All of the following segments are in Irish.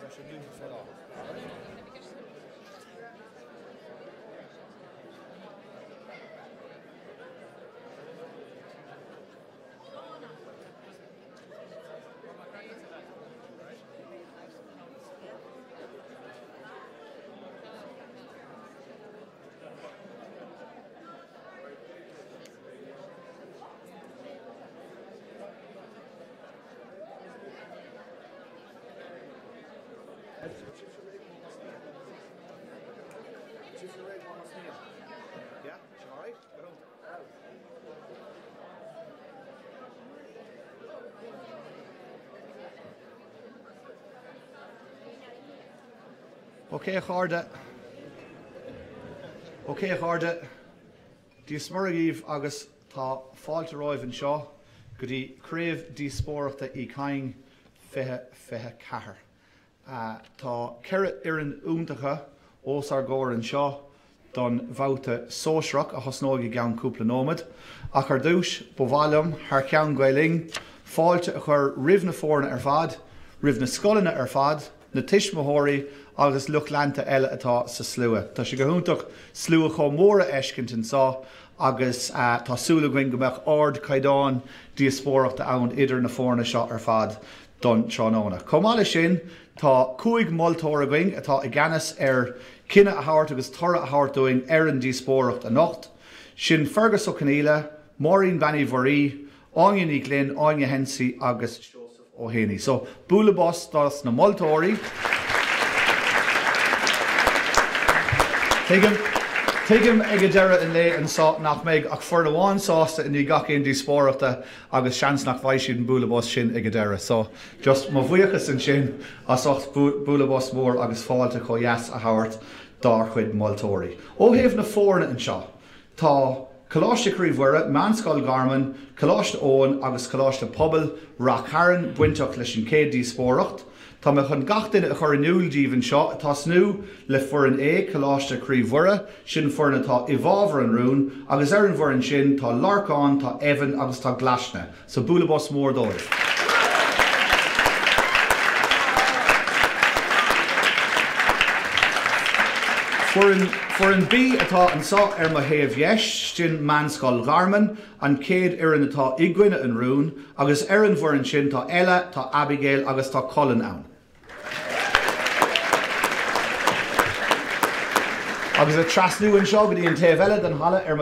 Tá sé dúnta fé láthair. Ok a chairde. Ok a chairde. Dia 's Muire dhaoibh agus tá fáilte romhaibh anseo go dtí Craobh Díospóireachta Uí Chadhain 2024. Tá 4 fhoireann iontacha os ár gcomhair anseo don bhabhta sóisearach a thosnóidh i gceann cúpla nóiméad. Ach ar dtús, ba mhaith liom, thar ceann Gael Linn, fáilte a chur roimh na foirne ar fad, roimh na scoileanna ar fad, na tuismitheoirí agus lucht leanta eile atá sa slua. Tá sé go hiontach slua chomh mór a fheiscint anseo agus tá súil againn go mbeadh ardchaighdeán díospóireachta ann idir na foirne seo ar fad don tráthnóna. Chomh maith leis sin, tá 5 moltóir againn atá i gceannas ar chinneadh a thabhairt agus toradh a thabhairt dúinn ar an díospóireacht anocht. Sin Fergus Ó Conghaile, Máirín Bean Uí Mhuirí, Áine Ní Ghlinn, Áine Hensey agus Seosamh Ó Héanaí. So, bualadh bos dos na moltóirí. Tuigim, tuigim ag deireadh an lae anseo nach mbeidh ach foireann amháin sásta i ndiaidh gach aon díospóireachta agus seans nach bhfaighidh siad an bualadh bos sin ag an deireadh. So, just mo bhuíochas ansin as ucht bualadh bos mór agus fáilte chomh dheas a thabhairt dár chuid moltóirí. Ó thaobh na foirne anseo, Tá Coláiste Chroí Mhuire, Meánscoil Gharman, Coláiste Eoin agus Coláiste Pobail Rath Cairn bainteach leis an chéad díospóireacht. Tá mé chun gach duine a chur in iúl díbh anseo, ag tosnú le foireann A, Coláiste Chroí Mhuire, sin foireann atá i bhfabhar an rúin, agus ar an bhfoireann sin tá Lorcán, tá Evan agus tá Glaisne. So bualadh bos mór dóibh. Foireann, Foireann B atá anseo ar mo thaobh dheis, sin Meánscoil Gharman, an chéad fhoireann atá i gcoinne an rúin, agus ar an bhfoireann sin tá Ella, tá Abigail agus tá Colin ann. Agus ag trasnú anseo go dtí an taobh eile den halla ar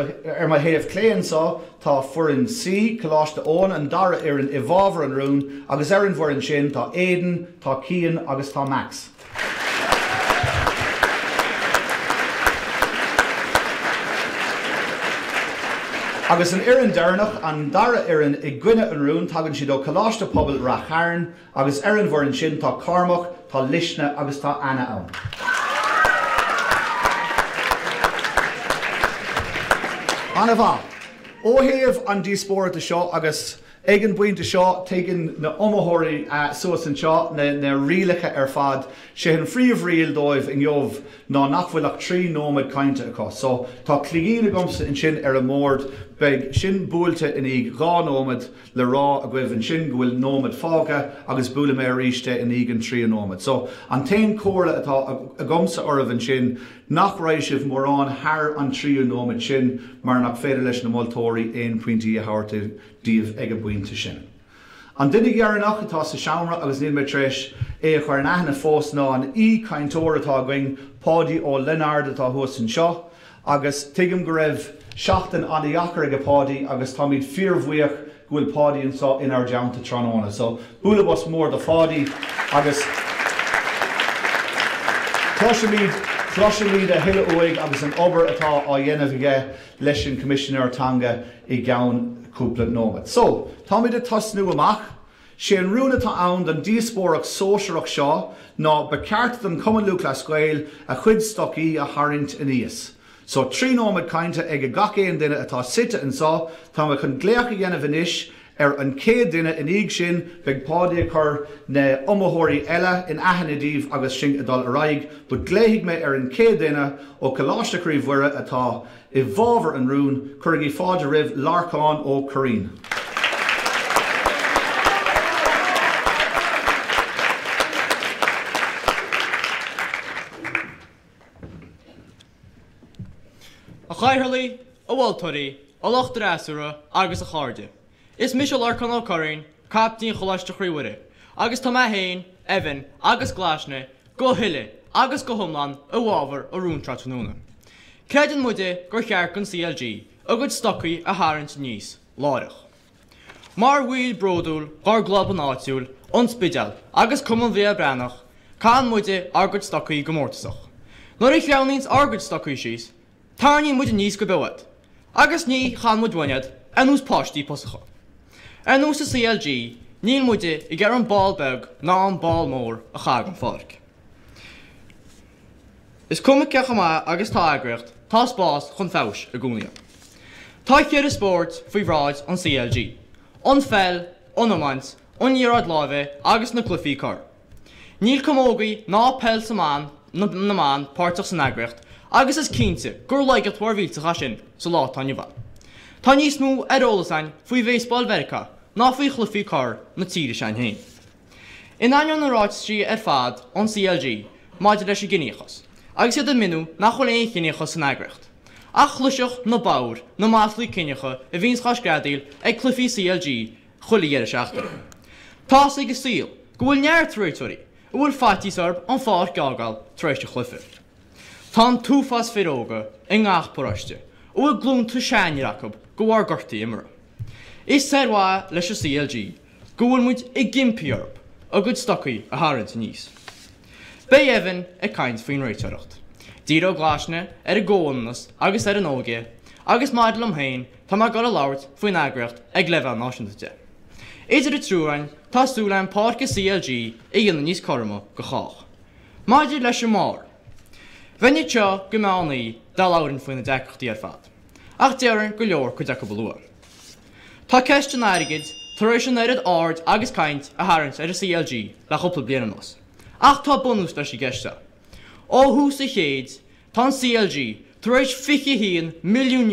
mo thaobh clé anseo tá foireann C, Coláiste Eoin, an dara fhoireann i bhfabhar an rúin agus ar an bhfoireann sin tá Aidan, tá Cian agus tá Max. Agus an fhoireann deireanach, an dara fhoireann i gcoinne an rúin, tagann siad ó Coláiste Pobail Rath Chairn, Agus ar an bhfoireann sin tá Cormac, tá Luisne agus tá Anna ann. Ana-mhaith. Ó thaobh an díospóireachta seo agus ag an bpointe seo tuigeann na iomaitheoirí suas anseo na rialacha ar fad. Sé an phríomhriail dóibh inniu ná nach bhfuil ach 3 nóiméad cainte acu. So tá cloigín agamsa ansin ar an mbord, beidh sin buailte i ndiaidh 2 nóiméad. le rá agaibh ansin go bhfuil nóiméad fágtha agus buailfidh mé arís é i ndiaidh an tríú nóiméad. So, an t-aon chomhairle atá agamsa oraibh ansin, nach raghaidh sibh mórán thar an tríú nóiméad sin mar nach féidir leis na moltóirí aon pointí a thabhairt daoibh ag an bpointe sin. An duine dheireanach atá sa seomra agus níl mé tar éis é a chur in aithne fós ná an aoi-chainteoir atá againn, Páidí Ó Lionáird atá thuas anseo. Agus tuigim go raibh seachtain an-dheacair aige Páidí agus táimid fíorbhuíoch go bhfuil Páidí anseo inár dteannta tráthnóna. So, bualadh bos mór do Pháidí agus cloisfimid, cloisfimid a thuilleadh uaidh agus an obair atá á dhéanamh aige leis an Choimisinéir Teanga i gceann cúpla nóiméad. So, táimid ag tosnú amach. Sé an rún atá ann don díospóireacht sóisearach seo ná ba cheart don Chumann Lúthchleas Gael a chuid stocaí a tharraingt aníos. So, 3 nóiméad cainte ag gach aon duine atá suite anseo. Tá mé chun glaoch a dhéanamh anois ar an chéad duine. I ndiaidh sin, beidh Páidí ag cur na iomaitheoirí eile in aithne daoibh agus sinn ag dul ar aghaidh. But glaofaidh mé ar an chéad duine ó Coláiste Chroí Mhuire atá I bhfabhar an rúin, cuirigí fáilte roimh Lorcán Ó Curraoin. mholtóirí, a lucht fhreasúra agus a chairde. Is mise Lorcán Ó Curraoin, Caiptín Choláiste Chroí Mhuire, agus tá mé féin, Evan agus Glaisne go huile agus go hiomlán i bhfabhar an rúin seo tráthnóna. Creideann muide gur cheart don CLG a gcuid stocaí a tharraingt aníos láithreach. Mar bhaill bródúil dhár gclubanna áitiúil, An Spidéal agus Cumann Bhéal Breathnach, caitheann muide ár gcuid stocaí go mórtasach. Nuair a shleamhnaíonns ár gcuid stocaí síos, tarraingíonn muid aníos go beo iad, agus ní chaitheann muid uainn iad ar nós páistí pusacha. Ar nós an CLG, níl muide ag iarraidh an ball beag ná an ball mór a chaitheamh den pháirc. Is cuma cé chomh maith agus tá eagraíocht, tá spás chun feabhais i gcónaí ann. Tá cheithre spórt faoi bhráid an CLG, an pheil, an iomáint, an liathróid láimhe agus na cluichí corr. Níl camógaí ná peil sa mban na mban páirteach san eagraíocht agus is cinnte gur laigeacht mhór mhillteach é sin sa lá atá inniu ann. Tá níos mó ar eolas againn faoi bhéasbáil Mheiriceá ná faoi chluichí corr na tíre s'againn féin. In ainneoin na ráitisí ar fad ón CLG maidir leis an gciníochas, agus iad ag mionnú nach bhfuil aon chiníochas san eagraíocht, ach chloisfeadh na bodhair na maslaí ciníocha a bhíonns dhá screadaíl ag cluichí CLG chuile dheireadh seachtaine. Tá's ag an saol go bhfuil neart réiteoirí a bhfuil faitíos orthu an pháirc a fhágáil tar éis an chluiche. Tá an t-uafás fir óga i ngach paróiste a bhfuil glúnta seanfhir acu de bharr gortaí imeartha. Is ar mhaithe leis an CLG go bhfuil muid ag impí orthu a gcuid stocaí a tharraingt aníos. Beidh Evan ag caint faoin réiteoireacht. Díreoidh Glaisne ar an gcomhionannas agus ar an óige agus maidir liom féin tá mé ag dul a labhairt faoin eagraíocht ag leibhéal náisiúnta de. Idir an triúr againn tá súil againn páirc an CLG a dhéanamh níos cothroime do chách. Maidir leis an mbarr. Bheinn anseo go meán oíche dá labhrainn faoi na deacrachtaí ar fad. Ach déarfainn gur leor cuid acu a lua. Tá ceist an airgid tar éis an oiread aird agus caint a tharraingt ar an CLG le cúpla bliain anuas. Ach tá bunús leis an gceist seo. Ó thús an chéid, tá an CLG tar éis €21 milliún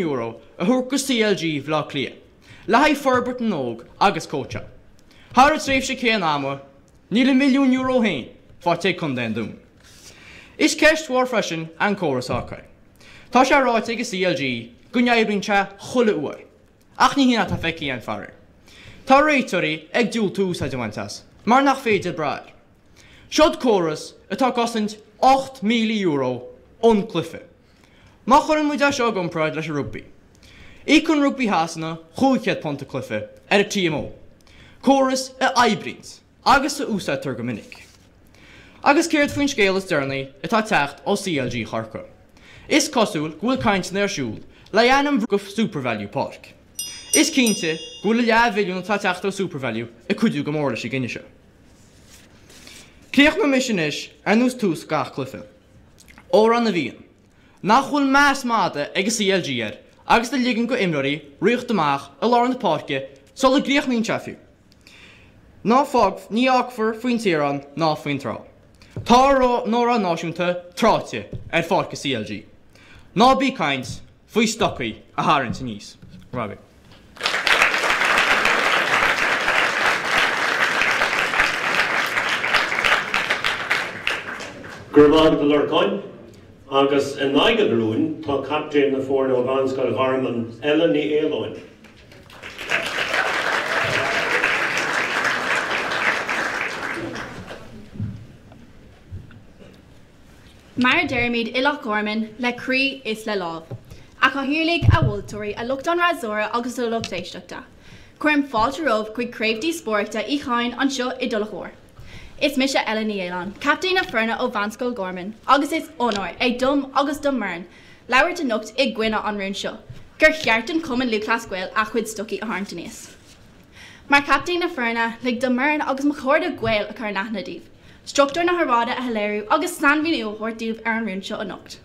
a thabhairt go CLG Bhaile Átha Cliath le haghaidh forbairt na n-óg agus cóitseáil. Thar an tréimhse céanna ama, níl a milliún euro féin faighte ag Contae an Dúin. Is ceist mhór freisin an córas Hawkeye. Tá sé ráite ag an CLG go n-oibríonn sé chuile uair. Ach ní hin atá feicthe againn faraor. Tá réiteoirí ag diúltú úsáid a bhaint as, mar nach féidir brath air. Seod córas atá ag cosaint €8,000 an cluiche. Má chuireann muid é seo i gcomparáid leis an rugbaí. Íocann Rugbaí Shasana £500 an cluiche ar an TMO, córas a oibríonns. agus a úsáidtear go minic. Agus céard faoin scéal is deireanaí atá ag teacht ó CLG Chorcaí? Is cosúil go bhfuil cainteanna ar siúl le ainm a athrú go Supervalu Park. Is cinnte go bhfuil an leathmhilliún atá ag teacht ó Supervalu ag cuidiú go mór leis an gcinneadh seo. Críochnóidh mise anois ar nós tús gach cluiche. Amhrán na bhFiann. Nach bhfuil meas madaidh ag an CLG air agus a ligeann go imreoirí ritheacht amach i lár na páirce sula gcríochnaíonn sé fiú. Ná fág, ní fhágfar faoin teorainn ná faoin trá. Tá ár n-amhrán náisiúnta tráite ar pháirc an CLG. Ná bí ag caint faoi stocaí a tharraingt aníos. Robbie. Go raibh maith agat a Lorcáin. Agus in aghaidh an rúin tá captaen na foirne ó Mheánscoil Gharman, Ella Ní Fhaoláin. Mar a deirimid i Loch Garman, le croí is le lámh. A chathaoirligh, a mholtóirí, a lucht an fhreasúra agus a lucht éisteachta. Cuirim fáilte romhaibh chuig Craobh Díospóireachta Uí Chadhain anseo i dTulach Mhór. Is mise Ella Ní Fhaoláin, captaen na foirne ó Mheánscoil Gharman agus is onóir é dom agus do m'fhoireann labhairt anocht i gcoinne an rúin seo gur cheart don Chumann Lúthchleas Gael a chuid stocaí a tharraingt aníos. Mar chaptaen na foirne, lig dom m'fhoireann agus mo chairde Gaeil a chur in aithne daoibh, struchtúr na hóráide a shoiléiriú agus sainmhíniú a thabhairt daoibh ar an rún seo anocht.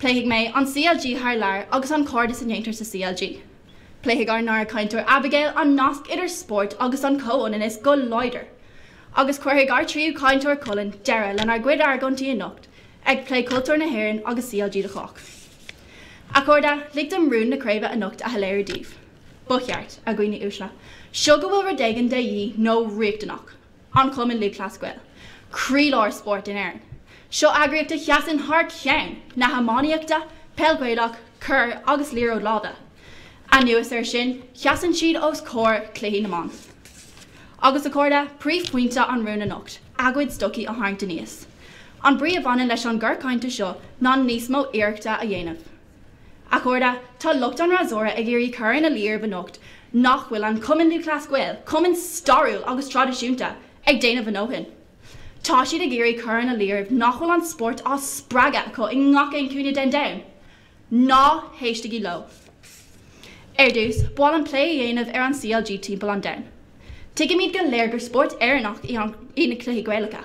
Pléifidh mé an CLG thar lear agus an cairdeas a dhéantar sa CLG. Pléifidh ár ndara cainteoir Abigail an nasc idir spórt agus an comhionannas go láidir. Agus cuirfidh ár tríú cainteoir Colin deireadh lenár gcuid argóintí anocht ag plé cultúr na hÉireann agus CLG do chách. A chairde, lig dom rún na craoibhe anocht a shoiléiriú daoibh. Ba cheart, a dhaoine uaisle, seo go bhfuil rud éigin de dhíth nó riachtanach. An Cumann Lúthchleas Gael. Croílár spóirt in Éirinn. Seo eagraíocht a sheasann thar ceann na hiománaíochta, peil Ghaelach, corr agus liathróid láimhe. Anuas air sin, seasann siad os comhair cluichí na mban. Agus a chairde, príomhphointe an rúin anocht, a gcuid stocaí a tharraingt aníos. An brí a bhaineann leis an gcor cainte seo ná níos mó iarrachta a dhéanamh. A chairde, tá lucht an fhreasúra ag iarraidh cur ina luí oraibh anocht nach bhfuil an Cumann Lúthchleas Gael, cumann stairiúil agus traidisiúnta, ag déanamh a ndóthain. Tá siad ag iarraidh cur ina luí oraibh nach bhfuil an spórt á spreagadh acu i ngach aon chúinne den domhan. Ná héistigí leo. Ar dtús, ba mhaith liom plé a dhéanamh ar an CLG timpeall an domhain. Tuigimid go léir gur spórt Éireannach iad na cluichí Gaelacha,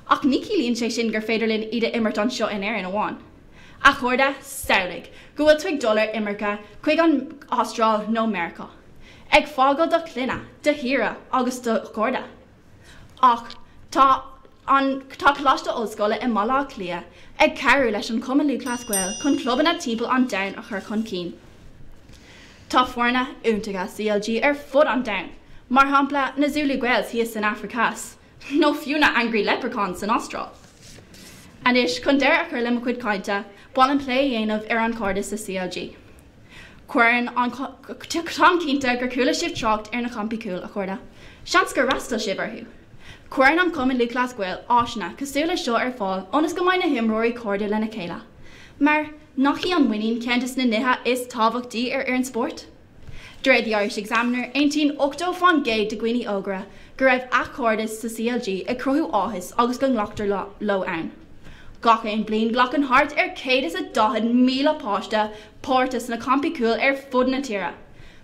ach ní chiallaíonn sé sin gur féidir linn iad a imirt anseo in Éirinn amháin. A chairde, samhlaigh go bhfuil tú ag dul ar imirce chuig an Astráil nó Meiriceá, ag fágáil do chlainne, do thíre agus do chairde. Ach tá an tá Coláiste Ollscoile i mBaile Átha Cliath ag cabhrú leis an Chumann Lúthchleas Gael chun clubanna timpeall an domhain a chur chun cinn. Tá foirne iontacha CLG ar fud an domhain, mar shampla na Zulu Gaels thíos san Afraic Theas, nó fiú na Angry Leprechauns san Astráil. Anois, chun deireadh a chur le mo chuid cainte, ba mhaith liom plé a dhéanamh ar an chairdeas sa CLG. Cuireann an Táim cinnte gur chuala sibh trácht ar na campaí cúil, a chairde. Seans gur fhreastail sibh orthu. Cuireann an Cumann Lúthchleas Gael áiseanna cosúil leis seo ar fáil ionas go mbeidh na himreoirí cairdiúil lena chéile. Mar, nach í an muinín ceann de na nithe is tábhachtaí ar fhoireann spóirt? De réir The Irish Examiner, aontaíonn 80% de dhaoine óga go raibh a chairdeas sa CLG ag cruthú áthais agus go nglactar leo ann. Gach aon bliain glacann thart ar 140,000 páiste páirt sna campaí cúil ar fud na tíre,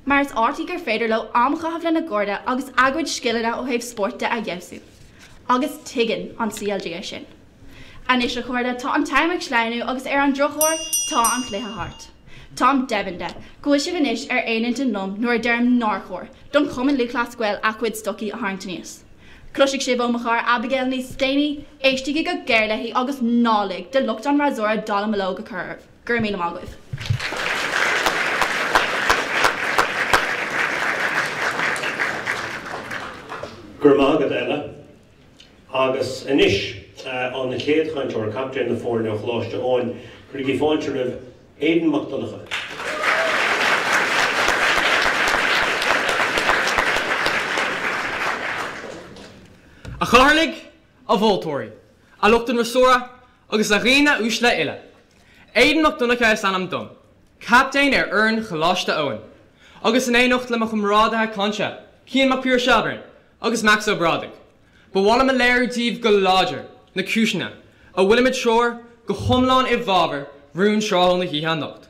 mar is áit í gur féidir leo am a chaitheamh lena gcairde agus a gcuid scileanna ó thaobh spóirt de a fheabhsú. Agus tuigeann an CLG é sin. Anois a chairde, tá an t-am ag sleamhnú agus ar an drochuair, tá an cluiche thart. Táim deimhin de go bhfuil sibh anois ar aon intinn liom nuair a deirim nár chóir don Chumann Lúthchleas Gael a chuid stocaí a tharraingt aníos. Cloisfidh sibh ó mo chara Abigail níos déanaí, éistigí go géar léi agus ná lig do lucht an fhreasúra dallamullóg a chur oraibh. Go raibh míle maith agaibh. Go raibh maith agat, Ella. Agus anois, an chéad chainteoir, captaen na foirne ó Choláiste Eoin, cuirigí fáilte roimh Aidan Mac Donncha. A chathaoirligh, a mholtóirí, a lucht an fhreasúra agus a dhaoine uaisle uile. Aidan Mac Donncha is ainm dom, captaen ar fhoireann Choláiste Eoin, agus in éineacht le mo chomrádaithe cainte, Cian Mac Piarais Shelbourne agus Max Ó Brádaigh, ba mhaith liom a léiriú daoibh go láidir na cúiseanna a bhfuilimid triúr go hiomlán i bhfabhar rún tráthúil na hoíche anocht.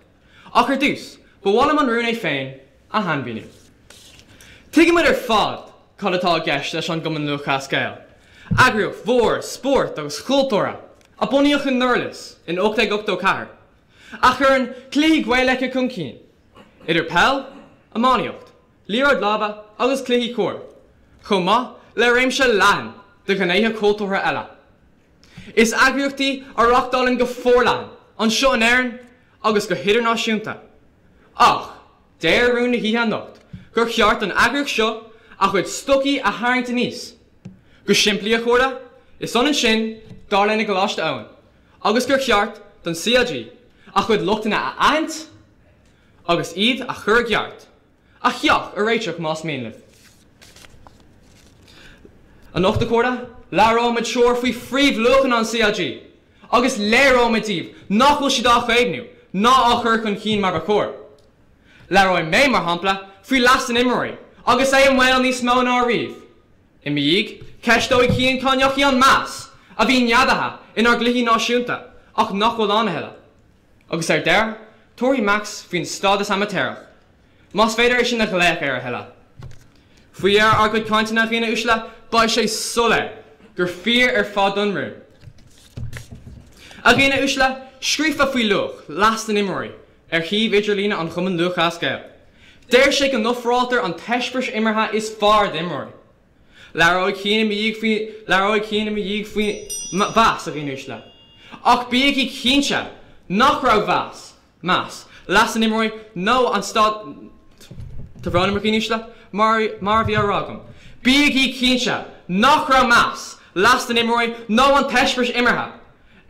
Ach ar dtús, ba mhaith liom an rún é féin a shainmhíniú. Tuigimid ar fad cad atá i gceist leis an gCumann Lúthchleas Gael, eagraíocht mhór spóirt agus chultúrtha a bunaíodh i nDurlas in 1884, a chuireann cluichí Gaelacha chun cinn, idir peil, iománaíocht, liathróid láimhe agus cluichí corr, chomh maith le réimse leathan de ghnéithe cultúrtha eile. Is eagraíocht í a reáchtálann go forleathan anseo in Éirinn agus go hidirnáisiúnta. Ach deir rún na hoíche anocht gur cheart don eagraíocht seo a chuid stocaí a tharraingt aníos. Go simplí, a chairde, is ionann sin, dar linn i gColáiste Eoin, agus gur cheart don CLG a chuid lochtanna a aithint agus iad a chur i gceart. A theach a réiteach más mian libh. Anocht, a chairde, labhróimid triúr faoi phríomhluachanna an CLG agus léireoimid daoibh nach bhfuil siad á chaomhnú ná á chur chun cinn mar ba chóir. Labhróidh mé, mar shampla, faoi leas na n-imreoirí agus é i mbaol níos mó ná riamh. I mo dhiaidh, ceisteoidh Cian cá ndeachaigh an meas a bhí neadaithe inár gcluichí náisiúnta ach nach bhfuil ann a thuilleadh. Agus ar deireadh, tabharfaidh Max faoin stádas amaitéarach, más féidir é sin a ghlaoch air a thuilleadh. Faoi dheireadh ár gcuid cainteanna, a dhaoine uaisle, beidh sé soiléir gur fíor ar fad don rún. A dhaoine uaisle, scríofa faoi luach leas na n-imreoirí ar shuíomh idirlíne an Chumainn Lúthchleas Gael, deir sé go n-ofráiltear an t-eispéireas imeartha is fearr d'imreoirí. Labhróidh Cian i mo dhiaidh faoi Labhróidh Cian i mo dhiaidh faoi mheas, a dhaoine uaisle. Ach bígí cinnte nach raibh mheas, meas, leas na n-imreoirí nó an stad Tá brón orm, a dhaoine uaisle, mar mar a bhí á rá agam. Bígí cinnte nach raibh meas, leas na n-imreoirí nó an t-eispéireas imeartha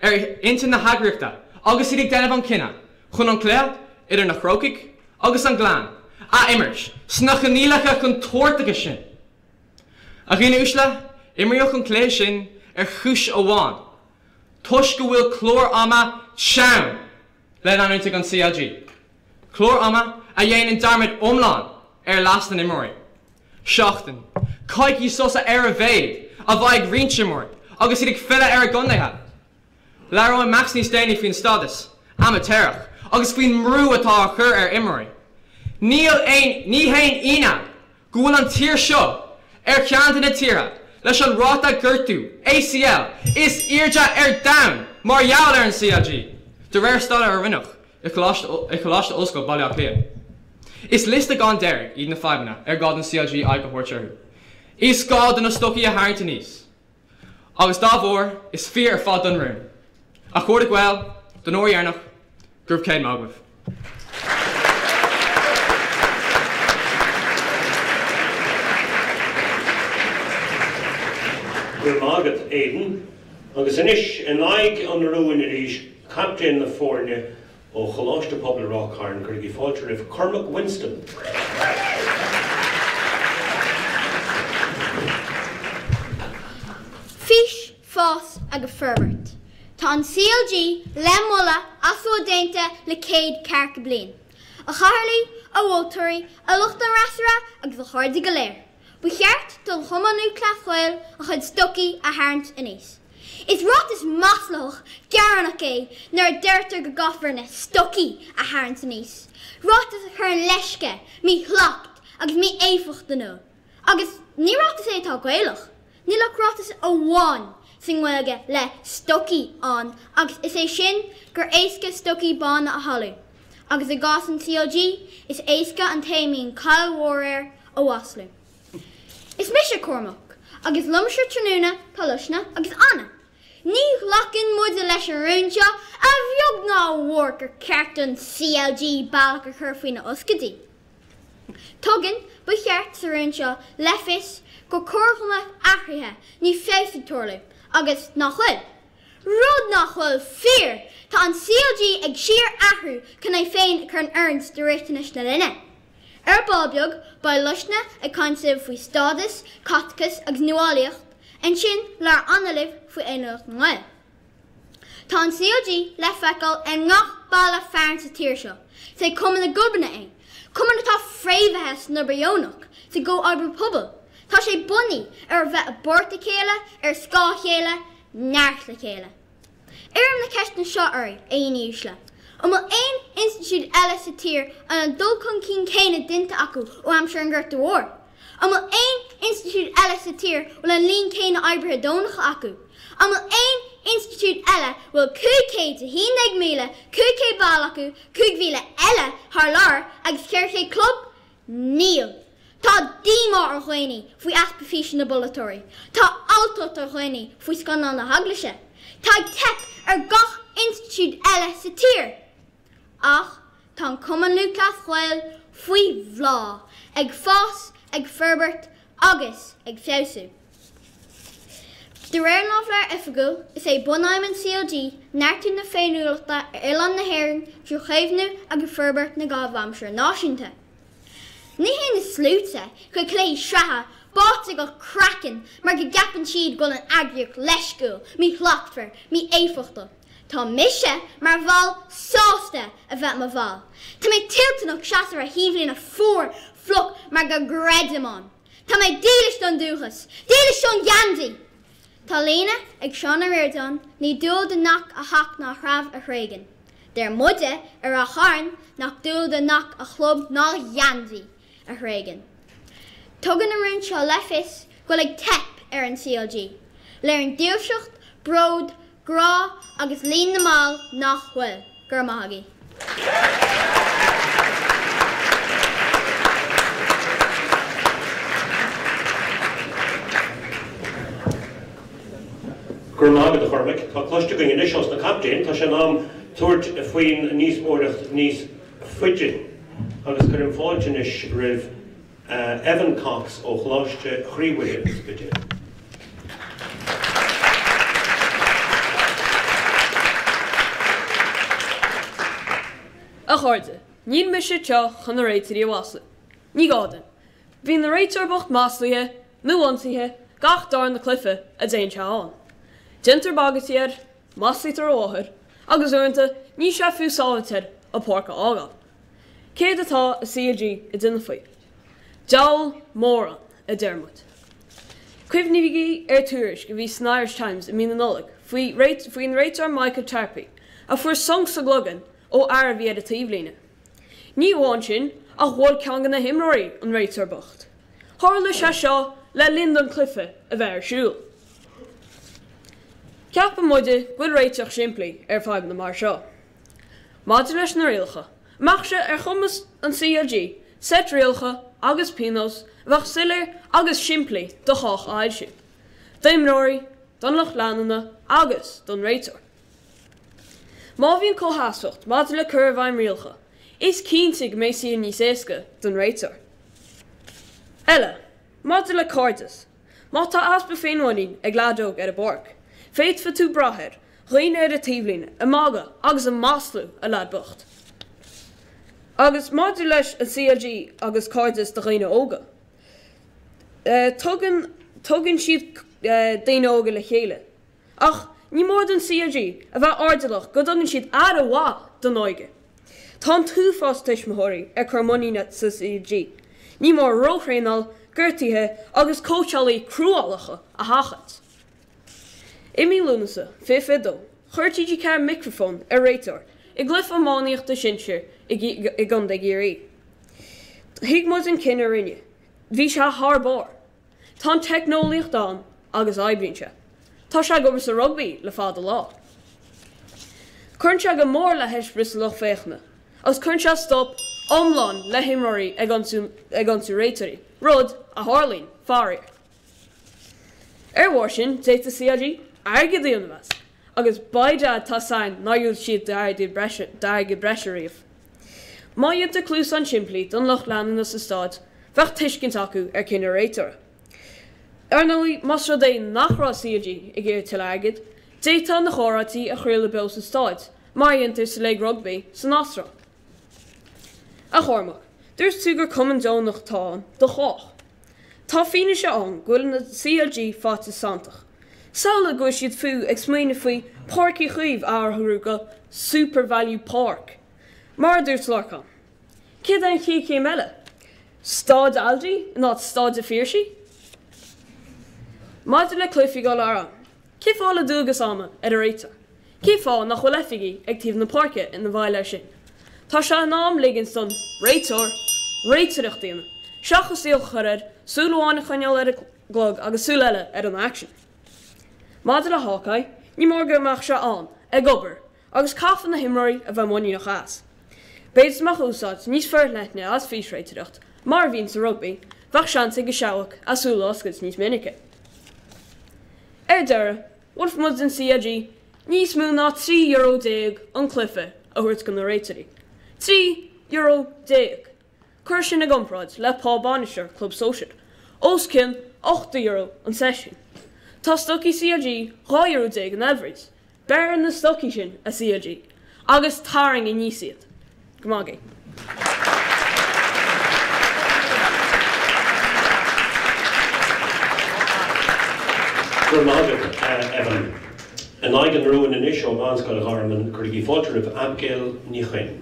ar intinn na heagraíochta agus iad ag déanamh an cinneadh chun an cluiche idir na Crócaigh agus an Gleann. A imirt sna coinníollacha contúirteacha sin. A dhaoine uaisle, imríodh an cluiche sin ar chúis amháin, toisc go bhfuil clár ama teann le leanúint ag an CLG, clár ama a dhéanann dearmad iomlán ar leas na n-imreoirí. Seachtain, coicís sosa ar a mhéad a bheidh ag roinnt imreoirí agus iad ag filleadh ar a gcontaetha. Labhróidh Max níos déanaí faoin stádas amaitéarach agus faoin mbrú atá á chur ar imreoirí. Níl aon, ní haon ionadh go bhfuil an tír seo ar cheann de na tíortha leis an ráta gortú ACL is airde ar domhan mar gheall ar an CLG, de réir staidéar a rinneadh i Choláiste Ollscoile Baile Átha Cliath. Is liosta gan deireadh iad na fadhbanna ar gá don CLG aghaidh a thabhairt orthu. Is gá do na stocaí a tharraingt aníos. Agus dá bharr, is fíor ar fad don rún. A chairde Gael, don uair dheireanach, go raibh céad maith agaibh. Go raibh maith agat, Aidan. Agus anois, in aghaidh an rúin arís, captaen na foirne ó Choláiste Pobail Ráth Cairn, cuirigí fáilte roimh Cormac Winston. Fís, fás agus forbairt. Tá an CLG le moladh as a bhfuil déanta le céad ceathracha bliain. A chathaoirligh, a mholtóirí, a lucht an fhreasúra agus a chairde go léir. Ba cheart don Chumann Lúthchleas Gael a chuid stocaí a tharraingt aníos. Is ráiteas maslaitheach, gearánach é nuair a deirtear go gcaithfear na stocaí a tharraingt aníos, ráiteas a chuireann leisce, míshlacht agus mí-éifeacht in iúl. Agus ní ráiteas é atá Gaelach. Níl ach ráiteas amháin sa nGaeilge le 'stocaí' ann agus is é sin gur éasca stocaí bána a shalú. Agus i gcás an CLG, is éasca an té a mbíonn cáil mhór air a mhaslú. Is mise Cormac, agus liomsa tráthnóna tá Luisne agus Anna. Ní ghlacann muide leis an rún seo, a bheag ná a mhór gur ceart don CLG bealach a chur faoina fhoscaidí. Tugann 'ba cheart' sa rún seo le fios gur chóir go mbeadh athruithe nó feabhas ag tarlú, agus nach bhfuil. Rud nach bhfuil fíor! Tá an CLG ag síor-athrú chun é féin a chur in oiriúint do riachtanais na linne. Ar ball beag, beidh Luisne ag caint libh faoi stádas, caiteachas agus nuálaíocht, ansin labhair Anna libh faoi fhéiniúlacht na nGael. Tá an CLG le feiceáil i ngach baile fearainn sa tír seo. Is é cumann na gclubanna é. Cumann atá fréamhaithe san obair dheonach, sa gcomhoibriú pobail. Tá sé bunaithe ar a bheith i bpáirt a chéile, ar scáth a chéile, neart le chéile. Iarraim na ceisteanna seo oraibh, a dhaoine uaisle. An bhfuil aon institiúid eile sa tír a bhfuil an dul chun cinn céanna déanta acu ó aimsir an Ghorta Mhóir? An bhfuil aon institiúid eile sa tír a bhfuil an líon céanna oibrithe deonacha acu? An bhfuil aon institiúid eile a bhfuil 511,500 ball acu, 5,000 eile thar lear agus 400 club? Níl. Tá díomá ar dhaoine faoi easpa físe na bpolaiteoirí. Tá alltacht ar dhaoine faoi scannal na heaglaise. Tá ag teip ar gach institiúid eile sa tír. Ach tá an Cumann Lúthchleas Gael faoi bhláth, ag fás, ag forbairt agus ag feabhsú. De réir an Lámhleabhair Oifigiúil, is é bunaidhm an CLG neartú na féiniúlachta ar oileán na hÉireann trí chaomhnú agus forbairt na gcaitheamh aimsire náisiúnta. Ní théann na sluaite chuig cluichí sraithe báite go craiceann mar go gceapann siad go bhfuil an eagraíocht leisciúil, míshlachtmhar, mí-éifeachtach. Tá mise mar bhall sásta a bheith i mo bhall. Tá mé toilteanach seasamh ar thaobhlíne fuar fliuch mar go gcreidim ann. Tá mé dílis don dúchas, dílis don gheansaí! Tá líne ag Seán Ó Ríordáin, ní dual do neach a theach ná a threabh a thréigean. Deir muide i Ráth Chairn nach dual do neach a chlub ná a gheansaí a thréigean. Tugann an rún seo le fios go bhfuil ag teip ar an CLG. Léiríonn dílseacht, bród, Grá agus líon na mball nach bhfuil. Go raibh maith agaibh. Go raibh maith agat, a Chormaic. Tá cloiste againn anois ós na captaein, tá sé in am tabhairt faoin ndíospóireacht níos faide. Agus cuirim fáilte anois roimh Evan Cox ó Choláiste Chroí Mhuire, an Spidéal. A chairde, níl mise anseo chun na réiteoirí a mhaslú. Ní gá duinn. Bíonn an réiteoir bocht maslaithe nó ionsaithe gach darna cluiche a dtéann sé ann. Déantar bagairtí air, maslaítear a mháthair agus uaireanta níl sé fiú sábhailte air an pháirc a fhágáil. Céard atá an CLG ag déanamh faoi? Diabhal mórán, a deir muid. Cuimhnígí ar tuairisc a bhí san Irish Times i mí na Nollag faoi faoin réiteoir Michael Tarpey a fuair sonc sa gcloigeann ó fhear a bhí ar an taobhlíne. Ní amháin sin, ach bhuail ceann de na himreoirí an réiteoir bocht. Tharla sé seo le linn don chluiche a bheith ar siúl. Ceapann muide go bhfuil réiteach simplí ar fadhbanna mar seo. Maidir leis na rialacha, an mbeadh sé ar chumas an CLG seit rialacha agus pionós a bheadh soiléir agus simplí do chách a fhoilsiú, d'imreoirí, don lucht leanúna agus don réiteoir. Má bhíonn comhsheasmhacht maidir le cur i bhfeidhm rialacha, is cinnte go mbeidh saol níos éasca don réiteoir. Eile, maidir le cairdeas, má tá easpa féinmhuinín ag leaid óg ar an bpáirc, féadfaidh tú brath ar dhaoine ar an taobhlíne ag magadh agus ag maslú an leaid bocht. Agus maidir leis an CLG agus cairdeas do dhaoine óga, tugann tugann siad daoine óga le chéile. Ach ní mór don CLG a bheith airdeallach go dtugann siad aire mhaith don óige. Tá an t-uafás tuismitheoirí ag cur muiníne sa CLG. Ní mór róthraenáil, gortuithe agus cóitseálaí cruálacha a sheachaint. I mí Lúnasa 2022, chuir TG4 micreafón ar réiteoir i gcluiche iománaíochta sinsir i gContae Chiarraí. Thuig muid an cinneadh a rinneadh. Bhí sé thar barr. Tá an teicneolaíocht ann agus oibríonn sé. Tá sé ag obair sa rugbaí le fada lá. Cuireann sé go mór le heispéireas an lucht féachana agus cuireann sé stop iomlán le himreoirí ag ag ionsú réiteoirí, rud a tharlaíonn, faraor. Ar bharr sin, d'fhéadfadh CLG airgead a dhéanamh as, agus by dad tá 's againn nár dhiúltaigh siad d'airgead breise riamh. Má dhéantar cluasáin simplí don lucht leanúna sa staid, bheadh tuiscint acu ar cinneadh réiteora. Ar ndóigh, más rud é nach raibh CLG ag iarraidh tuilleadh airgid, d'fhéadfá na comhráití a chraoladh beo sa staid, mar a dhéantar sa léig rugbaí san Astráil. A Chormaic, dúirt tú gur cumann deonach atá ann do chách. Tá fianaise ann go bhfuil na CLG faighte santach. Samhlaigh go bhfuil siad fiú ag smaoineamh faoi Páirc Uí Chaoimh a athrú go SuperValu Park. Mar a dúirt Lorcán, céard é an chéad chéim eile? Staid Aldi in áit Staid an Phiarsaigh? Maidir le cluichí dul thar am, cén fáth a bhfuil dualgas ama ar an réiteoir? Cén fáth nach bhfuil oifigigh ag taobh na páirce ina bhfeighil air sin? Tá sé in am ligint don réiteoir réiteoireacht a dhéanamh, seachas iallach a chur air súil amháin a choinneáil ar an gclog agus súil eile ar an aicsean. Maidir le Hawkeye, ní mór go mbeadh sé ann, ag obair, agus caithfidh na himreoirí a bheith muiníneach as. B'fhéidir dá mbeadh úsáid níos forleithne as físréiteoireacht, mar a bhíonn sa rugbaí, bheadh seans ag an seabhac a súile a oscailt níos minice. Ar deireadh, mholfadh muid don CLG níos mó ná €13 euro an cluiche a thabhairt do na réiteoirí. €13 euro! Cuir sin i gcomparáid le pá bainisteoir club sóisir, os cionn €80 an seisiún. Tá stocaí CLG €12 euro in Elvery's. Beir na stocaí sin, a CLG, agus tarraing aníos iad. Go maith agaibh. Go raibh maith agat, Evan. In aghaidh an rúin anois ó Mheánscoil Gharman, cuirigí fáilte roimh Abigail Ní Chuinn.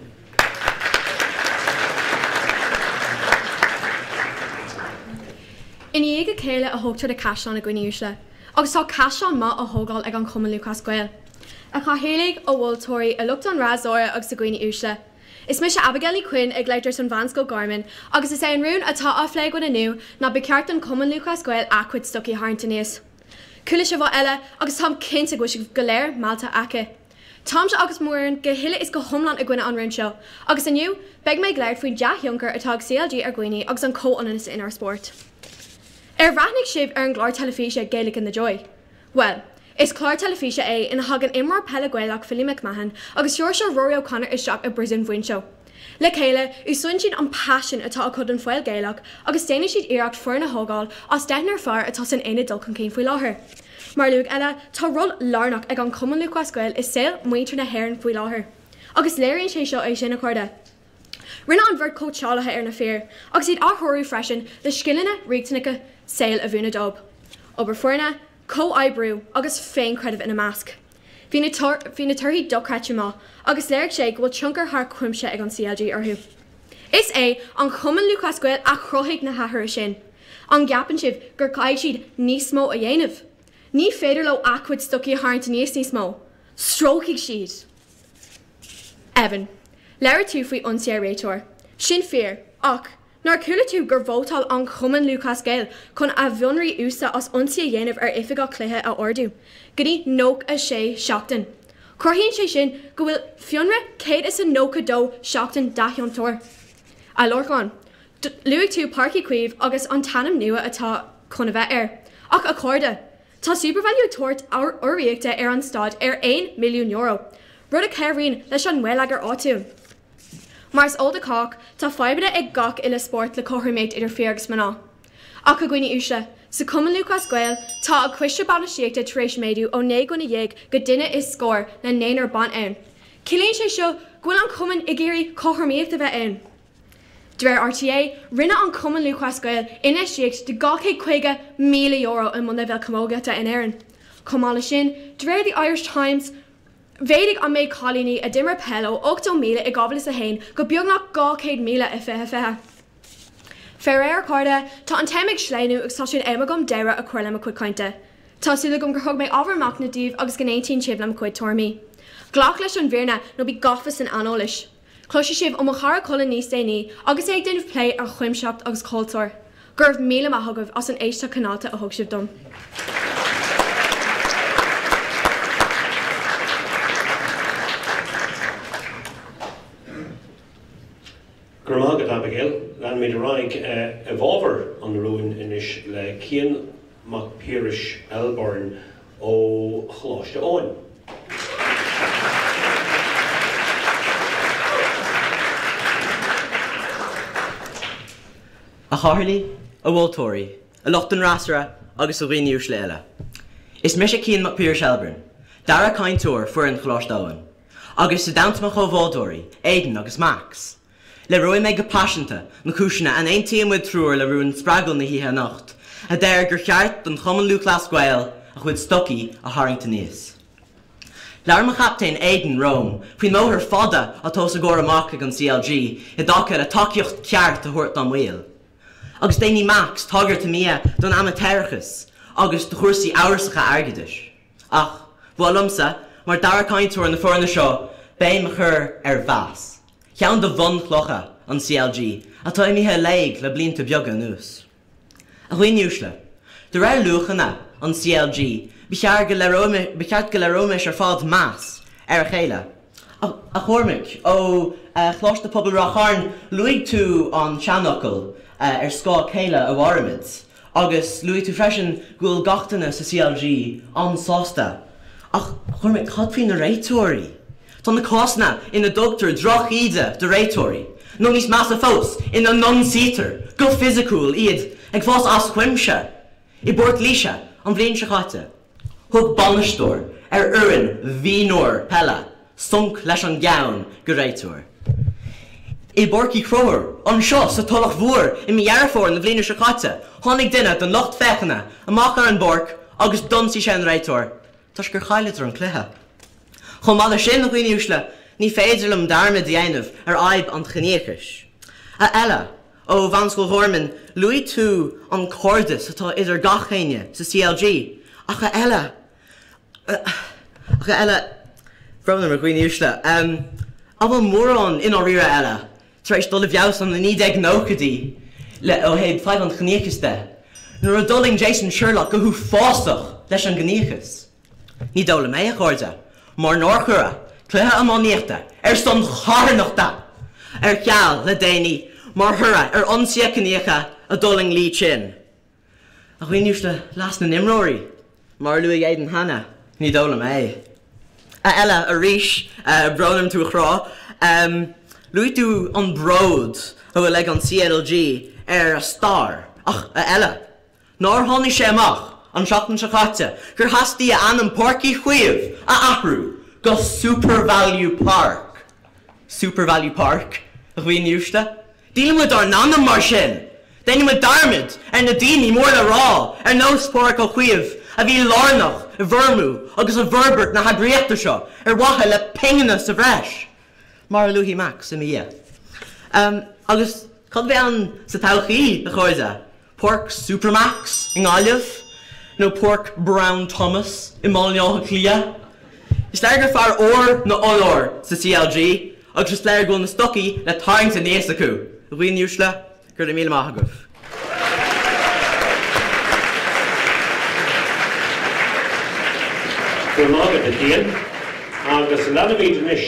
I ndiaidh a chéile a thógtar na caisleáin a dhaoine uaisle, agus tá caisleán maith á thógáil ag an Chumann Lúthchleas Gael. A chathaoirligh, a mholtóirí, a lucht an fhreasúra agus a dhaoine uaisle. Is mise Abigail Ní Chuinn ag labhairt ar son Mheánscoil Gharman agus is é an rún atá á phlé againn inniu ná ba cheart don Chumann Lúthchleas Gael a chuid stocaí a tharraingt aníos. Chuala sibh eile agus táim cinnte go bhfuil sibh go léir meallta aici. Táimse agus m'fhoireann go huile is go hiomlán i gcoinne an rúin seo, agus inniu, beidh mé ag labhairt faoin dea-thionchar atá ag CLG ar dhaoine agus an comhionannas inár spórt. Ar bhreathnaigh sibh ar an gclár teilifíse Gaelic in the Joy? Bhuel, is clár teilifíse é ina thagann imreoir peile Gaelach Philly McMahon agus Seoirse Rory O'Connor isteach i bpríosún Mhuinseo. Le chéile, úsáideann siad an paisean atá acu don pheil Ghaelach agus déanann siad iarracht foireann a thógáil as deichniúr fear atá san aonad dul chun cinn faoi láthair. Mar luadh eile, tá ról lárnach ag an Chumann Lúthchleas Gael i saol muintir na hÉireann faoi láthair. Agus léiríonn sé seo é sin, a chairde. Rinne an bheirt cóitseálaithe ar na fir agus iad á threorú freisin le scileanna riachtanacha saoil a mhúineadh dóibh, obair foirne, comhoibriú agus féinchreideamh ina measc. Bhí na bhí na torthaí dochreidte maith agus léirigh sé go bhfuil tionchar thar cuimse ag an CLG orthu. Is é an Cumann Lúthchleas Gael a chruthaigh na hathruithe sin. An gceapann sibh gur caithfidh siad níos mó a dhéanamh? Ní féidir leo a gcuid stocaí a tharraingt aníos níos mó. Stróicfidh siad! Evan, Labhair tú faoi ionsaí ar réiteoir. Sin fíor, ach, nár chuala tú gur vótáil an Cumann Lúthchleas Gael chun a bhfionraí uasta as ionsaí a dhéanamh ar oifigeach cluiche a ardú go dtí 96 seachtain? Cruthaíonn sé sin go bhfuil fionraí 192 seachtain d'athchiontóir. A Lorcáin, luaigh tú Páirc Uí Chaoimh agus an t-ainm nua atá chun a bheith air. Ach a chairde, Tá Supervalu ag tabhairt urraíochta ar an staid ar €1 milliún, rud a chabhraíonn leis an ngeilleagar áitiúil. Mar is eol do chách, tá fadhbanna ag gach uile spórt le cothromaíocht idir fir agus mná. Ach a dhaoine uaisle, sa Chumann Lúthchleas Gael, tá a choiste bainistíochta tar éis méadú ó 19 dhuine go duine is scór le naonúr ban ann. Ciallaíonn sé seo go bhfuil an cumann ag iarraidh cothromaíocht a bheith ann. De réir RTÉ, rinne an Cumann Lúthchleas Gael infheistíocht de €250,000 i mbunleibhéal camógaíochta in Éirinn. Chomh maith leis sin, de réir The Irish Times, mhéadaigh an méid cailíní a d'imir peil ó 80,000 i 2001 go beagnach 200,000 i 2020. Faraor, a chairde, tá an t-am ag sleamhnú agus tá sé in am agam deireadh a chur le mo chuid cainte. Tá súil agam gur thug mé ábhar machnaimh daoibh agus go n-aontaíonn sibh le mo chuid tuairimí. Glac leis an bhfírinne nó bí gafa san aineolas. Cloisfidh sibh ó mo chara Colin níos déanaí agus é ag déanamh plé ar chuimsitheacht agus cultúr. Go raibh míle maith agaibh as an éisteacht chineálta a thug sibh dom. Go raibh maith agat, Abigail. Leanfaimid ar aghaidh i bhfabhar an rúin anois le Cian Mac Piarais Elbourne ó Choláiste Eoin. A chathaoirligh, a mholtóirí, a lucht an fhreasúra agus a dhaoine uaisle uile. Is mise Cian Mac Piarais Elbourne, dara cainteoir foireann Choláiste Eoin, agus i dteannta mo chomhbhádóirí, Aidan agus Max, Léireoidh mé go paiseanta na cúiseanna a n-aontaíonn muid triúr le rún spreagúil na hoíche anocht, a deir gur cheart don Chumann Lúthchleas Gael a chuid stocaí a tharraingt aníos. Labhair mo chaptaen Aidan romham faoin mbóthar fada atá os a gcomhair amach ag an CLG i dtaca le tacaíocht ceart a thabhairt dá mbaill. Agus déanfaidh Max tagairt i mo dhiaidh don amaitéarachas agus do chúrsaí amhrasacha airgeadais. Ach ba mhaith liomsa, mar dara cainteoir na foirne seo, béim a chur ar mheas. Ceann de bhunchlocha an CLG atá imithe i léig le blianta beaga anuas. A dhaoine uaisle, de réir luachanna an CLG ba cheart go ba cheart go léireoimis ar fad meas ar a chéile. A Chormaic, ó Choláiste Pobail Ráth Chairn, luaigh tú an seanfhocal ar scáth a chéile a mhairimid. Agus luaigh tú freisin go bhfuil gach duine sa CLG an-sásta. Ach, a Chormaic, cad faoi na réiteoirí? Tá na cásanna ina dtugtar drochíde do réiteoirí, nó níos measa fós, ina n-ionsaítear go fisiciúil iad, ag fás as cuimse. I bPort Laoise an bhliain seo caite, thug bainisteoir ar fhoireann mhionúir peile sonc leis an gceann go réiteoir. I bPáirc Uí Chonchúir, anseo sa Tulach Mhór i mí Dheireadh Fómhair na bliana seo caite, tháinig duine den lucht féachana amach ar an bpáirc agus d'ionsaigh sé an réiteoir toisc gur chailleadar an cluiche. Chomh maith leis sin, a dhaoine uaisle, ní féidir liom dearmad a dhéanamh ar fhadhb an chiníochais. A Ella, ó Mheánscoil Ghorman, luaigh tú an cairdeas atá idir gach éinne sa CLG, ach a Ella, Ach a Ella, brón orm a dhaoine uaisle, an bhfuil mórán i ndáiríre a Ella, tar éis dul i bhfeabhas ó na 1990idí le ó thaobh fadhb an chiníochais de, nuair a d'fhulaing Jason Sherlock go huafásach leis an gciníochas? Ní dóigh liom é, a chairde, mar nár cuireadh cluiche iománaíochta ar son charthanachta ar ceal le déanaí mar thoradh ar ionsaithe ciníocha a d'fhulaing Lee Chin. A dhaoine uaisle, leas na n-imreoirí, mar a luaigh Aidan cheana, ní dóigh liom é. A Ella, arís, brón orm tú a chrá, luaigh tú an bród a bhfuil ag an CLG ar a stair, ach, a Ella, nár tháinig sé amach an tseachtain seo caite gur theastaigh a ainm Páirc Uí Chaoimh a athrú go Supervalu Park? Supervalu Park? A dhaoine uaisle, díolann muid ár n-anam mar sin! Déanann muid dearmad ar na daoine mór le rá ar nós Pádraig Ó Caoimh a bhí lárnach i bhfoirmiú agus i bhforbairt na heagraíochta seo ar mhaithe le pingine sa bhreis, mar a luafaidh Max i mo dhiaidh. Agus cad a bheidh ann sa todhchaí, a chairde? Páirc Supermacs i nGaillimh? Nó Páirc Brown Thomas i mBaile Átha Cliath? Is léir gur fearr ór ná ollór sa CLG agus is léir go bhfuil na stocaí le tarraingt aníos acu, a dhaoine uaisle. Go raibh míle maith agaibh. Go raibh maith agat, a Chian. Agus leanfaimid anois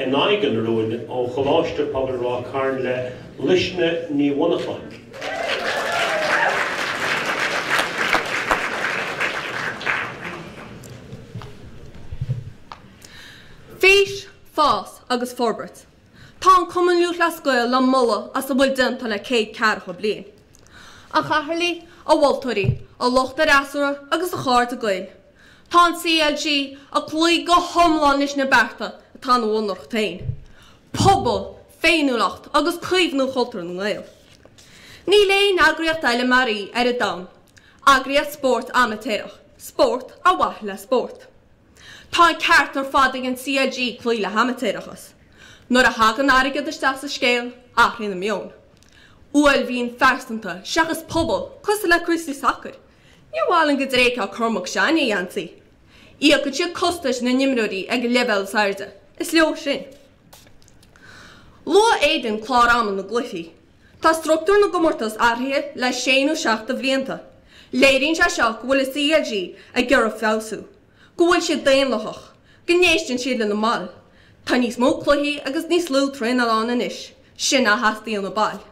in aghaidh an rúin ó Choláiste Pobail Ráth Cairn le Luisne Ní Mhonacháin. Fís, fás agus forbairt. Tá an Cumann Lúthchleas Gael le moladh as a bhfuil déanta le 140 bliain. A chathaoirligh, a mholtóirí, a lucht an fhreasúra agus a chairde Gael. Tá an CLG ag cloí go hiomlán leis na bearta atá ina bhunreacht féin. Pobal, féiniúlacht agus caomhnú chultúr na nGael. Níl aon eagraíocht eile mar í ar an domhan. Eagraíocht spóirt amaitéarach, spórt ar mhaithe le spórt. Tá an ceart ar fad ag an CLG cloí le hamaitéarachas. Nuair a thagann airgead isteach sa scéal, athraíonn an meon. Uaillmhian phearsanta seachas pobal, cosúil le cúrsaí sacair. Níor mhaith linn go dtréigfeadh Cormac s'againne a gheansaí. Íocann siad costais na n-imreoirí ag an leibhéal is airde. Is leo sin. Luaigh Aidan clár ama na gcluichí. Tá struchtúr na gcomórtas athraithe le sé nó seacht de bhlianta. Léiríonn sé seo go bhfuil an CLG ag iarraidh feabhsú. Go bhfuil siad daonlathach. Go n-éisteann siad lena mbaill. Tá níos mó cluichí agus níos lú traenála ann anois. Sin a theastaíonn ó baill.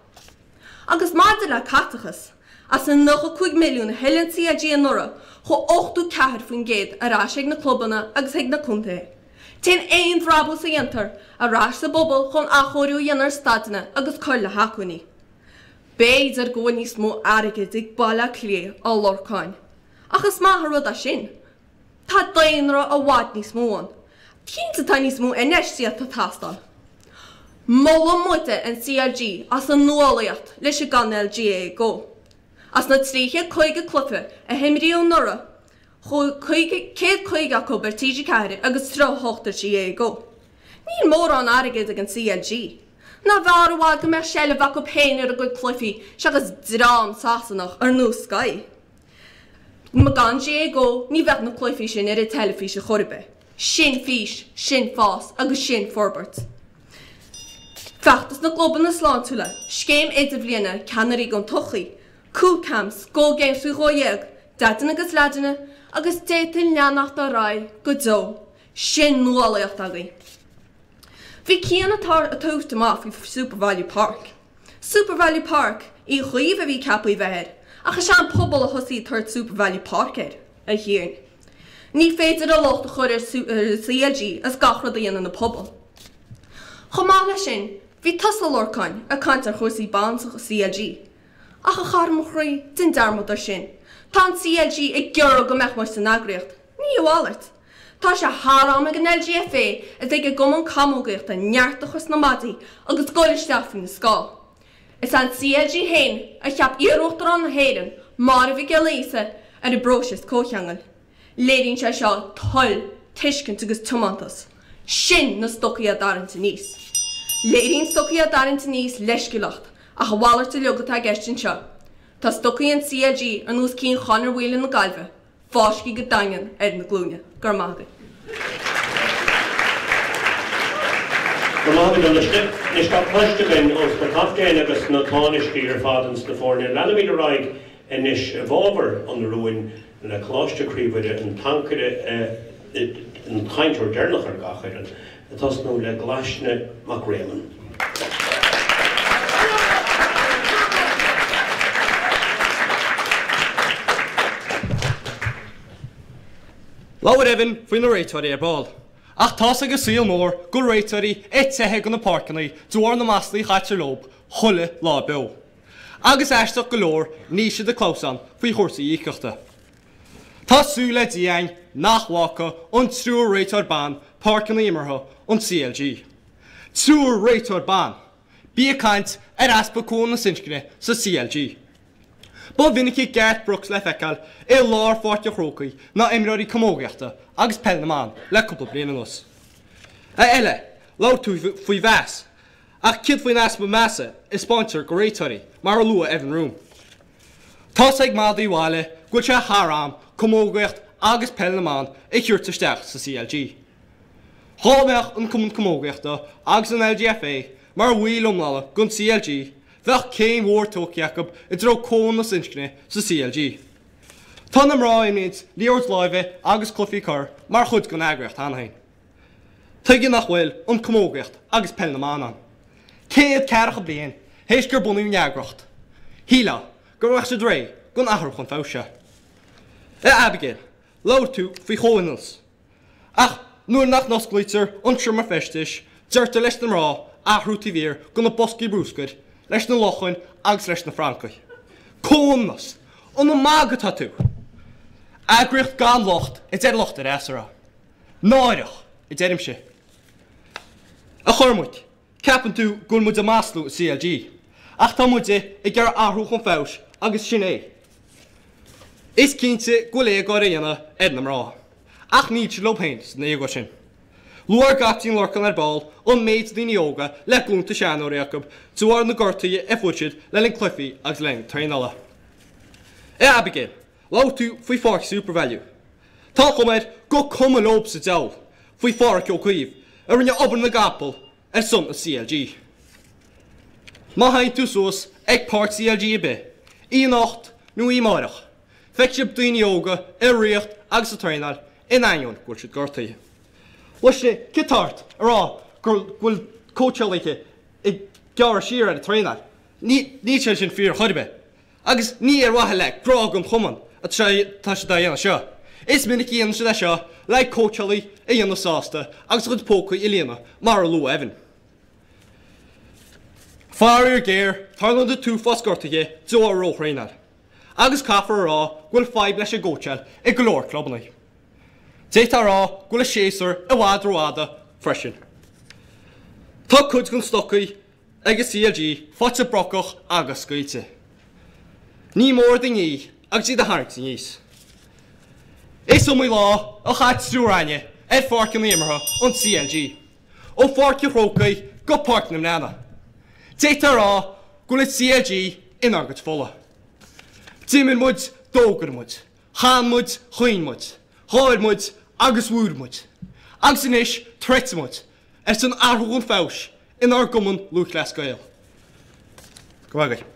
Agus maidir le caiteachas, as an 95 milliún a thuill an CLG anuraidh, chuaigh 84% ar ais chuig na clubanna agus chuig na contaetha. Téann aon bhrabús a dhéantar ar ais sa bpobal chun athchóiriú a dhéanamh ar staideanna agus cur le hacmhainní. B'fhéidir go bhfuil níos mó airgid ag Baile Átha Cliath, a Lorcáin. Ach is maith an rud é sin. Tá daonra i bhfad níos mó ann. Cinnte tá níos mó infheistíochta ag teastáil. Molann muide an CLG as an nuálaíocht leis an gcainéal GAA Go. As na 350 cluiche a himríodh anuraidh, chuaigh 150 acu ar TG4 agus 38 ar GAA Go. Níl mórán airgid ag an CLG. Nárbh fhearr i bhfad go mbeadh seilbh acu féin ar a gcuid cluichí seachas dream Sasanach ar nós Sky? Gan GAA Go ní bheadh na cluichí sin ar an teilifís ar chor ar bith. Sin fís, sin fás agus sin forbairt. Feachtas na gClubanna Sláintiúla, Scéim Idirbhliana Ceannairí don Todhchaí, Cúl Camps, Go Games faoi 12, Deaideanna agus Leaideanna agus d'fhéadfainn leanacht ar aghaidh go deo. Sin nuálaíocht againn. Bhí Cian ag tabhairt amach faoi SuperValu Park. SuperValu Páirc Uí Chaoimh a bhí ceaptha a bheith air, ach is é an pobal a thosaigh ag tabhairt SuperValu Park air, a Chiain. Ní féidir an locht a chur ar an CLG as gach rud a dhéanann an pobal. Chomh maith leis sin, bhí tusa, a Lorcáin, ag caint ar chúrsaí ban sa CLG. Ach a chara mo chroí, déan dearmad ar sin. Tá an CLG ag iarraidh go mbeadh muid san eagraíocht. Ní a mhalairt. Tá sé thar am ag an LGFA is ag an gCumann Camógaíochta neart a chur sna maidí agus goil isteach faoina scáth. Is é an CLG féin a cheap iarUachtarán na hÉireann, Máire Mhic Giolla Íosa, ar an bpróiseas comhcheangail. Léiríonn sé seo toil, tuiscint agus tiomantas. Sin na stocaí á dtarraingt aníos. Léiríonn stocaí á dtarraingt aníos leisciúlacht, ach a mhalairt uilig atá i gceist anseo. Tá stocaí an CLG ar nós cinn Chonor Whelan na Gaillimhe, Fáiscthe go daingean ar na glúine. Go raibh maith agaibh. Go raibh maith agat, a Luisne. Anois tá cloiste againn ós na captaein agus na tánaistí ar fad ins na foirne. Leanfaimid ar aghaidh anois i bhfabhar an rúin le Coláiste Chroí Mhuire, an t-ancaire, an cainteoir deireanach ar gach fhoireann, ag tosnú le Glaisne Mac Réamoinn. Labhair Evan faoi na réiteoirí ar ball. Ach tá's ag an saol mór go bhfuil réiteoirí ag teitheadh go na páirceanna de bharr na maslaí a chaitear leo chuile lá beo. Agus aisteach go leor níl siad ag clamhsán faoi chúrsaí íocaíochta. Tá súil le Dia againn nach bhfágfaidh an triúr réiteoir ban páirceanna imeartha an CLG. Triúr réiteoir ban! Bí ag caint ar easpa comhionannas inscne sa CLG. Ba mhinice Garth Brooks le feiceáil i lár Pháirc an Chrócaigh ná imreoirí camógaíochta agus peil na mban le cúpla bliain anuas. A Ella, labhair tú faoi mheas, ach céard faoin easpa measa a 'spáintear go réiteoirí, mar a luaigh Evan Room? Tá's ag madaí bhaile go bhfuil sé thar am camógaíocht agus peil na mban a thabhairt isteach sa CLG. Dhá mbeadh an Cumann Camógaíochta agus an LGFA mar bhaill iomlána den CLG, bheadh céim mhór tógtha acu i dtreo comhionannas inscne sa CLG. Tá na mná a imríonns liathróid láimhe agus cluichí corr mar chuid den eagraíocht cheana féin. Tuige nach bhfuil an camógaíocht agus peil na mban ann? 140 bliain théis gur bunaíodh an eagraíocht, shílfeá go mbeadh siad réidh don athrú chun feabhais seo. A Abigail, labhair tú faoi chomhionannas. Ach nuair nach n-osclaítear an seomra feistis, deirtear leis na mná athrú taobh thiar de na boscaí brúscair, leis na lachain agus leis na francaigh. Comhionannas! An ag magadh atá tú? Eagraíocht gan locht a deir lucht an fhreasúra. Náireach, a deirimse. A Chormaic, Ceapann tú go bhfuil muid ag maslú an CLG, ach tá muide ag iarraidh athrú chun feabhais agus sin é. Is cinnte go bhfuil éagóir á dhéanamh ar na mná, ach níl siad leo féin san éagóir sin. Luaigh ár gcaiptín Lorcán ar ball an méid daoine óga le glúnta seanóirí acu de bharr na gortuithe a fuair siad le linn cluichí agus le linn traenála. A Abigail, labhair tú faoi pháirc SuperValu. Tá an chuma air gur cuma leob sa diabhal faoi Phádhraic Ó Caoimh a rinne obair na gcapall ar son an CLG. Má théann tú suas ag páirc CLG ar bith, í anocht nó í amáireach, feicfidh sibh daoine óga ag ritheacht agus ag traenáil in ainneoin go bhfuil siad gortaithe. Luisne, céard tá ort a rá go bhfuil cóitseálaithe ag gearradh siar ar an traenáil? Níl sé sin fíor chor ar bith. Agus ní ar mhaithe le grá don chumann atá siad á dhéanamh seo. Is minic a dhéanann siad é seo le cóitseálaí a dhéanamh sásta agus a gcuid pócaí a líonadh, mar a luaigh Evan. Faraor géar, tarlaíonn an t-uafás gortuithe de bharr róthraenáil. Agus caithfear a rá go bhfuil fadhb leis an gcóitseáil i go leor clubanna. D'fhéadfá a rá go bhfuil an séasúr i bhfad rófhada freisin. Tá cuid den stocaí ag an CLG faighte brocach agus scaoilte. Ní mór iad a ní agus iad a tharraingt aníos. Is iomaí lá a chaith triúr againne ar pháirceanna imeartha an CLG, ó Pháirc an Chrócaigh go Páirc na mBreathnach. D'fhéadfá a rá go bhfuil an CLG inár gcuid fola. D'imir muid, d'fhógair muid, chan muid, chaoin muid, gháir muid agus bhuail muid. Agus anois troidfidh muid ar son athrú chun feabhais inár gCumann Lúthchleas Gael. Go raibh maith agaibh.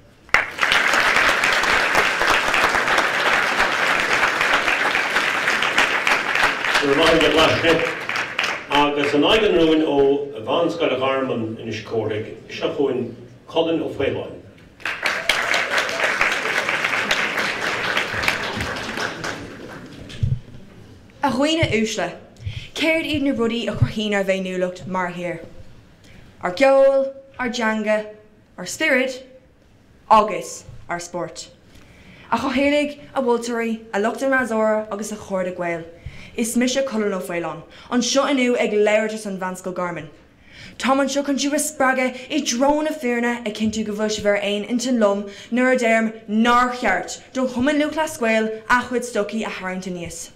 Go raibh maith agat a Ghlaisne. Agus in aghaidh an rúin ó Mheánscoil Gharman, Inis Córthaidh, seo chugainn Colin Ó Faoláin. A dhaoine uaisle, céard iad na rudaí a chruthaíonn ár bhféiniúlacht mar thír? Ár gceol, ár dteanga, ár spiorad agus ár spórt. A chathaoirligh, a mholtóirí, a lucht an fhreasúra agus a chairde Gael, is mise Colin Ó Faoláin, anseo inniu ag labhairt ar son Mheánscoil Gharman. Táim anseo chun sibh a spreagadh i dtreo na fírinne, ag cinntiú go bhfuil sibh ar aon intinn liom nuair a deirim nár cheart don Chumann Lúthchleas Gael a chuid stocaí a tharraingt aníos.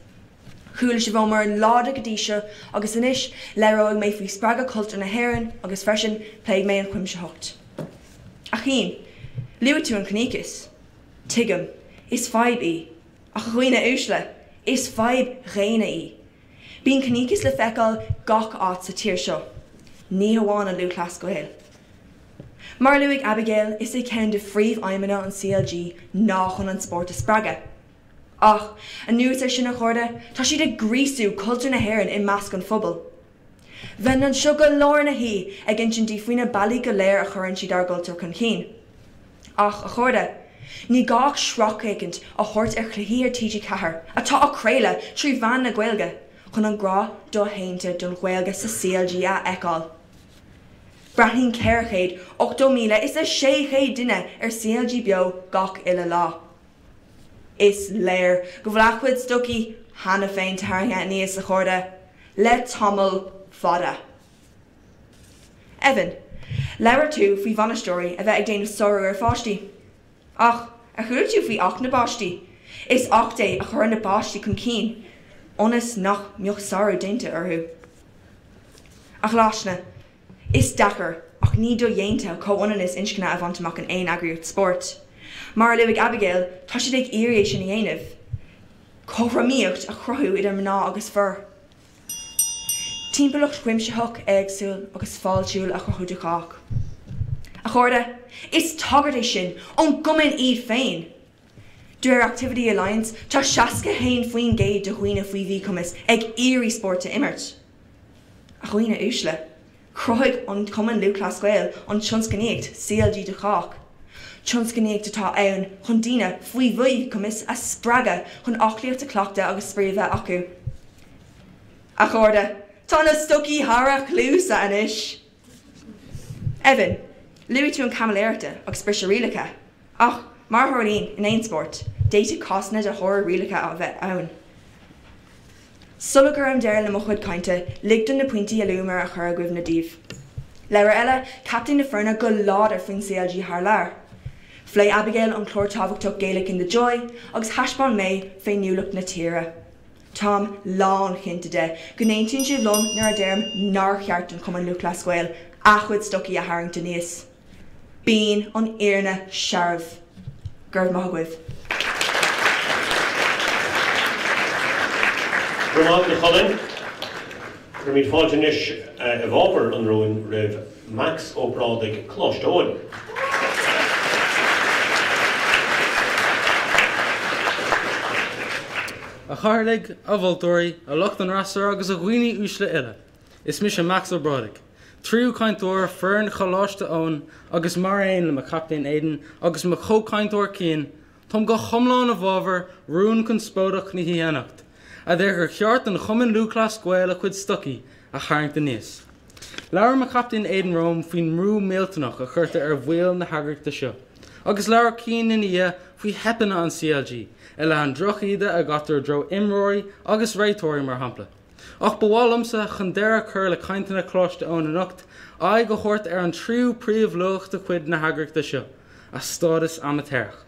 Chuala sibh ó m'fhoireann láidir go dtí seo agus anois labhróidh mé faoi spreagadh cultúr na hÉireann agus freisin pléifidh mé an chuimsitheacht. A Chian, luaigh tú an ciníochas. Tuigim, is fadhb í. Ach a dhaoine uaisle, is fadhb dhaonna í. Bíonn ciníochas le feiceáil gach áit sa tír seo, ní hamháin i Lúthchleas Gael. Mar a luaigh Abigail, is é ceann de phríomhaidhmeanna an CLG ná chun an spórt a spreagadh. Ach, anuas ar sin a chairde, tá siad ag gríosú cultúr na hÉireann i measc an phobail. Bheinn anseo go lár na hoíche ag insint daoibh faoi na bealaí go léir a chuireann siad ár gcultúr chun cinn. Ach, a chairde, ní gá ach sracfhéachaint a thabhairt ar chluichí ar TG4 atá á craoladh trí mheán na Gaeilge chun an grá doshéanta don Ghaeilge sa CLG a fheiceáil. Breathnaíonn 480,000 is a 600 duine ar CLG Beo gach uile lá. Is léir go bhfuil a chuid stocaí cheana féin tarraingthe aníos, a chairde, le tamall fada. Evan. Labhair tú faoi bhainisteoirí a bheith ag déanamh sárú ar pháistí. Ach, ar chuala tú faoi Acht na bPáistí? Is acht é a chuireann na páistí chun cinn ionas nach mbeadh sárú déanta orthu. A Ghlaisne, is deacair ach ní dodhéanta comhionannas inscne a bhaint amach in aon eagraíocht spóirt. Mar a luaigh Abigail, tá siad ag iarraidh é sin a dhéanamh. Cothromaíocht a chruthú idir mná agus fir. Timpeallacht chuimsitheach, éagsúil agus fáiltiúil a chruthú do chách. A chairde, is tagairt é sin ón gcumann iad féin! De réir Activity Alliance, tá 61% de dhaoine faoi mhíchumas ag iarraidh spórt a imirt. A dhaoine uaisle, chruthaigh an Cumann Lúthchleas Gael an tionscnaíocht CLG do Chách. Tionscnaíocht atá ann chun daoine faoi mhíchumas a spreagadh chun aclaíocht a chleachtadh agus spraoi a bheith acu. A chairde, tá na stocaí thar a chluasa anois! Evan, luaigh tú an caimiléireachta agus briseadh rialacha. Ach, mar a tharlaíonn in aon spórt, d'fhéadfadh cásanna de shárú rialacha a bheith ann. Sula gcuirim deireadh le mo chuid cainte, lig dom na pointí a luamar a chur i gcuimhne daoibh. Labhair Ella, captaen na foirne, go láidir faoin CLG thar lear. Phléigh Abigail an clár tábhachtach Gaelic in the Joy agus thaispeáin May féiniúlacht na tíre. Táim lánchinnte de go n-aontaíonn sibh liom nuair a deirim nár cheart don Chumann Lúthchleas Gael a chuid stocaí a tharraingt aníos. Bíonn an fhírinne searbh. Go raibh maith agaibh. Go raibh maith agat a Chulainn. Cuirimid fáilte anois i bhfabhar an rúin roimh Max Ó Brádaigh, Coláiste Eoin. A chathaoirligh, a mholtóirí, a lucht an fhreasúra agus a dhaoine uaisle uile. Is mise Max Ó Brádaigh, tríú cainteoir foireann Choláiste Eoin agus mar aon le mo chaptaen Aidan agus mo chomhchainteoir Cian, táim go hiomlán i bhfabhar rún conspóideach na hoíche anocht, a deir gur cheart don Chumann Lúthchleas Gael a chuid stocaí a tharraingt aníos. Labhair mo chaptaen Aidan romham faoin mbrú millteanach a chuirtear ar bhaill na heagraíochta seo, agus labhair Cian ina dhiaidh faoi theipeanna an CLG i leith an drochíde a gcaitear i dtreo imreoirí agus réiteoirí, mar shampla. Ach ba mhaith liomsa, chun deireadh a chur le cainteanna Choláiste Eoin anocht, aghaidh a thabhairt ar an tríú príomhluach de chuid na heagraíochta seo, a stádas amaitéarach.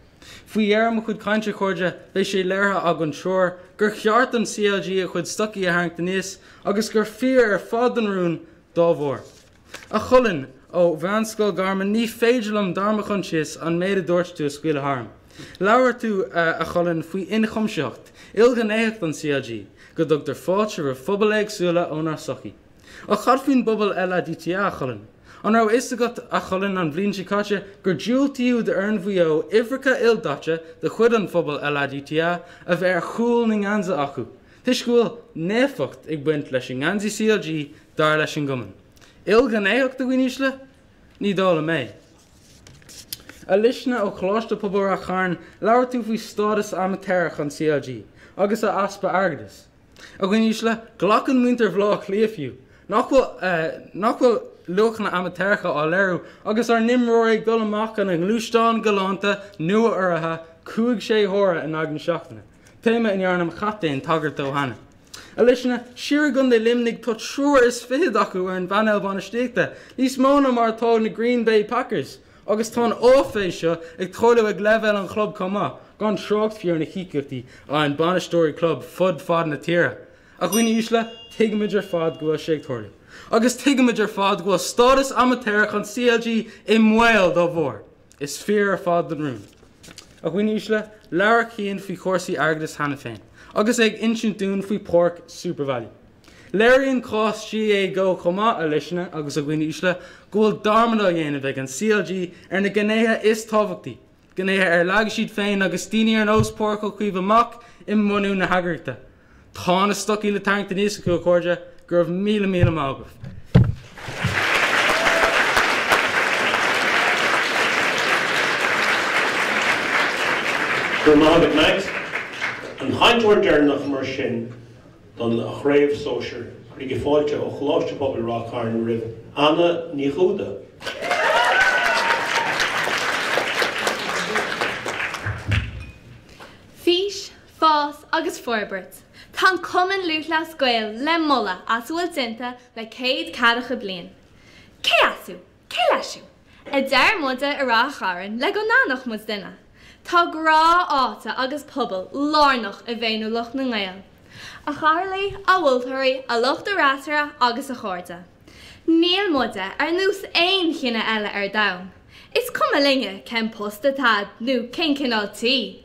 Faoi dheireadh mo chuid cainte, a chairde, beidh sé léirithe againn triúr gur cheart don CLG a chuid stocaí a tharraingt aníos agus gur fíor ar fad don rún dá bharr. A Chulainn, ó Mheánscoil Gharman, ní féidir liom, dar mo choinsias, an méid a dúirt tú a scaoileadh tharam. Labhair tú, a Chulainn, faoi ionchuimsitheacht, ilghnéitheacht an CLG, go dtugtar fáilte roimh phobail éagsúla ónár sochaí. Ach cad faoin bpobal LADTA, a Chulainn? An raibh a fhios agat, a Chulainn, an bhliain seo caite, gur diúltaíodh d'fhoireann Mhaigh Eo uimhreacha ildaite de chuid an phobail LADTA a bheith ar chúl na ngeansaithe acu, toisc go bhfuil naofacht ag baint leis an ngeansaí CLG dar leis an gcumann. Ilghnéitheacht, a dhaoine uaisle? Ní dóigh liom é. A Luisne ó Choláiste Pobail Rath Chairn, labhair tú faoi stádas amaitéarach an CLG agus a easpa airgeadais. A dhaoine uaisle, glacann muintir Bhaile Átha Cliath fiú, nach bhfuil nach bhfuil luachanna amaitéaracha á léiriú agus ár n-imreoirí ag dul amach ina ngluaisteáin ghalánta nua-urraithe 5, 6 huaire in aghaidh na seachtaine. Téama a ndearna mo chaptaen tagairt dó cheana. A Luisne, siar i gContae Luimnigh tá triúr is fichead acu ar an bpainéal bainistíochta, níos mó ná mar atá ag na Green Bay Packers, agus tá an áiféis seo ag tarlú ag leibhéal an chlub chomh maith, gan trácht fiú ar na híocaíochtaí a fhaigheann bainisteoirí club fud fad na tíre. A dhaoine uaisle, tuigimid ar fad go bhfuil sé ag tarlú. Agus tuigimid ar fad go bhfuil stádas amaitéarach an CLG i mbaol dá bharr. Is fíor ar fad don rún. A dhaoine uaisle, labhair Cian faoi chúrsaí airgeadais cheana féin, agus é ag insint dúinn faoi páirc SuperValu. Léiríonn cás GAA Go chomh maith, a Luisne agus a dhaoine uaisle, go bhfuil dearmad á dhéanamh ag an CLG ar na gnéithe is tábhachtaí, gnéithe ar leag siad féin agus daoine ar nós Pádraig Ó Caoimh amach i mbunú na heagraíochta. Tá na stocaí le tarraingt aníos acu, a chairde. Go raibh míle míle maith agaibh. Go raibh maith agat, Max. An chainteoir deireanach mar sin don chraobh sóisir, cuirigí fáilte ó Choláiste Pobail Ráth Cairn roimh Anna Ní Dhúda. Fís, Fás agus forbairt. Tá an Cumann Lúthchleas Gael le moladh as a bhfuil déanta le 140 bliain. Cé as thú? Cé leis thú? A deir muide i Rath Chairn le go n-aithneodh muid duine. Tá grá áite agus pobail lárnach i bhféiniúlacht na nGael. A chathaoirligh, a mholtóirí, a lucht an fhreasúra agus a chairde. Níl muide ar nós aon chine eile ar domhan. Is cuma linne cén post atá a'd nó cén cineál tí.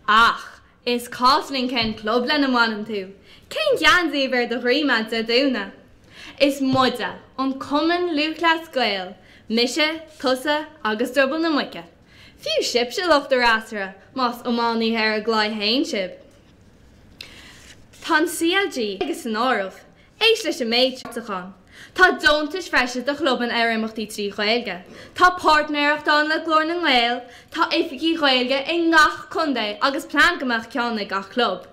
Ach is cás linn cén club lena mbaineann tú, cén geansaí a bheidh ar do dhroim a'd Dé Domhnaigh. Is muide an Cumann Lúthchleas Gael, mise, tusa agus druball na muice. Fiú sibhse lucht an fhreasúra, más iománaithe ar an gclaí féin sibh. Tá an CLG agus san áireamh. Éist leis an méid seo. Tá deontais bhreise do chlubanna ar imeachtaí 3 Ghaeilge. Tá páirtnéireacht ann le Glór na nGael, tá oifigí Ghaeilge i ngach contae agus plean go mbeadh ceann ag gach club.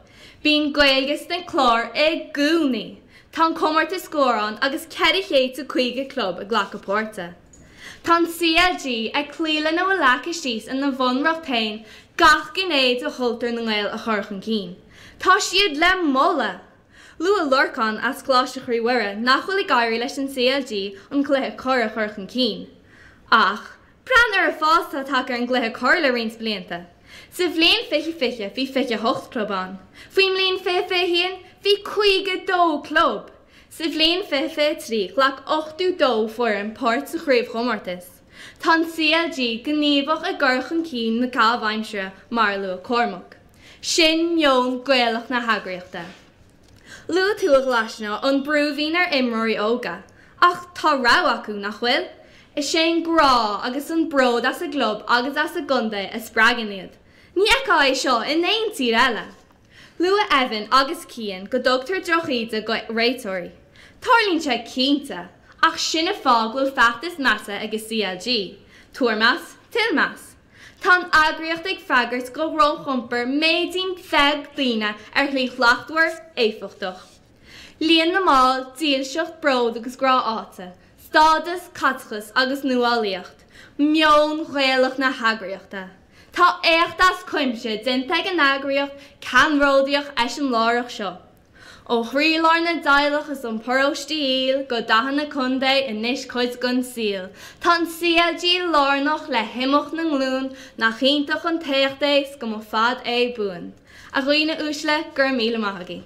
Bíonn Gaeilge sna cláir i gcónaí. Tá an comórtas Scór ann agus 450 club ag glacadh páirte. Tá an CLG ag cloí lena bhfuil leagtha síos ina bhunreacht féin gach gné de chultúr na nGael a chur chun cinn. Tá siad le moladh! Luaigh Lorcán as Coláiste Chroí Mhuire nach bhfuil ag éirí leis an CLG an cluiche corr a chur chun cinn. Ach, breathnaigh ar an bhfás atá tagtha ar an gcluiche corr le roinnt blianta. Sa bhliain 2020 bhí 28 club ann. Faoin mbliain 2021 bhí 52 club! Sa bhliain 2023 ghlac 82 foireann páirt sa chraobhchomórtas. Tá an CLG gníomhach i gcur chun cinn na caitheamh aimsire mar a luaigh Cormac. Sin meon Gaelach na heagraíochta. Luaigh tú, a Ghlaisne, an brú a bhíonn ar imreoirí óga. Ach tá rogha acu, nach bhfuil? Is é an grá agus an bród as a gclub agus as a gcontae a spreagann iad. Ní fheicfeá é seo in aon tír eile. Luaigh Evan agus Cian go dtugtar drochíde go réiteoirí. Tarlaíonn sé cinnte, ach sin an fáth go bhfuil feachtas measa ag an CLG, tabhair meas, tuill meas. Tá an eagraíocht ag freagairt go dhrochiompar méidín beag daoine ar shlí shlachtmhar, éifeachtach. Líon na mball, dílseacht, bród agus grá áite, stádas, caiteachas agus nuálaíocht, meon Ghaelach na heagraíochta. Tá éacht as cuimse déanta ag an eagraíocht ceannródaíoch eiseamláireach seo. Ó chroílár na dteaghlach is an paróiste dhíl go dathanna contae anois cuid den saol. Tá an CLG lárnach le himeacht na nglún, nach iontach an t-éacht é 's go mba fad é buan. A dhaoine uaisle, go raibh míle maith agaibh.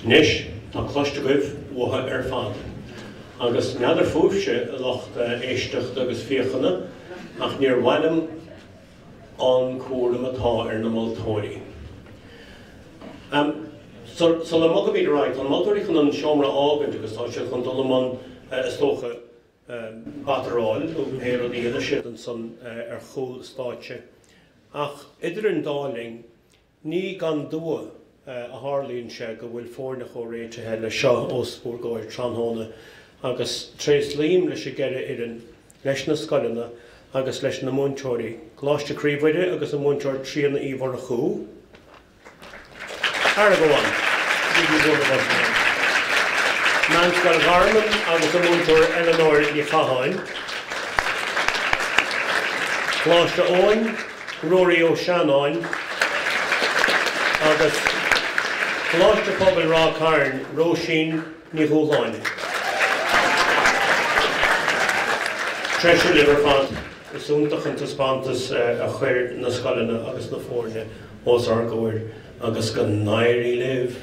Anois, tá cloiste agaibh uathu ar fad. Agus n'fheadar fúibhse, a lucht éisteachta agus féachana, ach níor mhaith liom an cúram atá ar na moltóirí. Sula mbogaimid ar aghaidh, tá na moltóirí chun an seomra a fhágaint agus tá siad chun dul i mbun, is dócha, bataráil nó pé rud a dhéanfaidh siad ansan ar chúl stáitse. Ach idir an dá linn, Ní gan dua a tharlaíonn sé go bhfuil foirne chomh réitithe leis seo os bhur gcomhair tráthnóna agus tréaslaím leis an gceithre fhoireann, leis na scoileanna agus leis na múinteoirí, Coláiste Croí Mhuire agus an múinteoir Tríona Uí Mhurchú, Argóin, Meánscoil Gharman agus an múinteoir Eileanóir Ní Chatháin, Coláiste Eoin, Ruairí Ó Seanáin agus Coláiste Pobail Ráth Cairn, Róisín Ní Dhúshláin. Treise libh ar fad. Is iontach an taispeántas a chuir na scoileanna agus na foirne os ár gcomhair agus go n-éirí libh!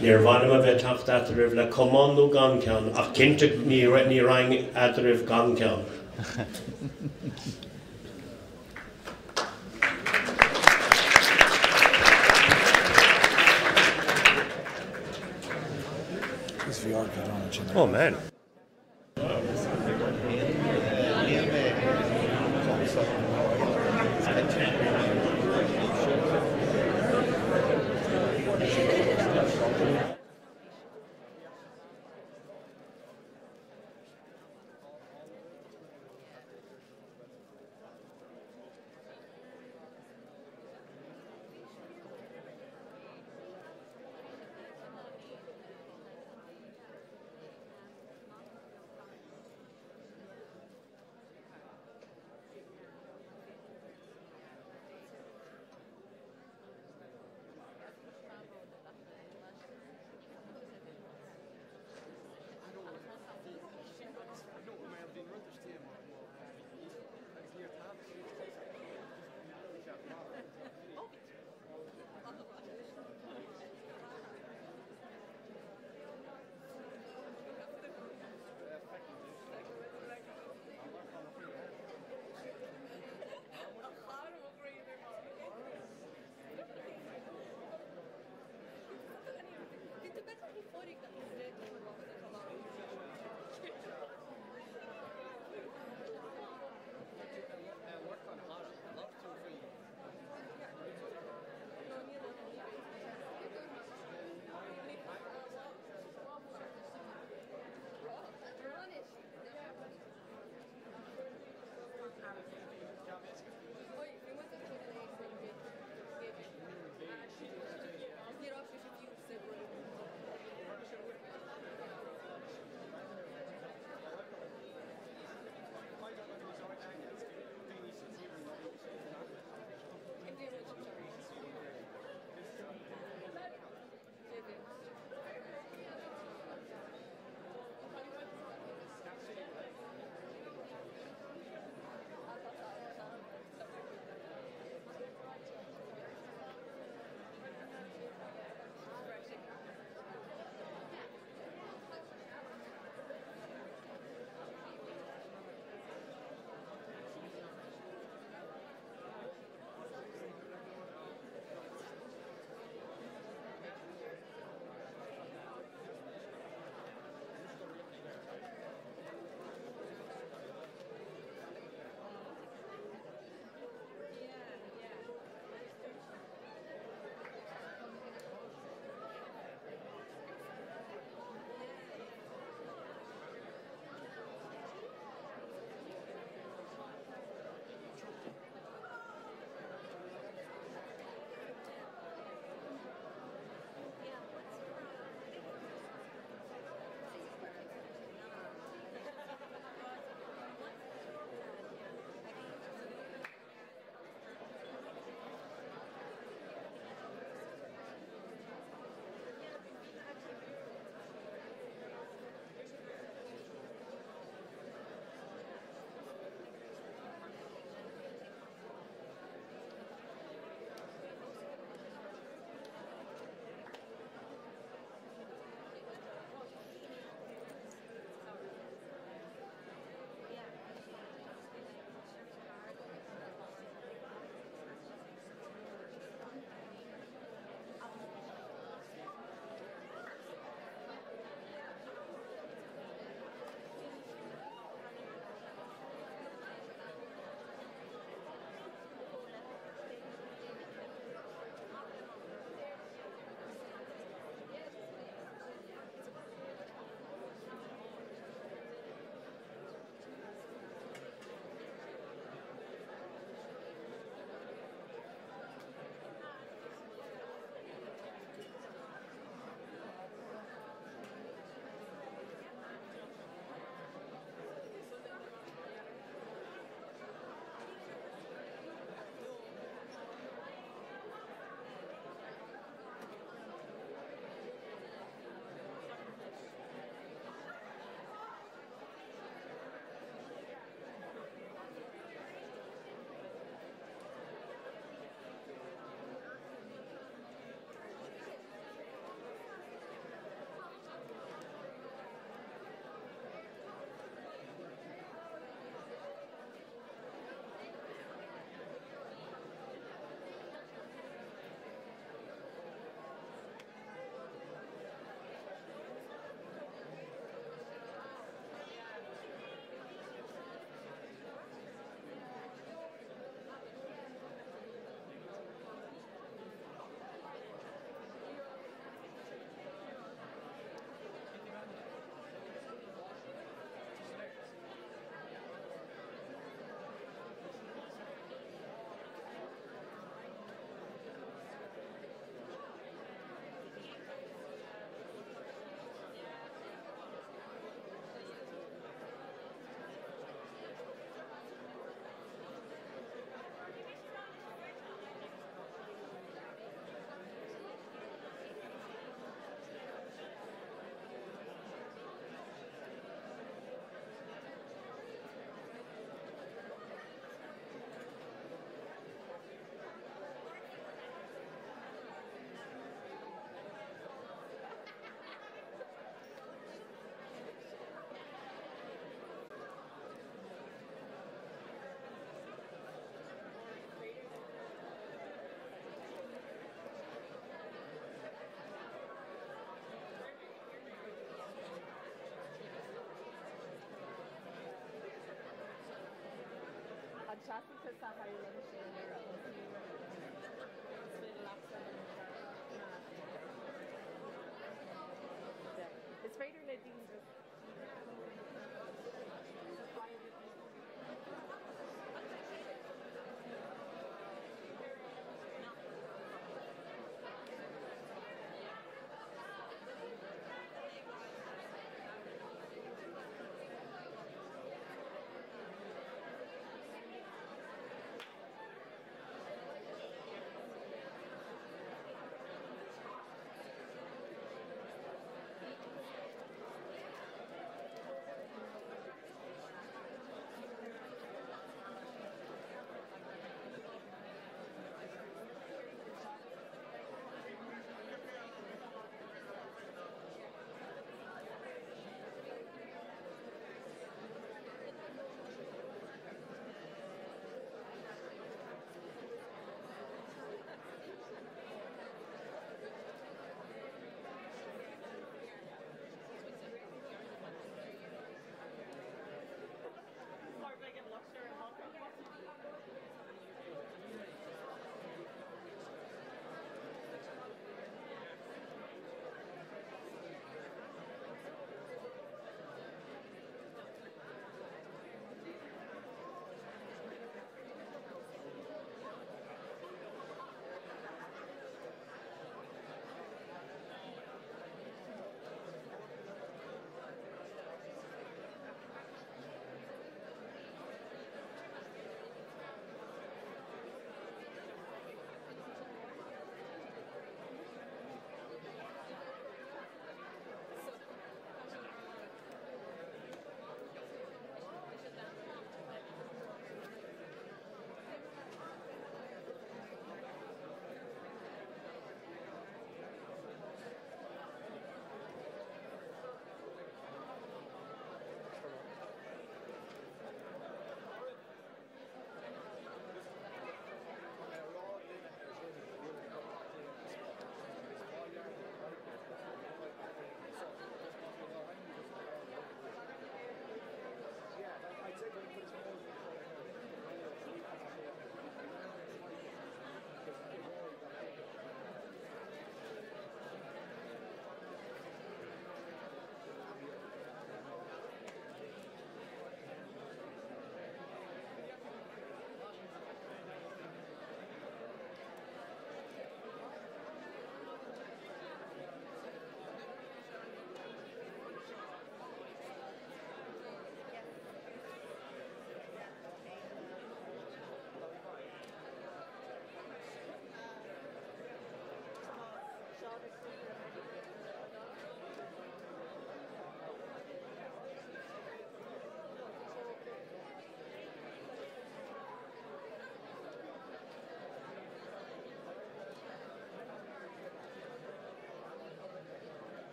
Níor mhaith liom a bheith ag teacht eadraibh le camán nó gan ceann, ach cinnte ní raghainn eadraibh gan ceann. Oh man. Seasann tusa thar linn sin nuair a thosaíonn Is féidir leatsa Is féidir le daoine just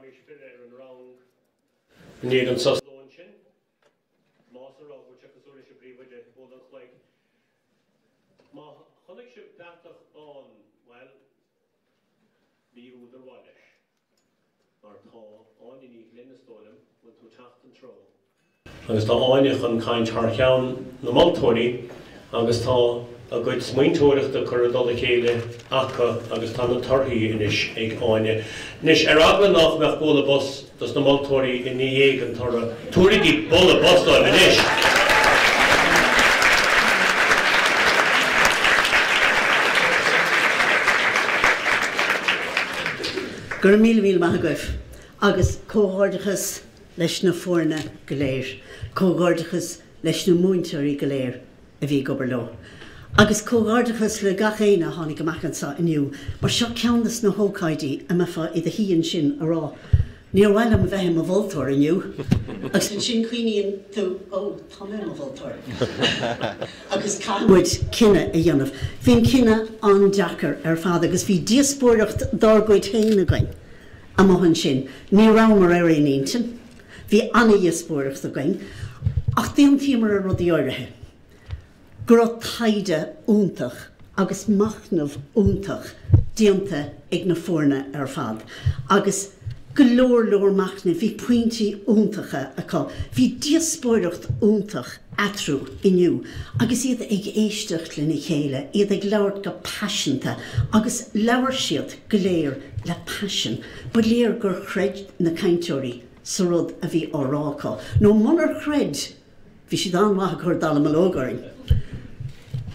éis filleadh ar an rang i ndiaidh an sos lóin sin. Más a rá go bhfuil sé cosúil leis an bpríomhoide ag bualadh an chloig. Má chonaic sibh deatach bán, bhuel, bhí údar mhaith leis. Mar tá Áine Ní Ghlinn, is dóigh liom, bhfuil tú ag teacht an treo. Agus tá Áine chun caint thar cheann na moltóirí agus tá a gcuid smaointeoireachta curtha i dtoll a chéile acu agus tá na torthaí anois ag Áine. Anois, ar eagla nách mbeadh bualadh bos dos na moltóirí i ndiaidh an toradh, tabharaigí bualadh bos dóibh anois! Go raibh míle míle maith agaibh agus comhghairdeachas leis na foirne go léir, comhghairdeachas leis na múinteoirí go léir a bhí ag obair leo, agus comhghairdeachas le gach éinne a tháinig amach anseo inniu, mar seo ceann de na hócáidí a mbeifeá i do shuí ansin a rá, níor mhaith liom a bheith i mo mholtóir inniu, agus ansin cuimhníonn tú, ó, tá mé i mo mholtóir, agus caithfidh muid cinneadh a dhéanamh. Bhí an cinneadh an-deacair ar fad agus bhí díospóireacht dár gcuid féin againn. Amuigh ansin, ní rabhamar ar aon intinn. Bhí an-dhíospóireacht againn, ach d'aontaíomar ar rudaí áirithe. Go raibh taighde iontach agus machnamh iontach déanta ag na foirne ar fad, agus go leor leor machnaimh, bhí pointí iontacha acu. Bhí díospóireacht iontach eatarthu inniu agus iad ag éisteacht lena chéile, iad ag labhairt go paiseanta agus labhair siad go léir le paisean. Ba léir gur chreid na cainteoirí sa rud a bhí á rá acu, nó munar chreid, bhí siad an-mhaith ag cur dallamullóg orainn.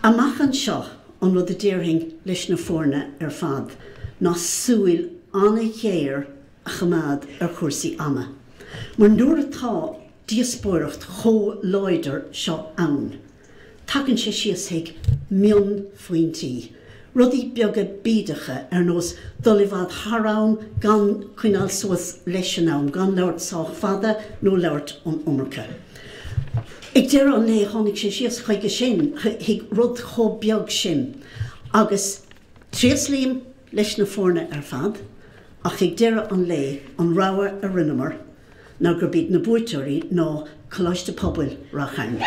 Amach anseo, an rud a déarfainn leis na foirne ar fad ná súil an-ghéar a choimeád ar chúrsaí ama, mar nuair atá díospóireacht chomh láidir seo ann, tagann sé síos chuig mionphointí, rudaí beaga bídeacha ar nós dul i bhfad thar am, gan coinneáil suas leis an am, gan labhairt sách fada nó labhairt an iomarca. Ag deireadh an lae tháinig sé síos chuige sin, chuig rud chomh beag sin agus tréaslaím leis na foirne ar fad ach ag deireadh an lae an rogha a rinneamar ná gurb iad na buaiteoirí ná Coláiste Pobail Ráth Chairn.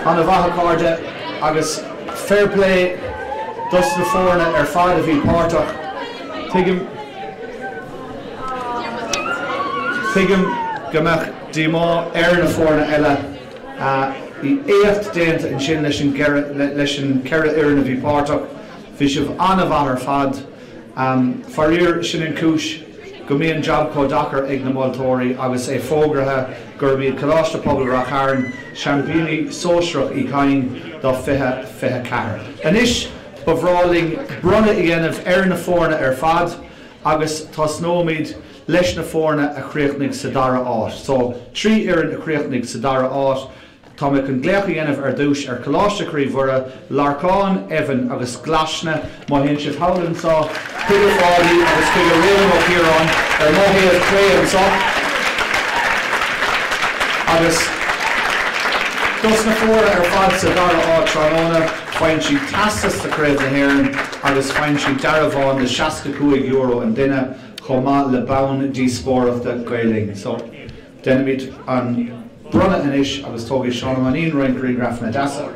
Ana mhaith a chairde agus fair play dos na foirne ar fad a bhí páirteach. Tuigim Tuigim go mbeadh díomá ar na foirne eile. Bhí éacht déanta ansin leis an leis an 4 fhoireann a bhí páirteach. Bhí sibh an-mhaith ar fad. Faraor, sin an chúis go mbíonn jab chomh deacair ag na moltóirí agus é fógraithe gurb iad Coláiste Pobail Ráth Chairn seaimpíní sóisearach Uí Chadhain do 2024. Anois ba bhreá linn bronnadh a dhéanamh ar na foirne ar fad agus tosnóimid leis na foirne a chríochnaigh sa dara háit. So, 3 fhoireann a chríochnaigh sa dara háit. Tá mé chun glaoch a dhéanamh ar dtús ar Choláiste Chroí Mhuire, Lorcán, Evan agus Glaisne. Má théann sibh thall anseo chuige Pháidí agus chuige Réamonn Ó Ciaráin ar mo thaobh clé anseo. Agus dos na foirne ar fad sa dara háit tráthnóna, faigheann siad teastas de Chraobh na hÉireann agus faigheann siad dearbhán de €65 an duine chomh maith le bonn díospóireachta Gael Linn. So. Déanfaimid an bronnadh anois agus tógfaidh Seán Ó Mainnín roinnt grianghrafanna deasa.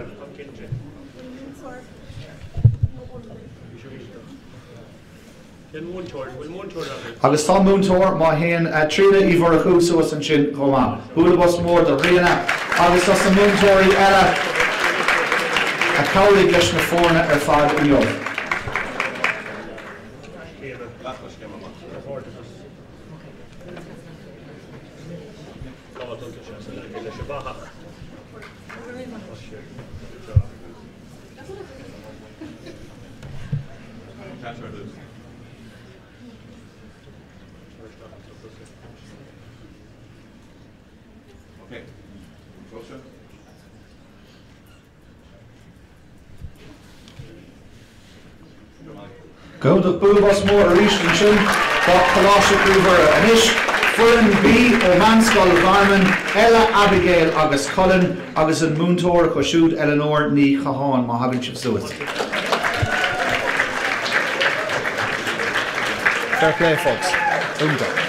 Agus tá múinteoir, má théann Tríona Uí Mhurchú suas ansin chomh maith. Bualadh bos mór do Thríona agus dos na múinteoirí eile a chabhraigh leis na foirne ar fad inniu. Go hiontach, bualadh bos mór arís ansin do Choláiste Chroí Mhuire. Anois, foireann B ó Mheánscoil Gharman, Ella, Abigail agus Colin agus an múinteoir acu siúd, Eleanor Ní Chatháin, má thagann sibh suas. Fair play folks. Iontach.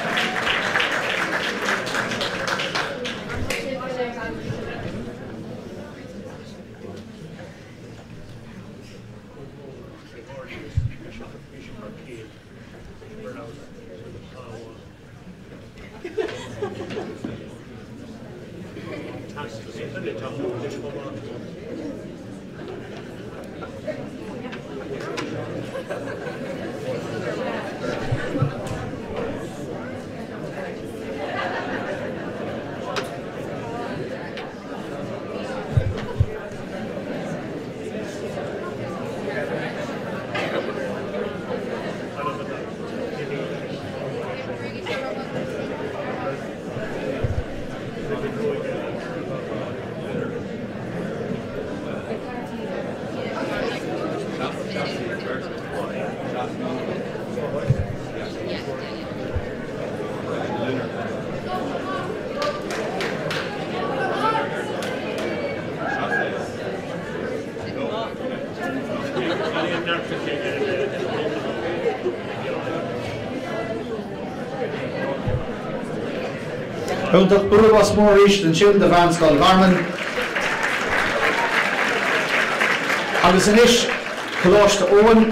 Iontach, bualadh bos mór arís ansin do Mheánscoil Gharman. Agus anois Coláiste Eoin.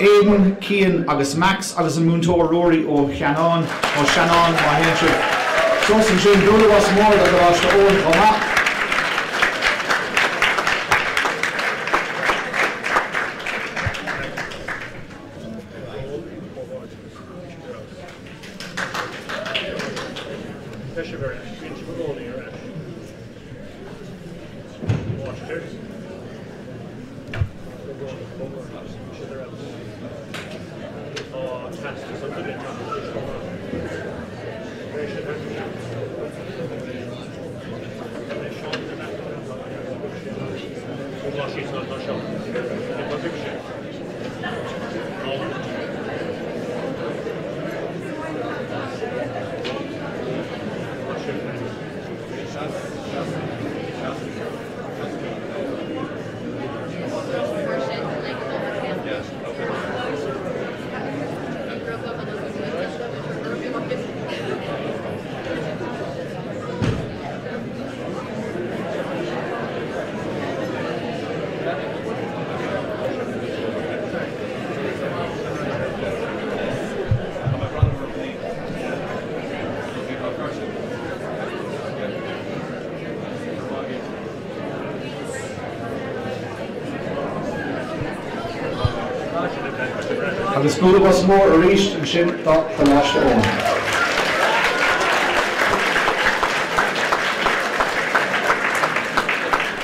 Aidan, Cian agus Max agus an Múinteoir Ruairí Ó Cheannáin, Ó Seanáin, má théann sibh suas ansin, bualadh bos mór do Choláiste Eoin chomh maith. Agus bualadh bos mór arís ansin do Choláiste Eoin.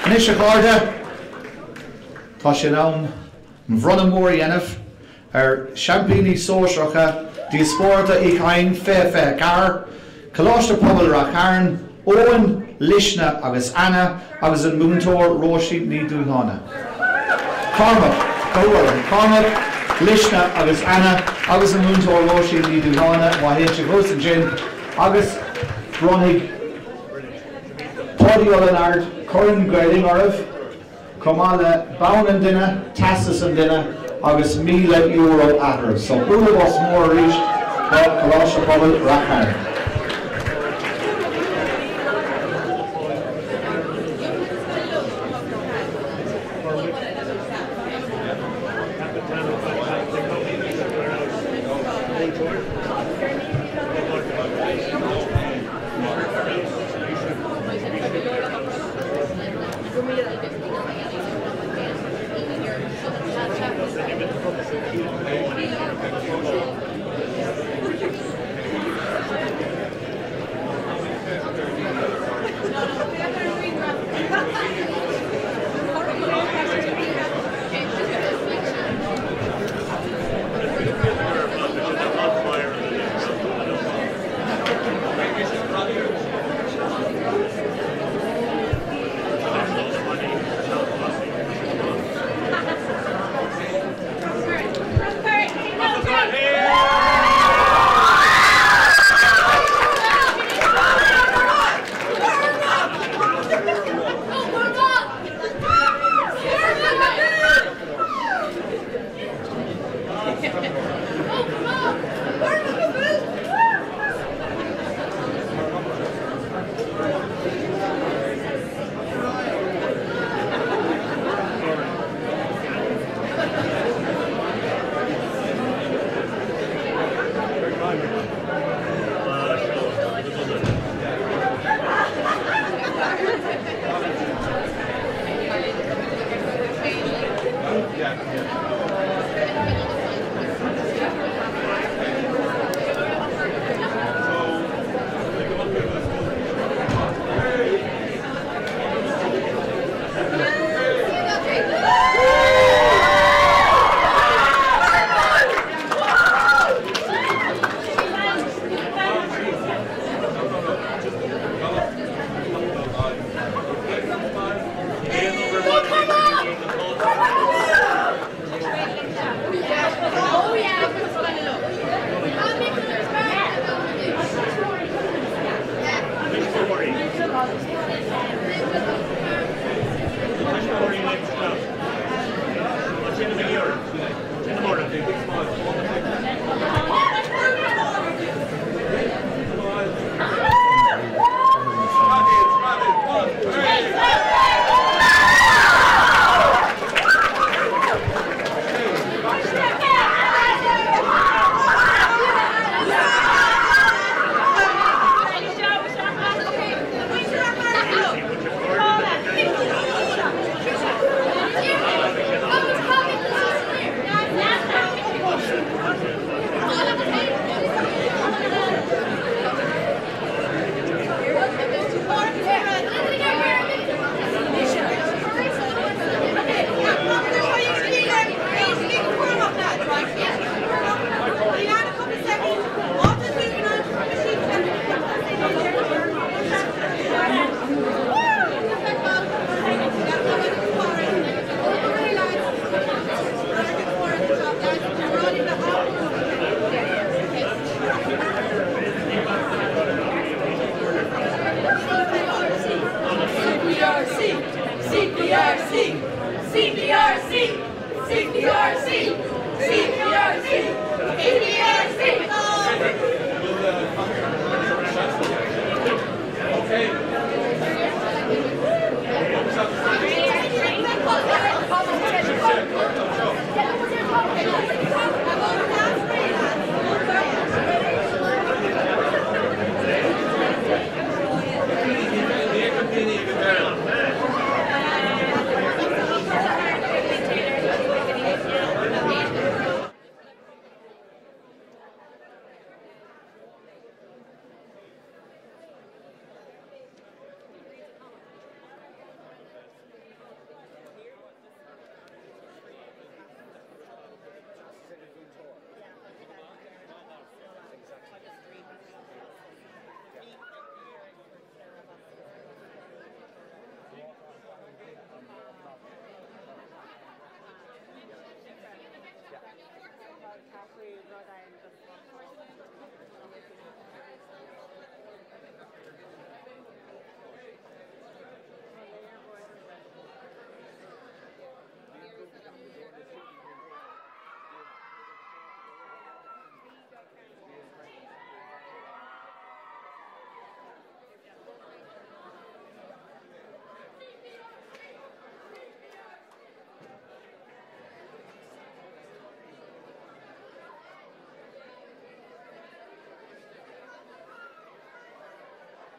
Anois a chairde, tá sé in am an bronnadh mór a dhéanamh ar Seaimpíní Sóisearacha Díospóireachta Uí Chadhain 2024, Coláiste Pobail Rath Chairn, Eoin, Luisne agus Anna agus an múinteoir Róisín Ní Dhúshláine. Cormac, gabh orm, Cormac, Luisne agus Anna agus an múinteoir Róisín Ní Dhúshláine, má théann sibh thuas ansin agus bronnfaidh Páidí Ó Lionáird Corn Gael Linn oraibh. chomh maith le bonn an duine, teastas an duine agus €1,000 eatarthu. So bualadh bos mór arís do Choláiste Pobail Rath Chairn.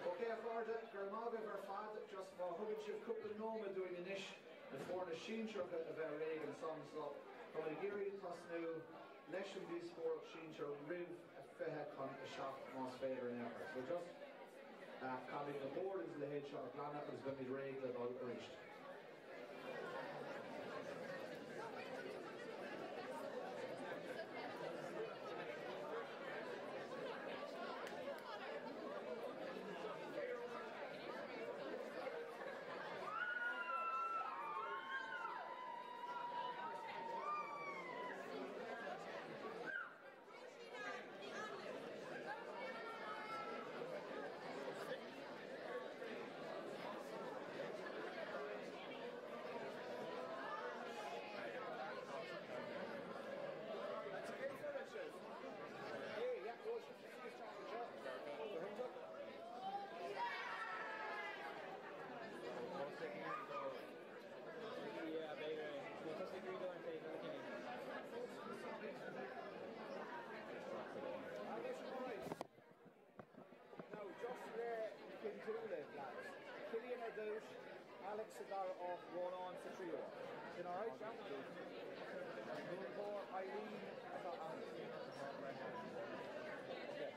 Ok a chairde, go raibh maith agaibh ar fad, just má thugann sibh cúpla nóiméad dúinn anois na foirne sinsearacha a bheith réidh ansan so táimid ag iarraidh tosnú leis an díospóireacht sinsir roimh 6:40 más féidir in aon chor. So just caithfimid na boird agus a leithéid seo a ghlanadh agus beimid réidh le dul arís. Now, just le cinntiú libh, lads. Cillian ar dtús, Alex sa dara háit, Rónán sa tríú háit. Sin alright? Múinteoir Eileen atá ann. Okay.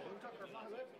Iontach ar maith libh.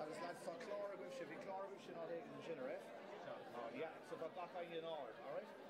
Agus lads tá clár agaibhse, bhí clár agaibhse in áit éigin ansin, an raibh? Tá, yeah, so tá gach éinne in ord, alright?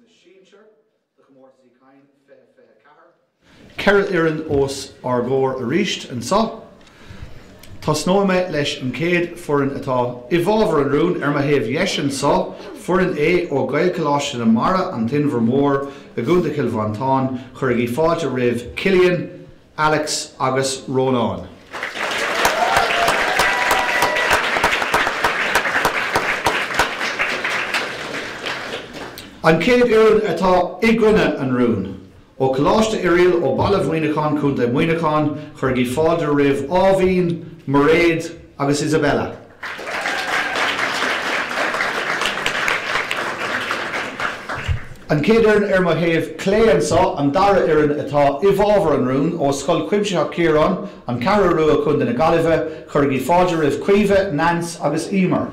Sinsear do Chomórtas Uí Chadhain 2024. 4 fhoireann os ár gcomhair arís anseo. Tosnóidh mé leis an chéad foireann atá i bhfabhar an rúin ar mo thaobh dheis anseo, Foireann A ó Ghaelcholáiste na Mara, An tInbhear Mór i gContae Chill Mhantáin. Cuirigí fáilte roimh Cillian, Alex agus Rónán. An chéad fhoireann atá i gcoinne an rúin, ó Choláiste Oiriall ó Baile Mhuineacháin, Contae Mhuineacháin, cuirigí fáilte roimh Áibhín, Mairéad agus Isabella. An chéad fhoireann ar mo thaobh clé anseo, an dara fhoireann atá i bhfabhar an rúin, ó Scoil Chuimsitheach Chiaráin, An Cheathrú Rua, Contae na Gaillimhe, cuirigí fáilte roimh Caoimhe, Nance agus Emer.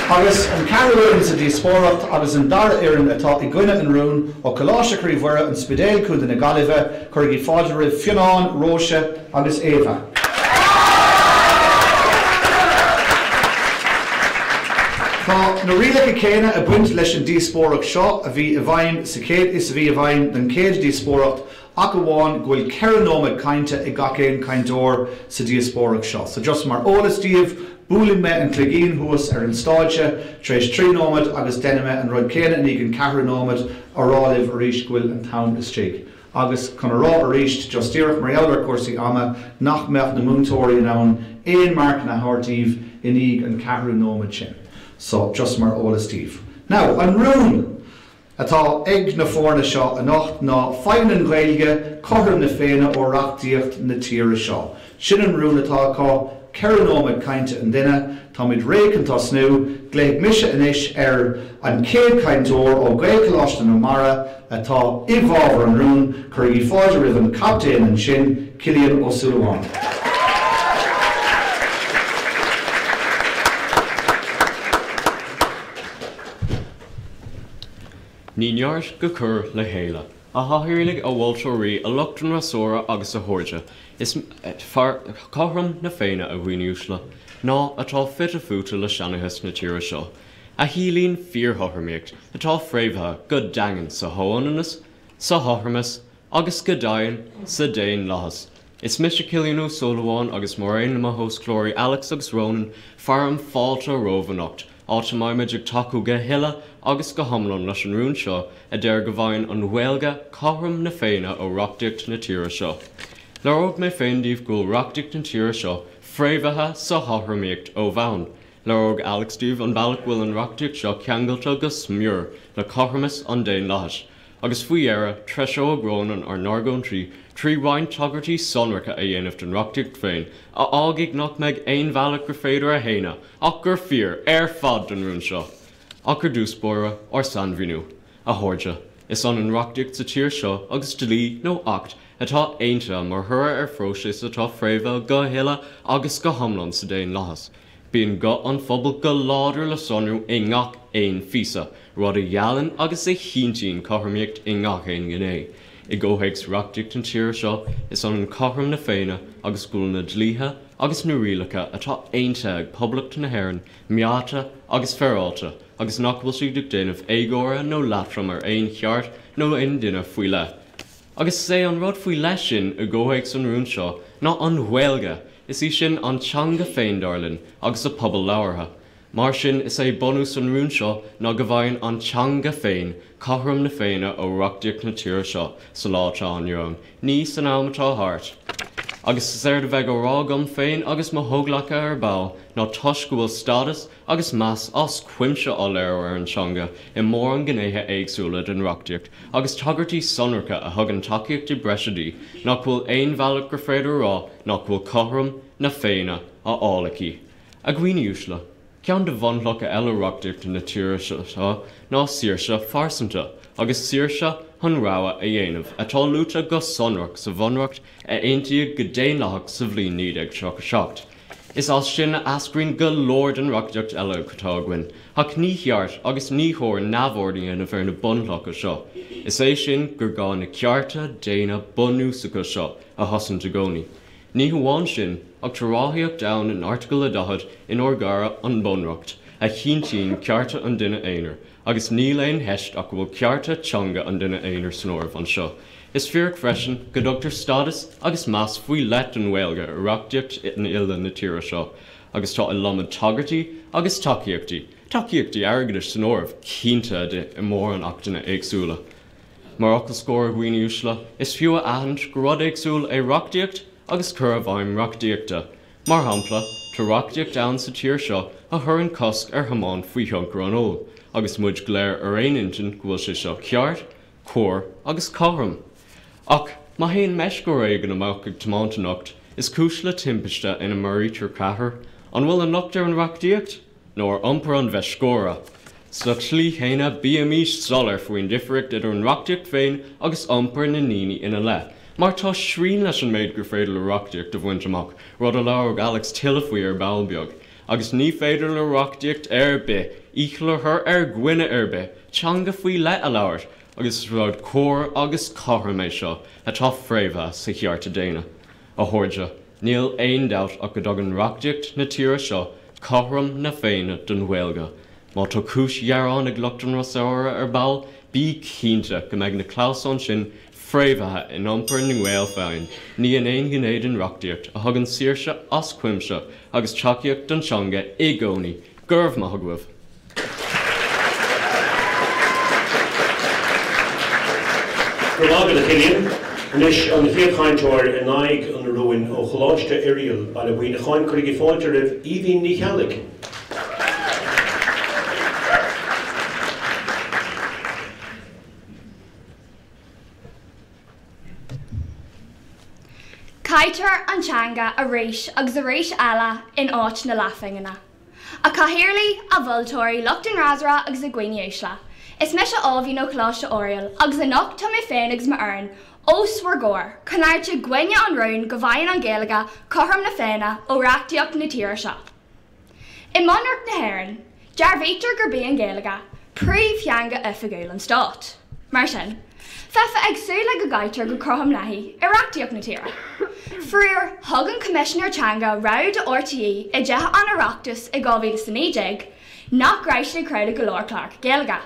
Agus an ceathrú fhoireann sa díospóireacht agus an dara fhoireann atá i gcoinne an rúin, ó Choláiste Chroí Mhuire, An Spidéal, Contae na Gaillimhe, cuirigí fáilte roimh Fionnán, Róise agus Éabha. Tá na rialacha céanna ag baint leis an díospóireacht seo a bhí i bhfeidhm sa chéad is a bhí i bhfeidhm don chéad díospóireacht ach amháin go bhfuil 4 nóiméad cainte ag gach aon cainteoir sa díospóireacht seo. So just mar eolas daoibh, buailfidh mé an cloigín thuas ar an stáitse tar éis 3 nóiméad agus déanfaidh mé an rud céanna i ndiaidh an ceathrú nóiméad a rá libh arís go bhfuil an t-am istigh. Agus chun a rá arís, just díreach mar gheall ar chúrsaí ama, nach mbeadh na múinteoirí in ann aon marcanna a thabhairt daoibh i ndiaidh an ceathrú nóiméad sin. So, just mar eolas daoibh. Now, an rún atá ag na foirne seo anocht ná faigheann an Ghaeilge cothrom na Féinne ó reachtaíocht na tíre seo. Sin an rún atá acu, 4 nóiméad cainte an duine. Táimid réidh chun tosnú. Glaofaidh mise anois ar an chéad chainteoir ó Ghaelcholáiste na Mara atá i bhfabhar an rúin. Cuirigí fáilte roimh an captaen ansin, Cillian Ó Súilleabháin. Ní neart go cur le chéile. A chathaoirligh, a mholtóirí, a lucht an fhreasúra agus a chairde, is fearr cothrom na Féinne, a dhaoine uaisle, ná atá fite fuaite le seanchas na tíre seo, a chiallaíonn fíorchothromaíocht atá fréamhaithe go daingean sa chomhionannas, sa chothromas agus go deimhin sa daonlathas. Is mise Cillian Ó Súilleabháin agus mar aon le mo chomhscoláirí Alex agus Ronan, fearaim fáilte romhaibh anocht, áit a mbeimid ag tacú go huile agus go hiomlán leis an rún seo a deir go bhfaigheann an Ghaeilge cothrom na Féinne ó reachtaíocht na tíre seo. Léireoidh mé féin daoibh go bhfuil reachtaíocht na tíre seo fréamhaithe sa chothromaíocht ó bhonn. Léireoidh Alex daoibh an bealach go bhfuil an reachtaíocht seo ceangailte go smior le cothromas an daonlathais. Agus faoi dheireadh, treiseoidh Rónán ár n-argóintí trí roinnt tagairtí sonracha a dhéanamh don reachtaíocht féin, a fhágfaidh nach mbeidh aon bhealach gur féidir a shéanadh ach gur fíor ar fad don rún seo. Ach ar dtús báire, ár sainmhíniú. A chairde, is ionann reachtaíocht sa tír seo agus dlí nó acht atá aontaithe mar thoradh ar phróiseas atá fréamhaithe go huile agus go hiomlán sa daonlathas. Bíonn guth an phobail go láidir le sonrú i ngach aon phíosa, rud a gheallann agus a chinntíonn cothromaíocht i ngach aon ghné. I gcomhthéacs reachtaíocht na tíre seo, is ionann cothrom na Féinne agus go bhfuil na dlíthe agus na rialacha atá aontaithe ag Poblacht na hÉireann meáite agus féaráilte agus nach bhfuil siad ag déanamh éagóra nó leatrom ar aon cheart nó aon duine faoi leith. Agus is é an rud faoi leith sin i gcomhthéacs an rúin seo ná an Ghaeilge, is í sin an teanga féin, dar linn, agus a pobal labhartha. Mar sin, is é bunús an rúin seo ná go bhfaigheann an teanga féin cothrom na Féinne ó reachtaíocht na tíre seo sa lá atá inniu ann, ní san am atá thart. Agus is éard a bheidh á rá agam féin agus mo chomhghleacaithe ar ball ná toisc go bhfuil stádas agus meas as cuimse á léiriú ar an teanga i mórán gnéithe éagsúla den reachtaíocht agus tagairtí sonracha a thugann tacaíochtaí breise di nach bhfuil aon bhealach gur féidir a rá nach bhfuil cothrom na Féinne á fháil aici. A dhaoine uaisle, ceann de bhunchlocha eile reachtaíocht na tíre seo ná saoirse phearsanta agus saoirse chun rogha a dhéanamh atá luaite go sonrach sa Bhunreacht a aontaíodh go daonlathach sa bhliain 1937. Is as sin a eascraíonn go leor den reachtaíocht eile atá againn, ach ní cheart agus ní chóir neamhaird a dhéanamh ar na bunchlocha seo, is é sin gur gá na cearta daonna bunúsacha seo a chosaint i gcónaí. Ní hamháin sin, ach tá ráthaíocht ann in Airteagal 40 inár gaireadh an Bunreacht, a chinntíonn cearta an duine aonair, agus níl aon cheist ach go bhfuil cearta teanga an duine aonair san áireamh anseo. Is fíric freisin go dtugtar stádas agus meas faoi leith don Ghaeilge i reachtaíocht uile na tíre seo, agus tá iliomad tagairtí agus tacaíochtaí, tacaíochtaí airgeadais san áireamh, cinnte, di i mórán achtanna éagsúla. Mar fhocal scoir, a dhaoine uaisle, is fiú a aithint gur rud éagsúil é reachtaíocht agus cur i bhfeidhm reachtaíochta. Mar shampla, tá reachtaíocht ann sa tír seo a chuireann cosc ar thiomáint faoi thionchar an óil, agus muid go léir ar aon intinn go bhfuil sé seo ceart, cóir agus cothrom. Ach má théann meisceoir éigin amach ag tiomáint anocht is cúis le timpiste ina maraítear ceathrar, an bhfuil an locht ar an reachtaíocht? nó ar iompar an mheisceora. Sa tslí chéanna, bímís soiléir faoin difríocht idir an reachtaíocht féin agus iompar na ndaoine ina leith, mar tá srian leis an méid gur féidir le reachtaíocht a bhaint amach, rud a labhróidh Alex tuilleadh faoi ar ball beag. Agus ní féidir le reachtaíocht ar bith iachall a chur ar dhuine ar bith teanga faoi leith a labhairt, agus is rud cóir agus cothrom é seo atá fréamhaithe sa chearta daonna. A chairde, níl aon dabht ach go dtugann reachtaíocht na tíre seo cothrom na Féinne don Ghaeilge. Má tá cúis ghearáin ag lucht an fhreasúra ar ball, bí cinnte go mbeidh na clamhsáin sin fréamhaithe in iompar na nGael féin, ní in aon ghné den reachtaíocht a thugann saoirse as cuimse agus tacaíocht don teanga i gcónaí. Go raibh maith agaibh. Go raibh maith agat, a Chillian. Anois an chéad chainteoir in aghaidh an rúin ó Choláiste Oiriall, Baile Mhuineacháin, cuirigí fáilte roimh Aoibhín Ní Cheallaigh. Cailltear an teanga arís agus arís eile in áit na leathphingine. A Chathaoirligh, a mholtóirí, lucht an fhreasúra agus a dhaoine uaisle. Is mise Aoibhín ó Choláiste Oiriall agus anocht tá mé féin agus m'fhoireann os bhur gcomhair chun labhairt i gcoinne an rúin go bhfaigheann an Ghaeilge cothrom na Féinne ó reachtaíocht na tíre seo. I mBunreacht na hÉireann, dearbhaítear gurb í an Ghaeilge príomhtheanga oifigiúil an stáit. Mar sin, bheifeá ag súil le go gcaitear go cothrom léi i reachtaíocht na tíre. Faraor, thug an Coimisinéir Teanga rabhadh do RTÉ i dTithe an Oireachtais i 2019 nach raibh siad ag craoladh go leor cláracha Gaeilge.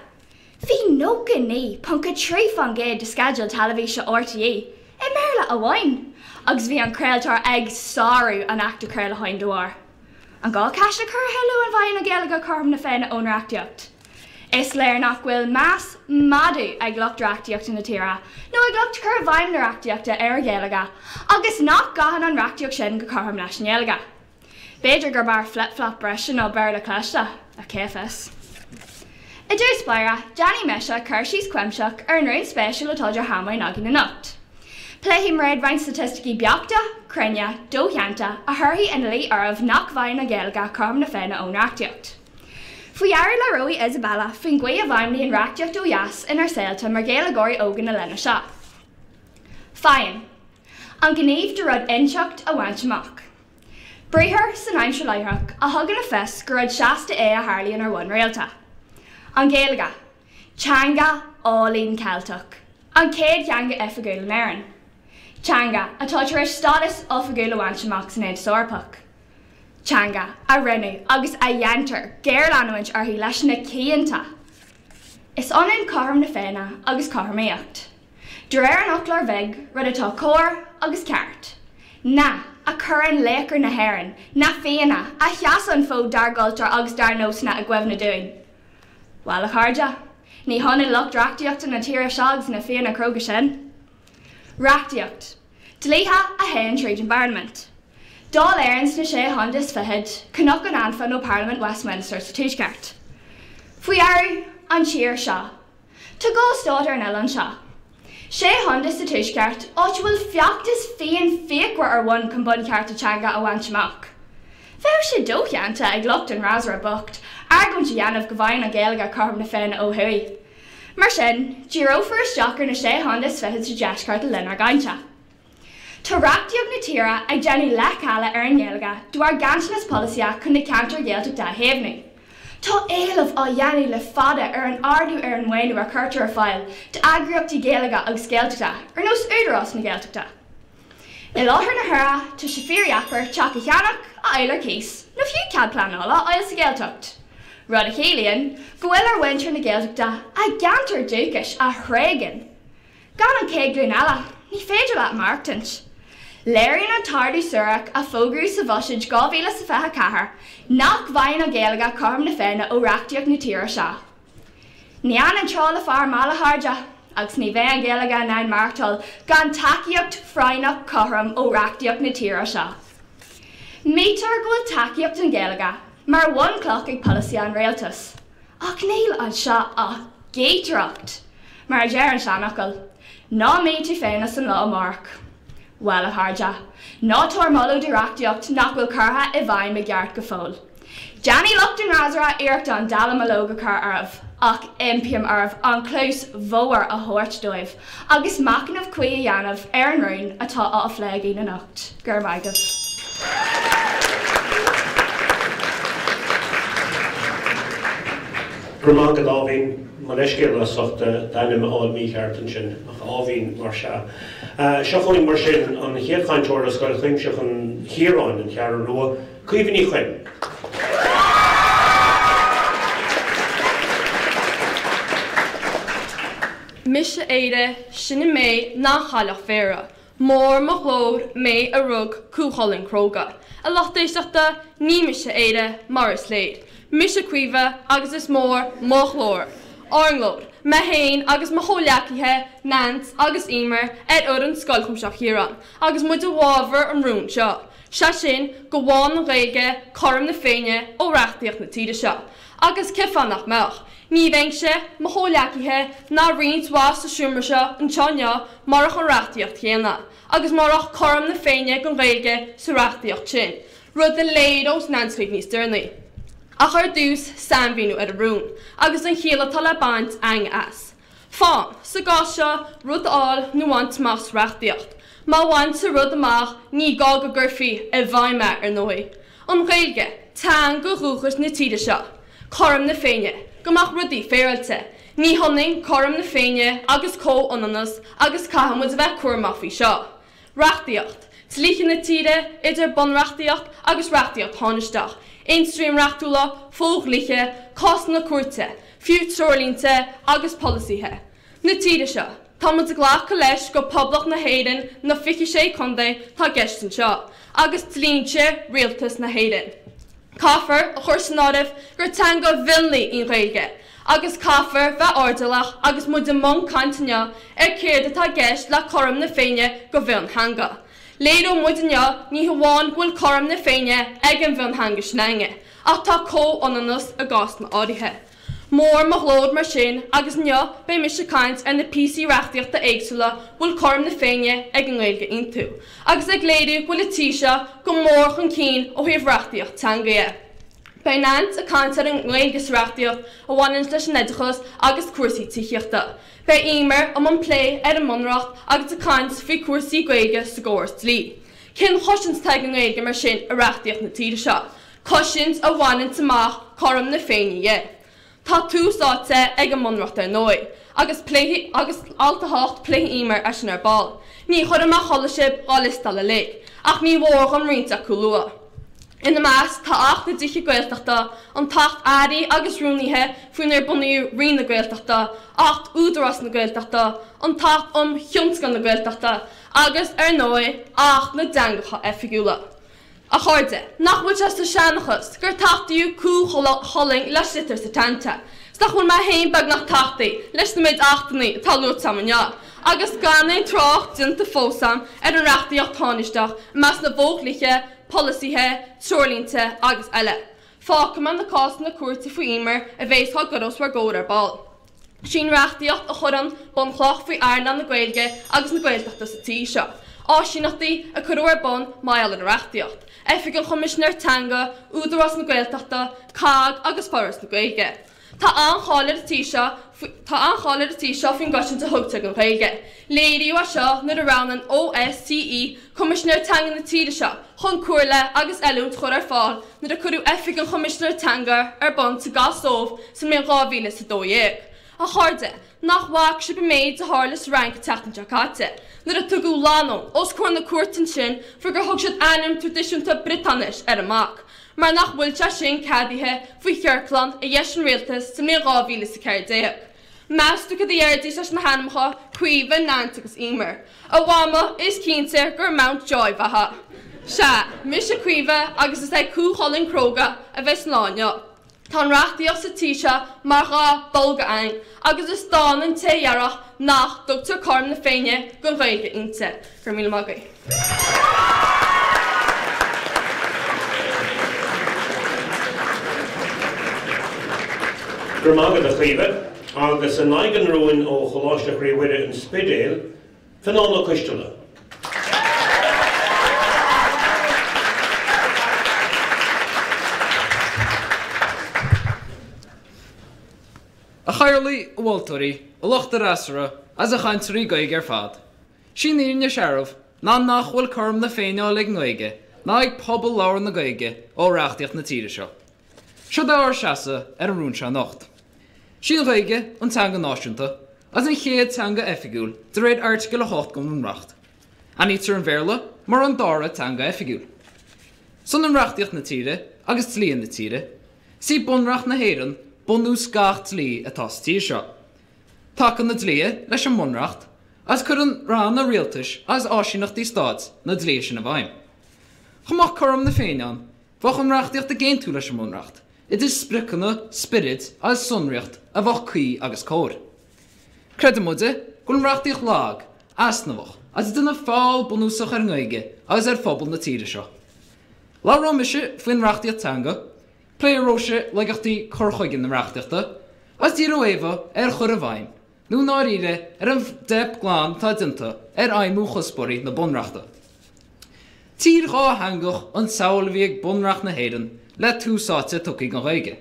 Bhí 99.3% de sceideal teilifíse RTÉ i mBéarla amháin agus bhí an craoltóir ag sárú an Achta Craolacháin dá bharr. An gá ceist a chur a thuilleadh an bhfaigheann an Ghaeilge cothrom na Féinne ón reachtaíocht? Is léir nach bhfuil meas madaidh ag lucht reachtaíochta na tíre nó ag lucht cur i bhfeidhm na reachtaíochta ar an Ghaeilge agus nach gcaitheann an reachtaíocht sin go cothrom leis an nGaeilge. B'fhéidir gurb fhearr flip flop breise ná Béarla cliste, ach cé fios? I dtús báire, déanfaidh mise cur síos cuimsitheach ar an rún spéisiúil atá idir chamáin againn anocht. Pléifidh Mairéad roinnt staitisticí beachta, cruinne, doshéanta a chuirfidh ina luí oraibh nach bhfaigheann an Ghaeilge cothrom na Féinne ón reachtaíocht. Faoi dheireadh labhróidh Isabella faoin gcaoi a bhfeidhmíonn reachtaíocht ó dheas inár saolta mar Ghaeilgeoirí óga na linne seo. Faigheann. An gníomh de rud inteacht a bhaint amach. Briathar san aimsir láithreach a thugann le fios gur rud seasta é a tharlaíonn ar bhonn rialta. An Ghaeilge. Teanga álainn Ceilteach. An chéad theanga oifigiúil in Éirinn. Teanga atá tar éis stádas oifigiúil a bhaint amach san Aontas Eorpach. Teanga a rinneadh agus a dhéantar géarleanúint uirthi leis na cianta. Is ionann cothrom na Féinne agus cothromaíocht. De réir an fhoclóir bhig, rud atá cóir agus ceart. Nath a chuireann laochra na hÉireann, na Fianna, a sheas an fód dár gcultúr agus dár nósanna i gcuimhne dúinn. Bhuel, a chairde, ní hionann lucht reachtaíochta na tíre seo agus na Fianna cróga sin. Reachtaíocht. Dlíthe a théann tríd an bParlaimint. Dáil Éireann sna Sé Chontae is Fichead, Cnoc an Anfa nó Parlaimint Westminster sa Tuaisceart. Faoi dheireadh, an tír seo. Tá dhá stát ar an oileán seo. Sé chontae sa Tuaisceart, áit a bhfuil feachtas fiáin fíochmhar ar bun chun bunchearta teanga a bhaint amach. Bheadh sé doshéanta ag lucht an fhreasúra bocht argóint a dhéanamh go bhfaigheann an Ghaeilge cothrom na Féinne ó thuaidh. Mar sin, díreofar isteach ar na sé chontae is fichead sa Deisceart le linn ár gcainte. Tá reachtaíocht na tíre ag déanamh leithcheala ar an nGaeilge de bharr ganntanas polasaithe chun na ceantair Ghaeltachta a chaomhnú. Tá éileamh á dhéanamh le fada ar an ardú ar an maoiniú a chuirtear ar fáil d'eagraíochtaí Gaeilge agus Gaeltachta ar nós Údarás na Gaeltachta. I láthair na huaire, tá sé fíordheacair teach a cheannach, a fháil ar cíos, nó fiú cead pleanála a fháil sa Ghaeltacht. Rud a chiallaíonn go bhfuil ar mhuintir na Gaeltachta a gceantar dúchais a thréigean. Gan an chéad ghlúin eile, ní féidir leat maireachtaint. Léiríonn an t-ardú suarach a fógraíodh sa Bhuiséad 2024 nach bhfaigheann an Ghaeilge cothrom na Féinne ó reachtaíocht na tíre seo. Ní fhanann trá le fear mall, a chairde, agus ní bheidh an Ghaeilge in ann maireachtáil gan tacaíocht phráinneach chothrom ó reachtaíocht na tíre seo. Maítear go bhfuil tacaíocht don Ghaeilge mar bhunchloch ag polasaithe an rialtais, ach níl anseo ach gaotaireacht! Mar a deir an seanfhocal, ná maígh tú féin as an lá amárach. Bhuel, a chairde, ná tabhair moladh do reachtaíocht nach bhfuil curtha i bhfeidhm i gceart go fóill. Déanfaidh lucht an fhreasúra iarracht an dallamullóg a chur oraibh, ach impím oraibh an chluas bhodhar a thabhairt dóibh agus machnamh cuí a dhéanamh ar an rún atá á phlé againn anocht. Go raibh maith agaibh. Go raibh maith agat, Áibhín. Mo leithscéal as ucht d'ainm a fháil mícheart ansin, ach Áibhín mar sea. Seo chugainn mar sin an chéad chainteoir ó Scoil Chuimsitheach an Chiaráin, An Cheathrú Rua, Caoimhe Ní Chuinn. Mise Éire, sin í mé, nach Chailleach Bhéarra. Mór mo ghlór, mé a rug Cú Chulainn cróga. A lucht éisteachta, ní mise Éire, mar is léir. Mise Caoimhe agus is mór mo ghlór. Ár nglór. Mé féin agus mo chomhghleacaithe, Nance agus Emer, ar fhoireann Scoil Chuimsitheach Chiaráin, agus muid i bhfabhar an rúin seo. Sé sin, go bhfaigheann an Ghaeilge cothrom na Féinne ó reachtaíocht na tíre seo. Agus cén fáth nach mbeadh? Ní bheinnse, mo chomhghleacaithe, ná roinnt mhaith sa seomra seo anseo inniu murach an reachtaíocht chéanna, agus murach cothrom na Féinne don Ghaeilge sa reachtaíocht sin, rud a léireos Nance chugaibh níos deireanaí. Ach ar dtús, sainmhíniú ar an rún, agus an chiall atá le baint againn as. Fán, sa gcás seo, rud a fháil nó a bhaint amach sa reachtaíocht. Má bhaintear rud amach, ní gá go gcuirfí i bhfeidhm é, ar ndóigh. An Ghaeilge, teanga dhúchais na tíre seo. Cothrom na Féinne, go mbeadh rudaí féaráilte. Ní hionann cothrom na Féinne agus comhionannas agus caithfidh muid a bheith cúramach faoi seo. Reachtaíocht, dlíthe na tíre, idir bunreachtaíocht agus reachtaíocht thánaisteach, ionstraimí reachtúla, fo-dhlíthe, cásanna cúirte, fiú treoirlínte agus polasaithe na tíre seo. Tá muid ag glacadh leis gur Poblacht na hÉireann na 26 contae atá i gceist anseo, agus dlínse Rialtas na hÉireann. Caithfear a chur san áireamh gur teanga mhionlaigh í an Ghaeilge, agus caithfear bheith airdeallach agus muid i mbun caint inniu ar céard atá i gceist le cothrom na Féinne do mhiontheanga. Léireoidh muid inniu ní hamháin go bhfuil cothrom na Féinne ag an mhiontheanga sin againne, ach tá comhionannas i gcásanna áirithe. Mór mo ghlór mar sin agus inniu beidh mise ag caint ar na píosaí reachtaíochta éagsúla bhfuil cothrom na Féinne ag an nGaeilge iontu, agus ag léiriú go bhfuil an tír seo go mór chun cinn ó thaobh reachtaíocht teanga dhe. Beidh Nance ag caint ar an nGaeilge sa reachtaíocht a bhaineann leis an oideachas agus cúrsaí tithíochta. Beidh Emer i mbun plé ar an mBunreacht agus ag caint faoi cúrsaí Gaeilge sa gcóras dlí. Cén chosaint atá ag an nGaeilge mar sin i reachtaíocht na tíre seo? Cosaint a bhaineann amach cothrom na Féinne dhe. Tá tús áite ag an mBunreacht ar ndóigh, agus pléifidh agus alt 8 pléifidh Emer é sin ar ball. Ní chuirfidh mé a chodladh sibh dhá liostáil uilig, ach ní mhór dhom roinnt acu a lua. Ina measc tá Acht na dTithe Gaeltachta, an tAcht Airí agus Rúnaithe faoinar bunaíodh Roinn na Gaeltachta, Acht Údarás na Gaeltachta, an tAcht um Thionscal na Gaeltachta agus, ar ndóigh, Acht na dTeangacha Oifigiúla. A chairde, nach bhfuil sé sa seanchas gur tachtaíodh Cú Chulainn le sliotar Setanta? 'S nach bhfuil mé féin beagnach tachtaithe leis na méid achtanna atá luaite a'm inniu, agus gan aon trácht déanta fós a'm ar an reachtaíocht thánaisteach i measc na bhfodhlíthe, polasaithe, treoirlínte agus eile. Fágfaidh mé na cásanna cúirte faoi Emer a bhéas á gcur os bhur gcomhair ar ball. Sí an reachtaíocht a chuireann bunchloch faoi earnáil na Gaeilge agus na Gaeltachta sa tír seo. Áisíneachtaí a cuireadh ar bun mar gheall ar an reachtaíocht. Oifig an Choimisinéir Teanga, Údarás na Gaeltachta, COGG agus Foras na Gaeilge. Tá an-cháil ar an tír seo Tá an-cháil ar an tír seo faoin gcosaint a thugtar don Ghaeilge. Léiríodh é seo nuair a roghnaigh an OSCE Coimisinéir Teanga na tíre seo chun comhairle agus oiliúint a chur ar fáil nuair a cuireadh Oifig an Choimisinéir Teanga ar bun sa gCasóbh sa mbliain 2012. A chairde, nach bhfaca sibh an méid a tharla sa Fhrainc an tseachtain seo caite, nuair a tugadh lánúin os comhair na cúirte ansin faoi gur thug siad ainm traidisiúnta Briotáinis ar a mac, mar nach bhfuil sé sin ceadaithe faoi chiorclán a d'eisigh an rialtas sa mbliain 2014. Meas tú cad a dhéarfaidís leis na hainmneacha Caoimhe, Nancy agus Emer? A Mhama, is cinnte gur Mountjoy a bheadh. Sea, mise Caoimhe agus is é Cú Chulainn cróga a bheas an lá inniu. Tá an reachtaíocht sa tír seo mar dhath bolga againn agus is dána an té a dhéarfadh nach dtugtar cothrom na Féinne don Ghaeilge inti. Go raibh míle maith agaibh. Go raibh maith agat, a Chaoimhe. Agus in aghaidh an rúin ó Choláiste Chroí Mhuire, An Spidéal, Fionán Ó Coisteala. A chathaoirligh, a mholtóirí, a lucht an fhreasúra, agus a chainteoirí Gaeilge ar fad. Sí an fhírinne searbh ná nach bhfuil cothrom na Féinne á fháil ag an nGaeilge ná ag pobal labhartha na Gaeilge ó reachtaíocht na tíre seo. Seod é ár seasamh ar an rún seo anocht. Sí an Ghaeilge an teanga náisiúnta agus an chéad teanga oifigiúil de réir Airteagal 8 den Bhunreacht. Aithnítear an Bhéarla mar an dara teanga oifigiúil. Is ionann reachtaíocht na tíre agus dlíthe na tíre. Is í Bunreacht na hÉireann bunús gach dlí atá sa tír seo. Tacann na dlíthe leis an mBunreacht agus cuireann ranna rialtais agus áisíneachtaí stáit na dlíthe sin i bhfeidhm. Chun mbeadh cothrom na Féinne ann, bheadh an reachtaíocht ag aontú leis an mBunreacht, idir spriocanna, spiorad agus sonraíocht a bheadh cuí agus cóir. Creideann muide go bhfuil an reachtaíocht lag, easnamhach agus ag déanamh feall bunúsach ar an nGaeilge agus ar phobal na tíre seo. Labhróidh mise faoin reachtaíocht teanga, pléifidh Róise laigeachtaí cur chuige na reachtaíochta, agus díreoidh Éabha ar chur i bhfeidhm, nó i ndáiríre ar an dteip glan atá déanta ar fheidhmiú chuspóirí na Bunreachta. Tír dhátheangach an tsamhail a bhí ag Bunreacht na hÉireann le tús áite tugtha don Ghaeilge.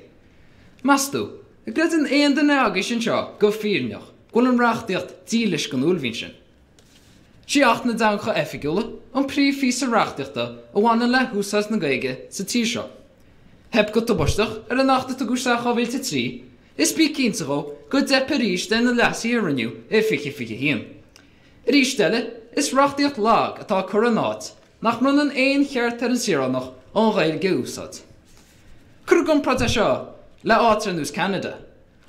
Meas tú, an gcreideann aon duine agaibhse anseo go fírinneach go bhfuil an reachtaíocht dílis don uaillmhian sin? Sí Acht na dTeangacha Oifigiúla an príomhphíosa reachtaíochta a bhaineann le húsáid na Gaeilge sa tír seo. Theip go tubaisteach ar an Acht a tugadh isteach 2003, is bí cinnte dhó go dteipfidh arís ar na leasuithe a rinneadh i 2021. Arís eile, is reachtaíocht lag atá curtha in áit nach mbronnann aon cheart ar an saoránach an Ghaeilge a úsáid. Cuir i gcomparáid é seo le áit ar nós Ceanada.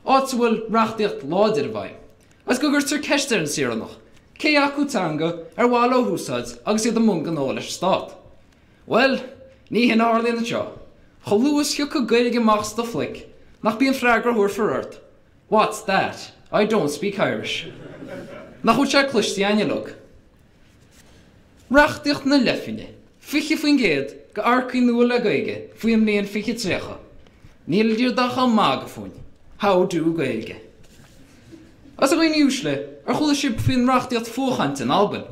áit a bhfuil reachtaíocht láidir i bhfeidhm, agus go gcuirtear ceist ar an saoránach cé acu teanga ar mhaith leo a úsáid agus iad i mbun gnó leis an stát. Bhuel, ní hin a tharlaíonn anseo. Chomh luath is thiocfadh Gaeilge amach as do phluic, nach b'í an freagra a thabharfar ort, What's that? I don't speak Irish. Nach bhfuil sé cloiste againn uilig? Reachtaíocht na leithphingne, 20% go earcaigh nua le Gaeilge faoi an mbliain 2030. Níl iad ach á magadh fúinn. How do Gaeilge? Agus a dhaoine uaisle, ar chuala sibh faoin reachtaíocht fuathchainte in Albain?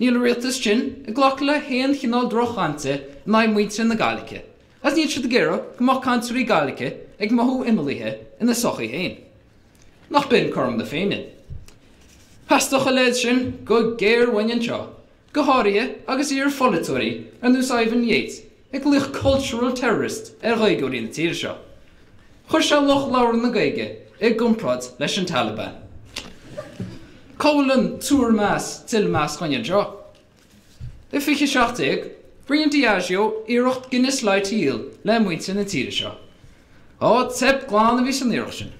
Níl an rialtas sin ag glacadh le haon chineál droch-chainte in aghaidh muintir na Gaidhilge, agus níl siad ag iarraidh go mbeadh cainteoirí Gaidhilge ag mothú imeallaithe ina sochaí féin. Nach b'in cothrom na Féinne? Theastódh a leithéid sin go géar uainn anseo, go háirithe agus iar-pholaiteoirí ar nós Ivan Yates ag glaoch cultural terrorist ar Ghaeilgeoirí na tíre seo. Chuir sé lucht labhartha na Gaeilge i gcomparáid leis an Taliban. Cá bhfuil an tabhair meas tuill meas dhúinn anseo? I 2017, rinne Diageo iarracht Guinness Light a dhíol le muintir na tíre seo. Á, teip glan a bhí san iarracht sin.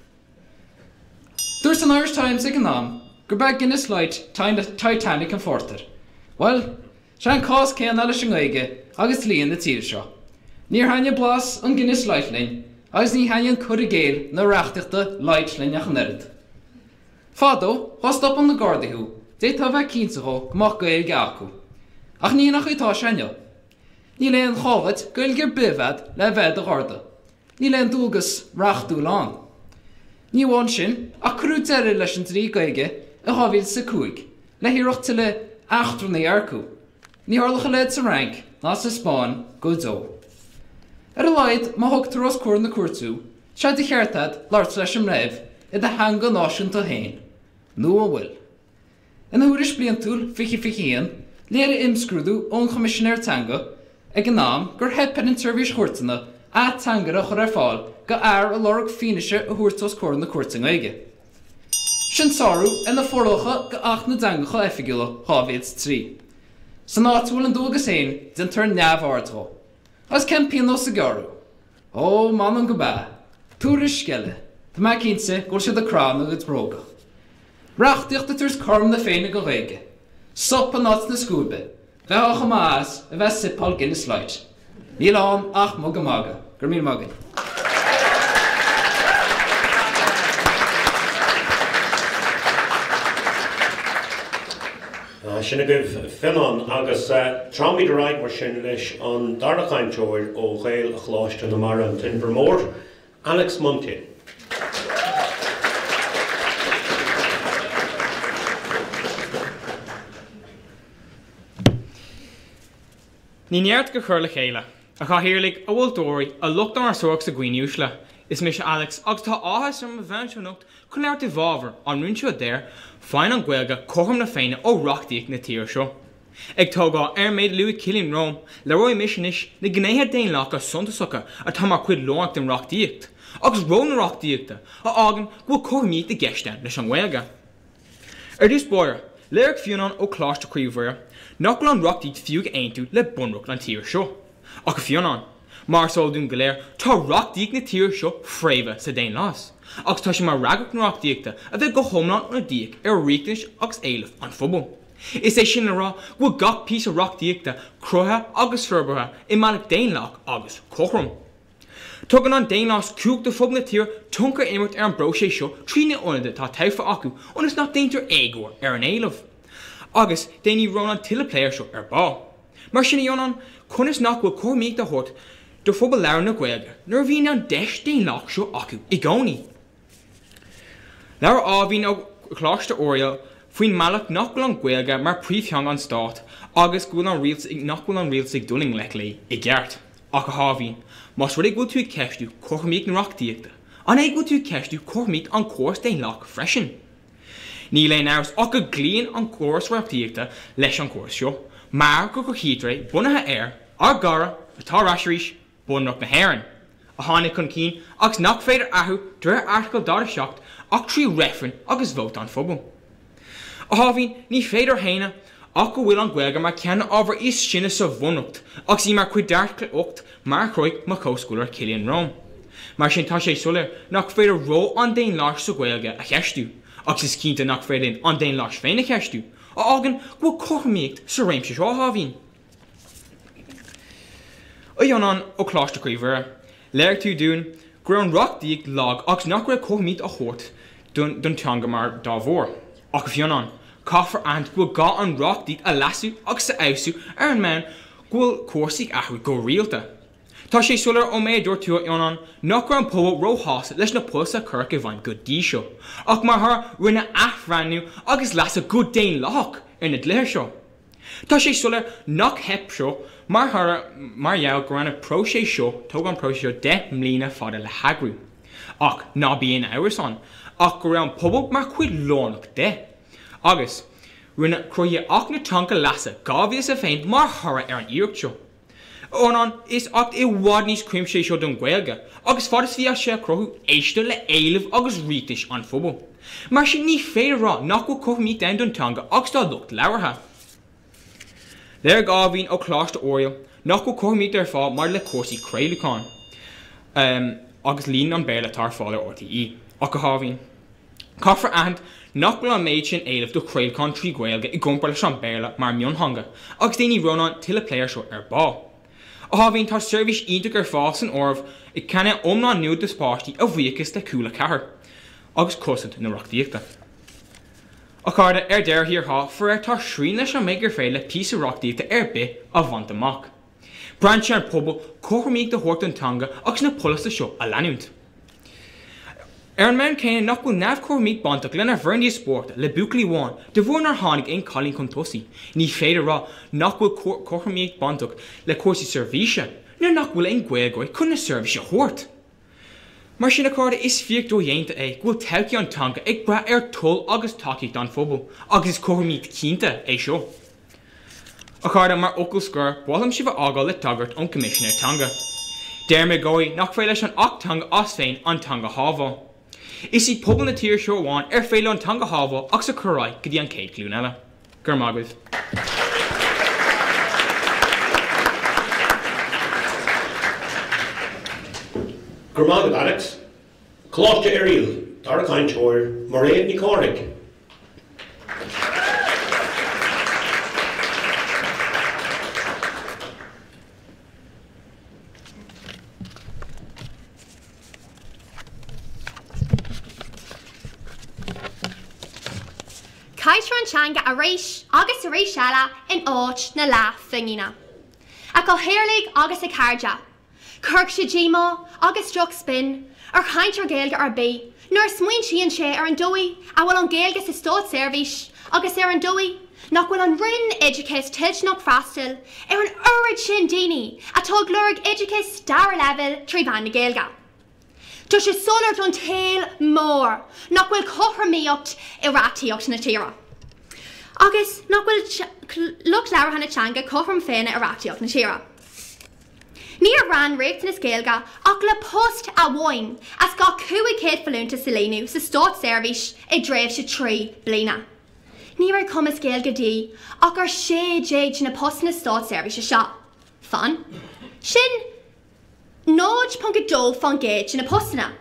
Dúirt an Irish Times ag an am gurb é Guinness Light Titanic an phórtair. Bhuel, sé an cás céanna leis an nGaeilge agus dlíthe na tíre seo. Níor thaitnigh blas an Guinness Light linn agus ní thaitníonn cur i gcéill na reachtaíochta light linn ach an oiread. Fadó, dhá stopadh na Gardaí thú, d'fhéadfá a bheith cinnte dhó go mbeadh Gaeilge acu. Ach ní hin an chaoi atá sé inniu. Níl aon ghá dhuit Gaeilge ar bith a bheith a'd le bheith i do Gharda. Níl aon dualgas reachtúil ann. Ní amháin sin, ach cuireadh deireadh leis an dlí Gaeilge i 2005 le hiarracht tuilleadh eachtrannaigh a earcú. Ní tharlódh a leithéid sa Fhrainc ná sa Spáinn go deo. Ar a laghad, má thugtar os comhair na cúirte thú, Sé de cheart a'd labhairt leis an mbreitheamh i do theanga náisiúnta féin, nó an bhfuil? Ina thuairisc bliantúil 2021, léirigh imscrúdú ón Choimisinéir Teanga ag an am gur theip ar an tSeirbhís Chúirteanna ateangaire a chur ar fáil go fhear a lorg fianaise a thabhairt os comhair na cúirte i nGaeilge. Sin sárú ar na forálacha de Acht na dTeangacha Oifigiúla 2003. San áit a bhfuil an dualgas féin, déantar neamhaird dhó. Agus cén pionós a gearradh? Ó, m'anam go b'ea. Tuairisc eile. Tá mé cinnte go bhfuil siad ag crá ina gcuid bróga. Reachtaíocht ag tabhairt cothrom na Féinne don Ghaeilge. Sop in áit na scuaibe. Bheifeá chomh maith as a bheith ag sipeáil Guinness Light. Níl ann ach mugadh magadh. Go raibh míle maith agaibh. Sin agaibh Fionnán agus treabhaimid ar aghaidh mar sin leis an dara cainteoir ó Ghaeil Choláiste na Mara, an tInbhear Mór, Alex Muntean. Ní neart go cur le chéile. A Chathaoirligh, a mholtóirí, a lucht an fhreasúra agus a dhaoine uaisle. Is mise Alex agus tá áthas orm a bheith anseo anocht chun labhairt i bhfabhar an rúin seo a deir, Faigheann an Ghaeilge cothrom na Féinne ó reachtaíocht na tíre seo. Ag tógáil ar an méid a luaigh Cillian romham, labhróidh mise anois na gnéithe daonlathacha suntasacha atá mar chuid lárnach den reachtaíocht, agus ról na reachtaíochta, a fhágann go bhfuil cothromaíocht i gceist ann leis an nGaeilge. Ar dtús báire, léirigh Fionnán ó Choláiste Chroí Mhuire nach bhfuil an reachtaíocht fiú ag aontú le Bunreacht an tíre seo. Ach a Fhionnáin, mar is eol dúinn go léir, tá reachtaíocht na tíre seo fréamhaithe sa daonlathas, agus tá sé mar fhreagracht na reachtaíochta a bheith go hiomlán ionadaíoch ar riachtanais agus éilimh an phobail. Is é sin le rá go bhfuil gach píosa reachtaíochta cruthaithe agus forbartha i mbealach daonlathach agus cothrom. Tugann an daonlathas cumhacht do phobal na tíre tionchar a imirt ar an bpróiseas seo trí na hionadaithe atá tofa acu ionas nach déantar éagóir ar an éileamh. Agus déanfaidh Rónán tuilleadh plé air seo ar ball. Mar sin, a Fhionnáin, conas nach bhfuil cothromaíocht á thabhairt do phobal labhartha na Gaeilge nuair a bhíonn an deis daonlathach seo acu i gcónaí? Labhair Áimhín ó Choláiste Oiriall faoin mbealach nach bhfuil an Ghaeilge mar príomhtheanga an stáit agus go bhfuil an rialtas ag nach bhfuil an rialtas ag dul i ngleic léi i gceart. Ach a Áimhín, más rud é go bhfuil tú ag ceistiú cothromaíocht na reachtaíochta, an é go bhfuil tú ag ceistiú cothromaíocht an córas daonlathach freisin? Níl aon amhras ach go gcloíonn an córas reachtaíochta leis an chóras seo, mar go gcruthaítear é bunaithe ar ár gcara atá ar ais arís, Bunreacht na hÉireann, a tháinig chun cinn agus nach féidir athrú de réir Airteagal 47 ach trí reifreann agus vóta an phobail. A Áimhín, ní féidir a shéanadh ach go bhfuil an Ghaeilge mar cheann na ábhair is sine sa Bhunreacht agus í mar chuid d'Airteagal 8 mar a chruthaigh mo chomhscoláire Cillian romham. Mar sin tá sé soiléir nach féidir ról an daonlathais sa Ghaeilge a cheistiú, agus is cinnte nach féidir linn an daonlathas féin a cheistiú, a fhágann go bhfuil cothromaíocht sa réimse seo, a Áimhín. A Fhionnáin ó Choláiste Chroí Mhuire, léirigh tú dúinn go raibh an reachtaíocht lag agus nach raibh cothromaíocht á thabhairt don teanga mar dá bharr. Ach a Fhionnáin, caithfear aithint go bhfuil gá an reachtaíocht a leasú agus a fheabhsú ar an mbonn go bhfuil cúrsaí ag athrú go rialta. Tá sé soiléir ón méid a dúirt tú, a Fhionnáin, nach raibh an pobal róshásta leis na polasaithe a cuireadh i bhfeidhm go dtí seo, ach mar thoradh rinneadh athbhreithniú agus leasú go daonlathach ar na dlíthe seo. Tá sé soiléir nach theip seo mar thoradh mar gheall go raibh an próiseas seo, tógadh an próiseas seo 10 mbliana fada le heagrú. Ach ná bí aon amhras ann ach go raibh an pobal mar chuid lárnach de. Agus rinneadh cruthaíodh Acht na Teanga Leasaithe 2001 mar thoradh ar an iarracht seo. A Fhionnáin, is acht i bhfad níos cuimsithí é seo don Ghaeilge, agus fad is bhí sé á chruthú, éisteadh le éilimh agus riachtanais an phobail. Mar sin ní féidir a rá nach bhfuil cothromaíocht ann don teanga agus dá lucht labhartha. Léirigh Áimhín ó Choláiste Oiriall nach bhfuil cothromaíocht ar fáil maidir le cúrsaí craolacháin agus líon an Béarla atá ar fáil ar RTÉ. Ach a Áimhín. Caithfear aithint nach bhfuil an méid sin éilimh do chraolachán trí Ghaeilge i gcomparáid leis an Béarla mar mhiontheanga, agus déanfaidh Rónán tuilleadh plé air seo ar ball. A Áimhín, tá seirbhís iontach ar fáil san áireamh ag cainéal iomlán nua do pháistí a bhuíochas le Cúla 4 agus cosaint na reachtaíochta. A chairde, ar deireadh thiar thall, faraor tá srian leis an méid gur féidir le píosa reachtaíochta ar bith a bhaint amach. Braitheann sé ar an pobal cothromaíocht a thabhairt don teanga agus na polasaithe seo a leanúint. Ar an mbonn céanna nach bhfuil neamhchothromaíocht bainteach lenár bhfoireann díospóireachta le buachaillí amháin de bharr nár tháinig aon cailín chun tosaigh, ní féidir a rá nach bhfuil cothromaíocht bainteach le cúrsaí seirbhíse nuair nach bhfuil aon Ghaeilgeoirí chun na seirbhíse a thabhairt. Mar sin, a chairde, is fíric dodhéanta é go bhfuil todhchaí an teanga ag brath ar toil agus tacaíocht an phobail, agus is cothromaíocht chinnte é seo. A chairde, mar fhocal scoir, ba mhaith liom sibh a fhágáil le tagairt ón Coimisinéir Teanga. Deirim i gcónaí nach féidir leis an Acht Teanga as féin an teanga a shábháil. Is iad pobal na tíre seo amháin ar féidir leo an teanga a shábháil agus a chur ar aghaidh go dtí an chéad ghlúin eile. Go raibh maith agaibh. Go raibh maith agat, Alex. Coláiste Oiriall, dara cainteoir, Mairéad Ní Chárthaigh. Caitear an teanga arís agus arís eile in áit na leathphingine. A Chathaoirligh agus a chairde, Cuirfidh sé díomá agus drochspin ar chainteoir Gaeilge ar bith nuair a smaointíonn sé ar an dóigh a bhfuil an Ghaeilge sa státseirbhís agus ar an dóigh nach bhfuil an Roinn Oideachais toilteanach freastal ar an oiread sin daoine atá ag lorg oideachas dara leibhéal trí mheán na Gaeilge. Tá sé soiléir don tsaol mór nach bhfuil cothromaíocht i reachtaíocht na tíre agus nach bhfuil lucht labhartha na teanga cothrom Féinne i reachtaíocht na tíre. Níor bhain riachtanas Gaeilge ach le post amháin as gach 500 folúntas a líonadh sa státseirbhís i dtréimhse 3 bliana. Ní raibh cumas Gaeilge de dhíth ach ar 16 de na postanna státseirbhíse seo. Fan. Sin 0.2% de na postanna.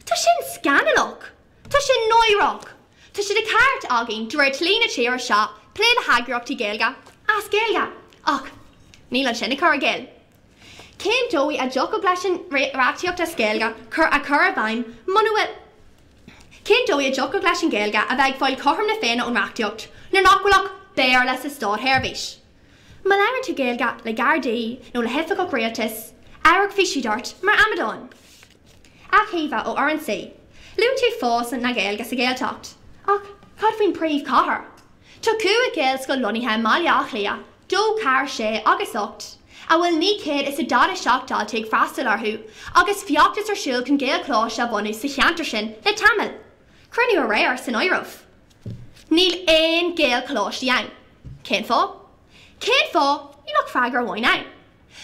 Tá sin scannalach! Tá sé náireach! Tá sé de cheart againn, de réir dlí na tíre seo, plé le heagraíochtaí Gaeilge as Gaeilge. Ach níl ansin ag cur i gcéill. Cén dóigh a dtiocfadh leis an reachtaíocht as Gaeilge cur a chur i bhfeidhm muna bhfuil Cén dóigh a dtiocfadh leis an Ghaeilge a bheith ag fáil cothrom na Féinne ón reachtaíocht nuair nach bhfuil ach Béarla sa státsheirbhís? Má labhrann tú Gaeilge le Gardaí nó le hoifigeach rialtais, amharcfaidh siad ort mar amadán. A Chaoimhe ó RNC, luaigh tú fás na Gaeilge sa Ghaeltacht, ach cad faoin príomhchathair? Tá 5 Ghaelscoil lonnaithe i mBaile Átha Cliath, 2, 4, 6 agus 8, a bhfuil 947 dalta ag freastal orthu, agus feachtas ar siúl chun Gaelcholáiste a bhunú sa cheantar sin le tamall, cruinniú aréir san áireamh. Níl aon Ghaelcholáistí ann. Cén fáth? Cén fáth? Níl ach freagra amháin ann.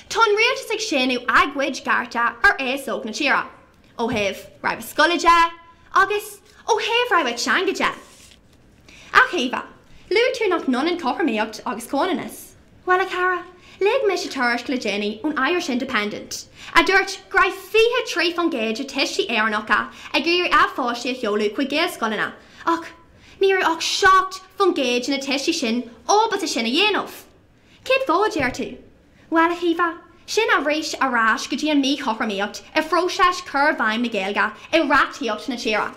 Tá an rialtas ag séanadh a gcuid cearta ar aos óg na tíre, ó thaobh rogha scoile de agus ó thaobh rogha teanga de. A Chaoimhe, luaigh tú nach n-ionann cothromaíocht agus comhionannas. Bhuel, a chara, léigh mise tuairisc le déanaí ón Irish Independent a dúirt go raibh 23% de tuistí Éireannacha ag iarraidh a bpáistí a sheoladh chuig Gaelscoileanna, ach ní raibh ach 7% de na tuistí sin ábalta sin a dhéanamh. Cén fáth, a deir tú? Bhuel, a Chaoimhe, sin arís ar ais go dtí an míchothromaíocht i phróiseas cur i bhfeidhm na Gaeilge i reachtaíocht na tíre.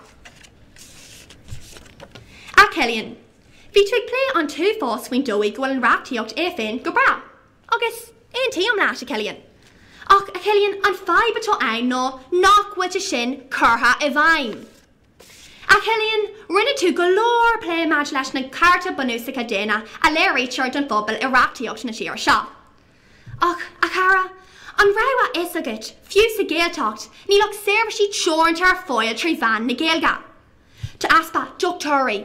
A Chillian, bhí tú ag plé an t-uafás faoin dóigh go bhfuil an reachtaíocht é féin go breá. Agus aontaím leat, a Chillian. Ach, a Chillian, an fadhb atá ann ná nach bhfuil sé sin curtha i bhfeidhm. A Chillian, rinne tú go leor plé maidir leis na cearta bunúsacha daonna a léirítear don phobal i reachtaíocht na tíre seo. Ach, a chara, an raibh a fhios agat, fiú sa Ghaeltacht, níl ach seirbhísí teoranta ar fáil trí mheán na Gaeilge. Tá easpa dochtúirí,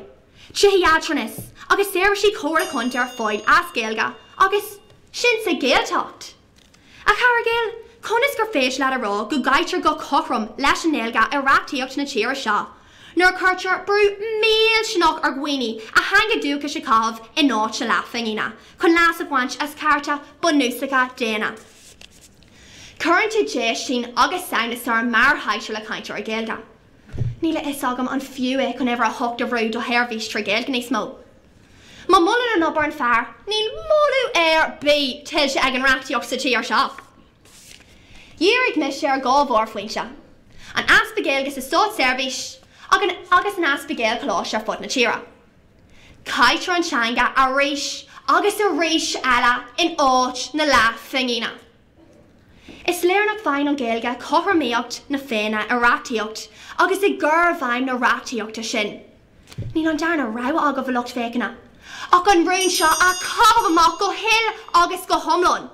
tithe altranais agus seirbhísí comhairle contae ar fáil as Gaeilge agus sin sa Ghaeltacht! A chara dhil, conas gur féidir leat a rá go gcaitear go cothrom leis an nGaeilge i reachtaíocht na tíre seo nuair a cuirtear brú millteanach ar dhaoine a theanga dúchais a chaitheamh in áit na leathphingine chun leas a bhaint as cearta bunúsacha daonna? Cuireann tú déistín agus samhnas orm mar chaitear le cainteoirí Gaeilge. Níl a fhios agam an fiú é chun uimhir a hocht a bhrú do sheirbhís trí Ghaeilge níos mó. Má mholann an obair an fear, níl moladh ar bith tuillte ag an reachtaíocht sa tír seo. Dhírigh mise ar dhá mhórphointe, an easpa Gaeilge sa státseirbhís agus an easpa Gaelcholáiste ar fud na tíre. Caitear an teanga arís agus arís eile in áit na leathphingine. Is léir nach bhfaigheann an Ghaeilge cothromaíocht na Féinne i reachtaíocht agus i gcur i bhfeidhm na reachtaíochta sin. Níl an darna rogha agaibh, a lucht féachana, ach an rún seo a chaitheamh amach go huile agus go hiomlán.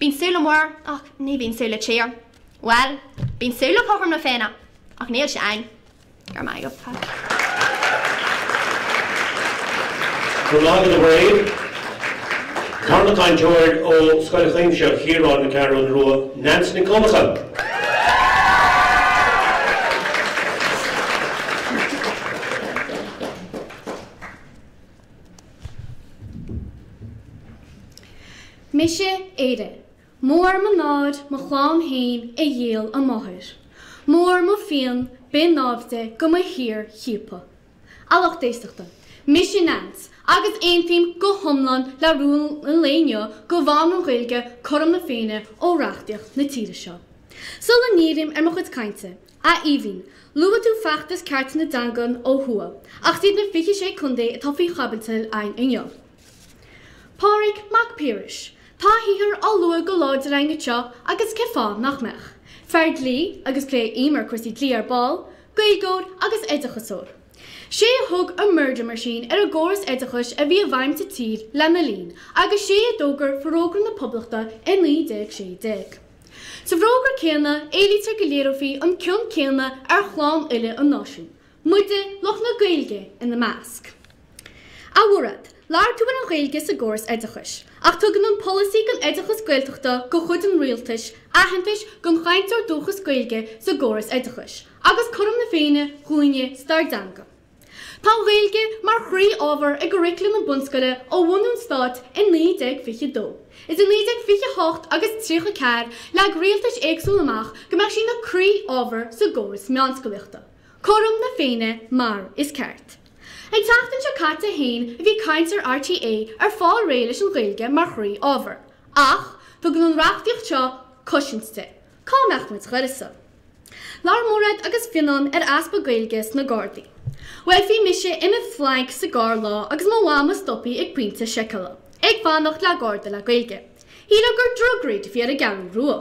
Bíonn súil le muir ach ní bhíonn súil le tír. Bhuel, bíonn súil le cothrom na Féinne, ach níl sé ann. Go raibh maith agat. Go raibh maith agat a Mhairéad. Tarna cainteoir ó Scoil Chuimsitheach Chiaráin na Ceathrún Rua, Neans Nic Dhonncha. Mise Éire. Mór mo náir mo chlann féin a dhíol a máthair. Mór mo phian b'in naimhde go mo thír chiapadh. A lucht éisteachta, mise Nance agus aontaím go hiomlán le rún an lae inniu go bhfaigheann an Ghaeilge cothrom na Féinne ó reachtaíocht na tíre seo. Sula ndírím ar mo chuid cainte, a Aoibhinn, luaigh tú feachtas cearta na dteangan ó thuaidh, ach is iad na 26 contae atá faoi chaibidil againn inniu. Pádraig Mac Piarais, Tá a shaothar á lua go láidir againn anseo agus cén fáth nach mbeadh? Fear dlí, agus pléifidh Eimear cúrsaí dlí ar ball, Gaeilgeoir agus oideachasóir. Sé a thug an murder machine ar an gcóras oideachais a bhí i bhfeidhm sa tír lena linn agus sé a d'fhógair Forógra na Poblachta i 1916. Sa bhforógra céanna éilítear go léireofaí an cion céanna ar chlann uile an náisiúin, Muide, lucht na Gaeilge, ina measc. A Mhairéad, labhair tú ar an Ghaeilge sa gcóras oideachais, ach tugann an polasaí don oideachas Gaeltachta de chuid an rialtais aitheantas don chainteoir dúchas Gaeilge sa gcóras oideachais, agus cothrom na Féinne dhúinne 's dár dteanga. Tá an Ghaeilge mar chroí-ábhar i gcuraclam na bunscoile ó bhunú an stáit i 1922. Idir 1928 agus 34 leag rialtais éagsúla amach go mbeadh sí ina croí-ábhar sa gcóras meánscolaíochta. Cothrom na Féinne mar is ceart. An tseachtain seo caite féin bhí caint ar RTÉ ar fáil réidh leis an Ghaeilge mar chroí-ábhar, ach tugann an reachtaíocht seo cosaint di. Cá mbeadh muid d'uireasa? Labhair Mairéad agus Fionnán ar easpa Gaeilge sna Gardaí. Bhuel bhí mise i mo phlanc sa gcarr lá agus mo mhama stoptha ag pointe seiceála, ag fanacht le Garda le Gaeilge. Shílfeá gur drug raid a bhí ar an gCeathrú Rua.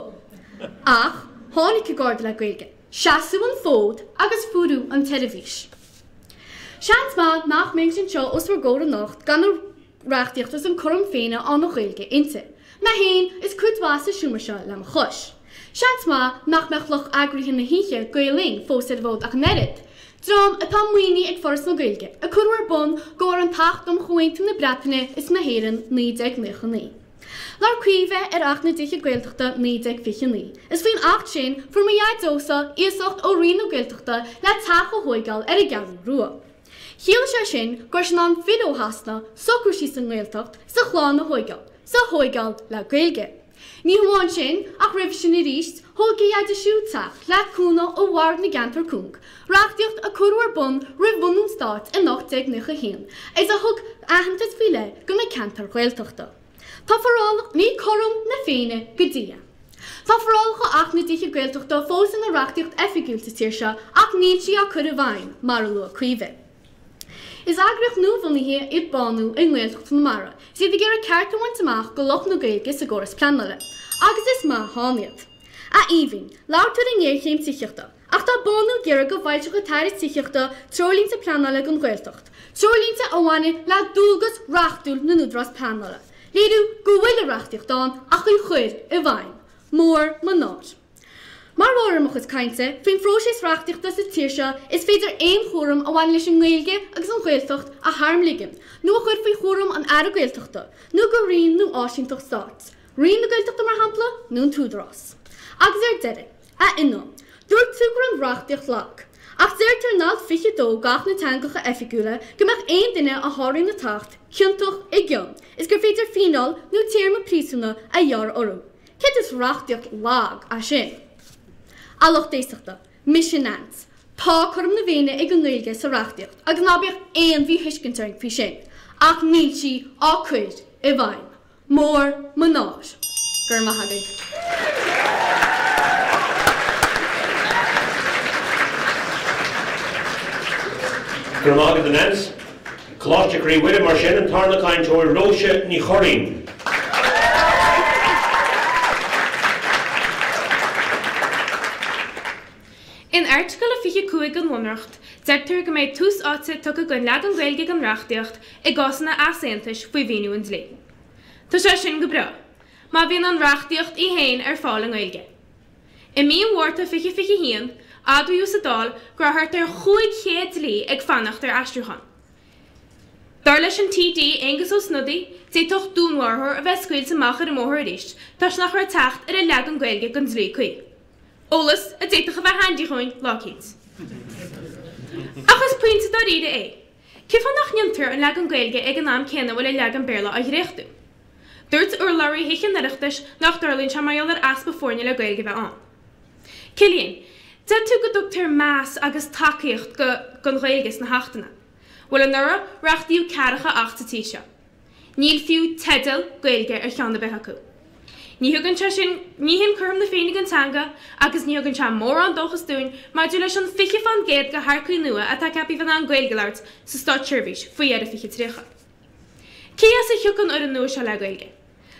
Ach tháinig an Garda le Gaeilge. Seasadh an fód agus fuarú an tseirbhís. Seans maith nach mbeinnse anseo os bhur gcomhair anocht gan an reachtaíocht is an cothrom Féinne don Ghaeilge inti. Mé féin is cuid mhaith sa seomra seo le mo chois. Seans maith nach mbeadh lucht eagraithe na hoíche, Gael Linn, fós ar an bhfód ach an oiread. Dream atá maoinithe ag Foras na Gaeilge, a cuireadh ar bun de bharr an tAcht um Chomhaontú na Breataine is na hÉireann 1999. Labhair Caoimhe ar Acht na dTithe Gaeltachta 1929. Is faoin Acht sin fuair mo dhaideo-sa iasacht ó Roinn na Gaeltachta le teach a thóigeáil ar an gCeathrú Rua. Chiallaigh sé sin go raibh sé in ann filleadh ó Shasana, socrú síos sa nGaeltacht, 's a chlann a thóigeáil, 's a thóigeáil le Gaeilge. Ní hamháin sin, ach roimhe sin arís, thóg a dhaideo siúd teach le cúnamh ó Bhord na gCeantar Cúng, reachtaíocht a cuireadh ar bun roimh bhunú an stáit in 1891, is a thug aitheantas faoi leith do na ceantair Ghaeltachta. Tá forálacha. Ní cothrom na Féinne go dtí é. Tá forálacha Acht na dTithe Gaeltachta fós ina reachtaíocht oifigiúil sa tír seo ach níl sí á cur i bhfeidhm, mar a luaigh Caoimhe. Is eagraíocht nua-bhunaithe iad Bánú i nGaeltacht na Mara, is iad ag iarraidh cearta a bhaint amach do lucht na Gaeilge sa gcóras pleanála. Agus is maith ann iad. A Aoibhinn, labhair tú ar an ngéarchéim tithíochta, ach tá Bánú ag iarraidh go bhfoilseodh an tAire Tithíochta treoirlínte pleanála don Ghaeltacht, treoirlínte a bhaineann le dualgas reachtúil na n-údarás pleanála, léiriú go bhfuil an reachtaíocht ann ach í chur i bhfeidhm. Mór mo náir. Mar bharr ar mo chuid cainte faoin phróiseas reachtaíochta sa tír seo is féidir aon chúram a bhaineann leis an nGaeilge agus an Ghaeltacht a tharmligean nó a chur faoi chúram an Aire Gaeltachta nó go roinn nó áisínteacht stáit, Roinn na Gaeltachta mar shampla, nó an tÚdarás. Agus ar deireadh, a Fhionnáin, dúirt tú go raibh an reachtaíocht lag. Ach deirtear in Alt 22 d'Acht na dTeangacha Oifigiúla go mbeadh aon duine a sháraíonn an tAcht ciontach i gcion is gur féidir fíneáil nó téarma príosúna a ghearradh orthu. Céard is reachtaíocht lag as sin? A lucht éisteachta, mise Nance. Tá cothrom na Féinne ag an nGaeilge sa reachtaíocht agus ná bíodh aon mhíthuiscint orainn faoi sin, ach níl sí á cur i bhfeidhm. Mór mo náir. Go raibh maith agaibh. Go raibh maith agat a Nance. Coláiste Chroí Mhuire mar sin, an tarna cainteoir Róise Ní Churraoin. In Airteagal 25 den Bhunreacht, deirtear go mbeidh tús áite tugtha don leagan Gaeilge den reachtaíocht i gcásanna easaontais faoi mhíniú an dlí. Tá sé sin go breá, má bhíonn an reachtaíocht í féin ar fáil i nGaeilge. I mí an Mhárta 2021, admhaíodh sa Dáil go raibh thart ar 500 dlí ag fanacht ar aistriúchán. Dar leis an TD Aengus Ó Snodaigh, d'fhéadfadh dúnmharfóir a bheith scaoilte amach ar an mbóthar arís toisc nach raibh teacht ar an leagan Gaeilge den dlí cuí. Eolas a d'fhéadfadh a bheith handy dhúinn lá eicínt. Ach is pointe dáiríre é. Cén fáth nach ndéantar an leagan Gaeilge ag an am céanna a bhfuil an leagan Béarla á dhréachtú? Dúirt urlabhraí Thithe an Oireachtais nach dtarlaíonn sé mar gheall ar easpa foirne le Gaeilge a bheith ann. Cillian, deir tú go dtugtar meas agus tacaíocht go don Ghaeilge sna hAchtanna. Bhuel anuraidh reachtaíodh ceathracha Acht sa tír seo. Níl fiú teideal Gaeilge ar cheann ar bith acu. Ní thugann sé sin, ní hin cothrom na Féinne don teanga agus ní thugann sé mórán dóchas dúinn maidir leis an 20 fán gcéad de hearcaigh nua atá ceaptha a bheith in ann Gaeilge a labhairt sa státseirbhís faoi dheireadh 2030. Cé as a thiocfaidh an fhoireann nua seo le Gaeilge?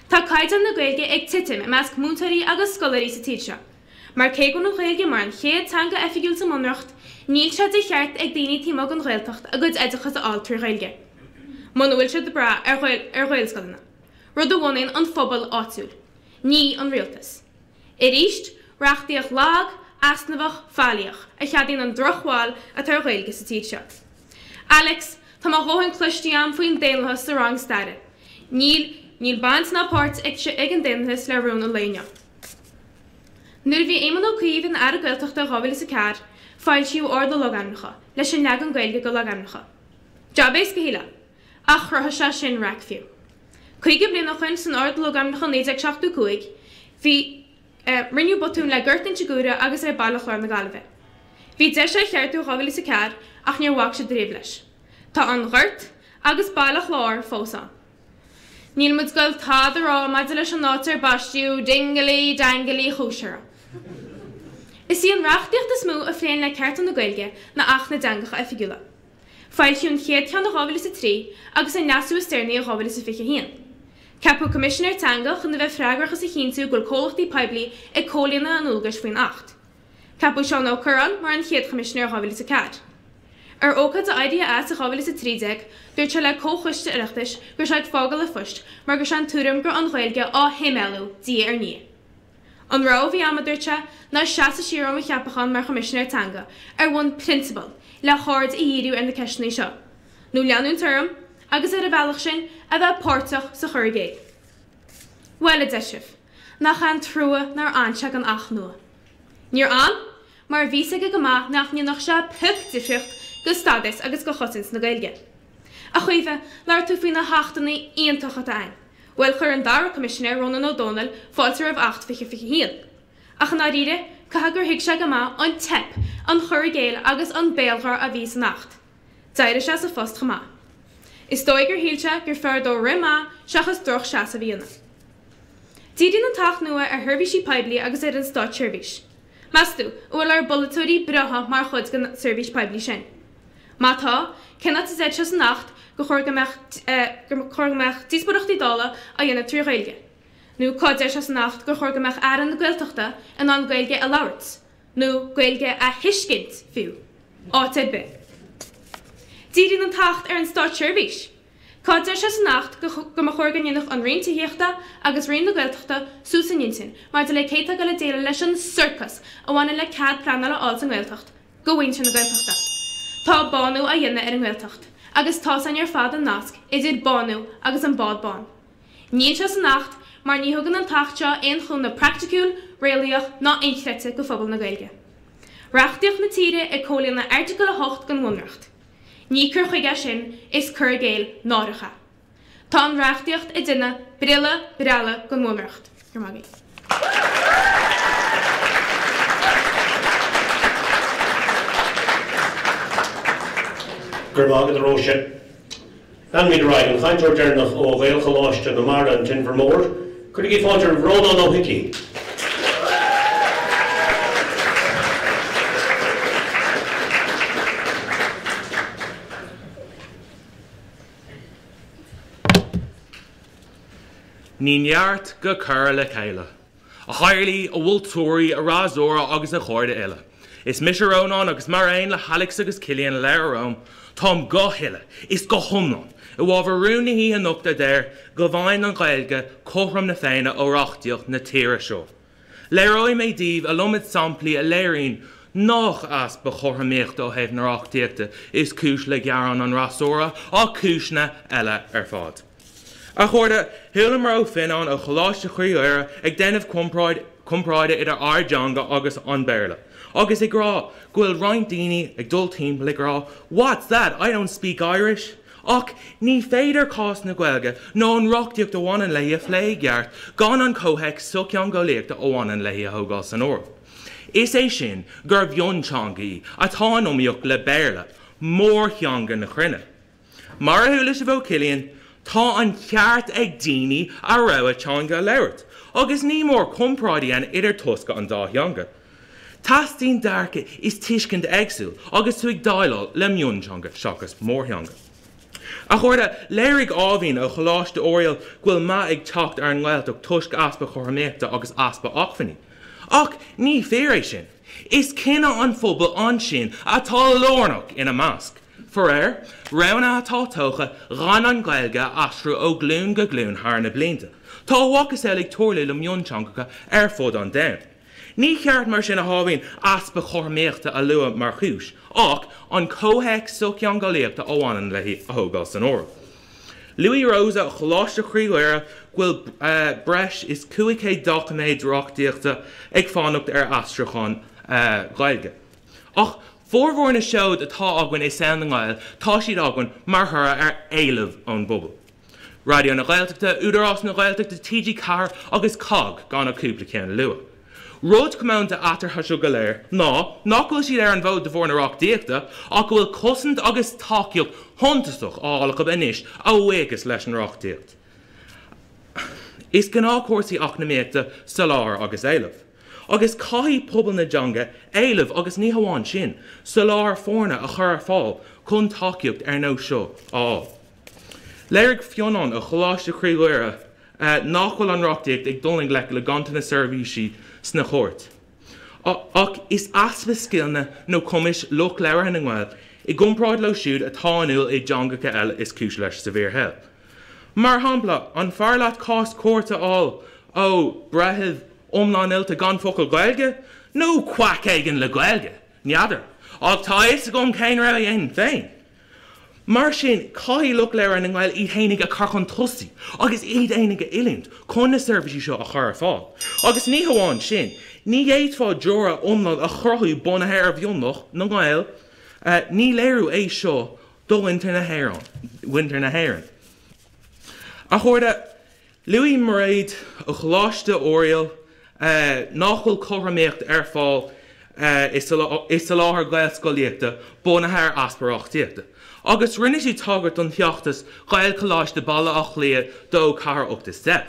Tá caighdeán na Gaeilge ag titim i measc múinteoirí agus scoláirí sa tír seo, mar cé go bhfuil an Ghaeilge mar an chéad teanga oifigiúil sa mBunreacht, níl sé de cheart ag daoine taobh amuigh den Ghaeltacht a gcuid oideachas a fháil trí Ghaeilge, muna bhfuil siad ag brath ar Ghaelscoileanna, rud a bhunaíonn an phobal áitiúil, ní an rialtas. Arís, reachtaíocht lag, easnamhach, faillíoch, a cheadaíonn an drochbhail atá ar Ghaeilge sa tír seo. Alex, Tá mo dhóthain cloiste agam faoin daonlathas sa rang staire. Níl, níl baint ná páirt ag, ag an daonlathas le rún an lae inniu. Nuair a bhí Éamon Ó Cuív ina Aire Gaeltachta i 2004, foilsíodh Ord na Logainmneacha, leis an leagan Gaeilge de logainmneacha. Jab éasca, shílfeá. Ach chruthaigh sé sin raic fiú. 50 bliain ó shoin san Ord Logainmneacha 1975, bhí, Rinneadh botún le Gort Inse Guaire agus le Baile Chláir na Gaillimhe. Bhí deis é a cheartú i 2004 ach níor bhac siad ariamh leis. Tá an Ghort agus Baile Chláir fós ann. Níl muid ag goil tada a rá maidir leis an áit ar baisteadh Dingley Dangley Chúis uirthi. Is í an reachtaíocht is mó a phléann le cearta na Gaeilge ná Acht na dTeangacha Oifigiúla. Foilsíodh an chéad cheann i 2003 agus an leasú is deireanaí i 2021. Ceapadh Coimisinéir Teanga chun a bheith freagrach as a chinntiú go bhfuil comhlachtaí poiblí ag comhlíonadh a ndualgais faoin Acht. Ceapadh Seán Ó Cuirreáin mar an chéad Choimisinéir i 2004. Ar ócáid a éirithe as i 2013, dúirt sé le Comhchoiste Oireachtais go raibh sé ag fágáil a phoist mar go raibh sé den tuairim go raibh an Ghaeilge á himeallú diaidh ar ndiaidh. An rogha a bhí agam, a dúirt sé, ná seasamh siar ó mo cheapachán mar Choimisinéir Teanga ar bhonn prionsabail le haird a dhíriú ar na ceisteanna seo, nó leanúint orm agus ar an bhealach sin a bheith páirteach sa chur i gcéill. Bhuel, a deir sibh, nach é an trua nár fhan sé don Acht nua. Níor fhan, mar bhí 's aige go maith nach ndéanfadh sé pioc difríocht go stadas agus go chosaint na Gaeilge. A Chaoimhe, labhair tú faoi na hAchtanna iontacha atá ann. Bhuel, chuir an dara Coimisinéir, Rónán Ó Domhnaill, fáilte roimh Acht 2021. Ach i ndáiríre, caithfidh gur thuig sé go maith an teip, an chur i gcéill agus an béalghrá a bhí san Acht. D'éirigh sé as a phost chomh maith. Is dóigh gur shíl sé gur fearr dó rith maith seachas droch-seasamh a dhéanamh. Díríonn an tAcht nua ar sheirbhísí poiblí agus ar an státseirbhís. Meas tú, an bhfuil ár bpolaiteoirí breátha mar chuid den seirbhís poiblí sin? Má tá, cén áit a deir sé san Acht gur chóir go mbeadh gur chóir go mbeadh díospóireachtaí Dála á dhéanamh trí Ghaeilge? Nó cá deir sé san Acht gur chóir go mbeadh Aire na Gaeltachta in ann Gaeilge a labhairt, nó Gaeilge a thuiscint, fiú? Áit ar bith. Díríonn an tAcht ar an státseirbhís. Cá deir sé san Acht go go mba chóir go ndéanfadh an Roinn Tithíochta agus Roinn na Gaeltachta suas a n-intinn maidir le cé atá ag dul ag déileáil leis an sorcas a bhaineann le cead pleanála a fháil sa nGaeltacht go mhuintir na Gaeltachta. Tá bánú á dhéanamh ar an nGaeltacht agus tá's againn ar fad an nasc idir bánú agus an bád bán. Níl sé san Acht mar ní thugann an tAcht seo aon chúnamh praiticiúil, réalaíoch ná inchreidte go phobal na Gaeilge. Reachtaíocht na tíre ag comhlíonadh Airteagal 8 den Bhunreacht. Ní cur chuige é sin, is cur i gcéill náireach é. Tá an reachtaíocht ag déanamh briolla brealla den Bhunreacht. Go raibh maith agaibh. Go raibh maith agat, a Róise. Leanfaimid ar aghaidh. An chainteoir deireanach ó Ghaelcholáiste na Mara, an tInbhear Mór. Cuirigí fáilte roimh Rónán Ó hIcí. Ní neart go cur le chéile. A Chathaoirligh, a mholtóirí, a fhreasúra agus a chairde uile. Is mise Rónán agus mar aon le hAlex agus Cillian a labhair romham, táim go huile is go hiomlán i bhfabhar rún na hoíche anocht a deir go bhfaigheann an Ghaeilge cothrom na Féinne ó reachtaíocht na tíre seo. Léireoidh mé daoibh iliomad samplaí a léiríonn nach easpa cothromaíochta ó thaobh na reachtaíochta is cúis le gearán an fhreasúra ach cúiseanna eile ar fad. A chairde, chualamar ó Fionán ó Choláiste Chroí Mhuire ag déanamh comparáide idir ár dteanga agus an Béarla agus ag rá go bhfuil roinnt daoine ag dul timpeall ag rá 'What's that? I don't speak Irish'. Ach ní féidir cás na Gaeilge nó an reachtaíocht a bhaineann léi a phlé i gceart gan an comhthéacs sochtheangeolaíochta a bhaineann léi a thógáil san áireamh. Is é sin gur mhionteanga í atá in iomaíocht le Béarla, mórtheanga na cruinne. Mar a chuala sibh ó Chillian, tá an ceart ag daoine a rogha teanga a labhairt, agus ní mór comparáid a dhéanamh idir tosca an dá theanga. Teastaíonn dearcadh is tuiscint éagsúil agus tú ag déileáil le mionteanga seachas mórtheanga. A chairde, léirigh Áimhín ó Choláiste Oiriall go bhfuil meath ag teacht ar an nGaeltacht toisc easpa cothromaíochta agus easpa acmhainní. Ach ní fíor é sin. Is cinneadh an phobail ansin atá lárnach ina measc. Faraor, roghanna atá tógtha gan an Ghaeilge a aistriú ó ghlúin go glúin thar na blianta. Tá a mhacasamhail ag tarlú le mionteangacha ar fud an domhain. Ní ceart mar sin a hÁimhín easpa cothromaíochta a lua mar chúis, ach an comhthéacs sochtheangeolaíochta a bhaineann léi a thógáil san áireamh. Luaigh Rosa ó Choláiste Chroí Mhuire go bhfuil breis is 500 doiciméad reachtaíochta ag fanacht ar aistriúchán Gaeilge. Ach formhór na seod atá againn i saol na nGael, tá siad againn mar thoradh ar éileamh ón bpobal. Raidió na Gaeltachta, Údarás na Gaeltachta, TG4 agus COGG gan ach cúpla ceann a lua. Rud comónta eatarthu seo go léir ná nach bhfuil siad ar an bhfód de bharr na reachtaíochta ach go bhfuil cosaint agus tacaíocht shuntasach á fháil acu anois a bhuíochas leis an reachtaíocht. Is gnáthchúrsaí eacnamaíochta soláthar agus éileamh. Agus caithfidh pobal na dteanga éileamh agus ní hamháin sin, soláthar foirne a chur ar fáil chun tacaíocht ar nós seo a fháil. Léirigh Fionnán ó Choláiste Chroí Mhuire nach bhfuil an reachtaíocht ag dul i ngleic le ganntanas seirbhísí sna cúirt. Ach is easpa scileanna nó cumais lucht labhartha na nGael i gcomparáid leo siúd atá inniúil i dteangacha eile is cúis leis sa bhfíorshaol. Mar shampla, an fearr leat cás cúirte a fháil ó bhreitheamh iomlán oilte gan focal Gaeilge, nó quack éigin le Gaeilge? N'fheadar. Ach tá a fhios agam cén rogha a dhéanfainn féin. Mar sin, caithfidh lucht labhartha na nGael iad fhéinig a chur chun tosaigh agus iad fhéinig a oiliúint chun na seirbhísí seo a chur ar fáil. Agus ní hamháin sin, ní fhéadfá giúiré iomlán a chruthú bunaithe ar mhionlach na nGael, ní léiriú é seo do mhuintir na hÉireann. A chairde, Luaigh Mairéad ó Choláiste Oiriall nach bhfuil cothromaíocht ar fáil i soláthar Gaelscolaíochta bunaithe ar easpa reachtaíochta, agus rinne sí tagairt don fheachtas Gaelcholáiste Baile Átha Cliath 2, 4, 8 is 10.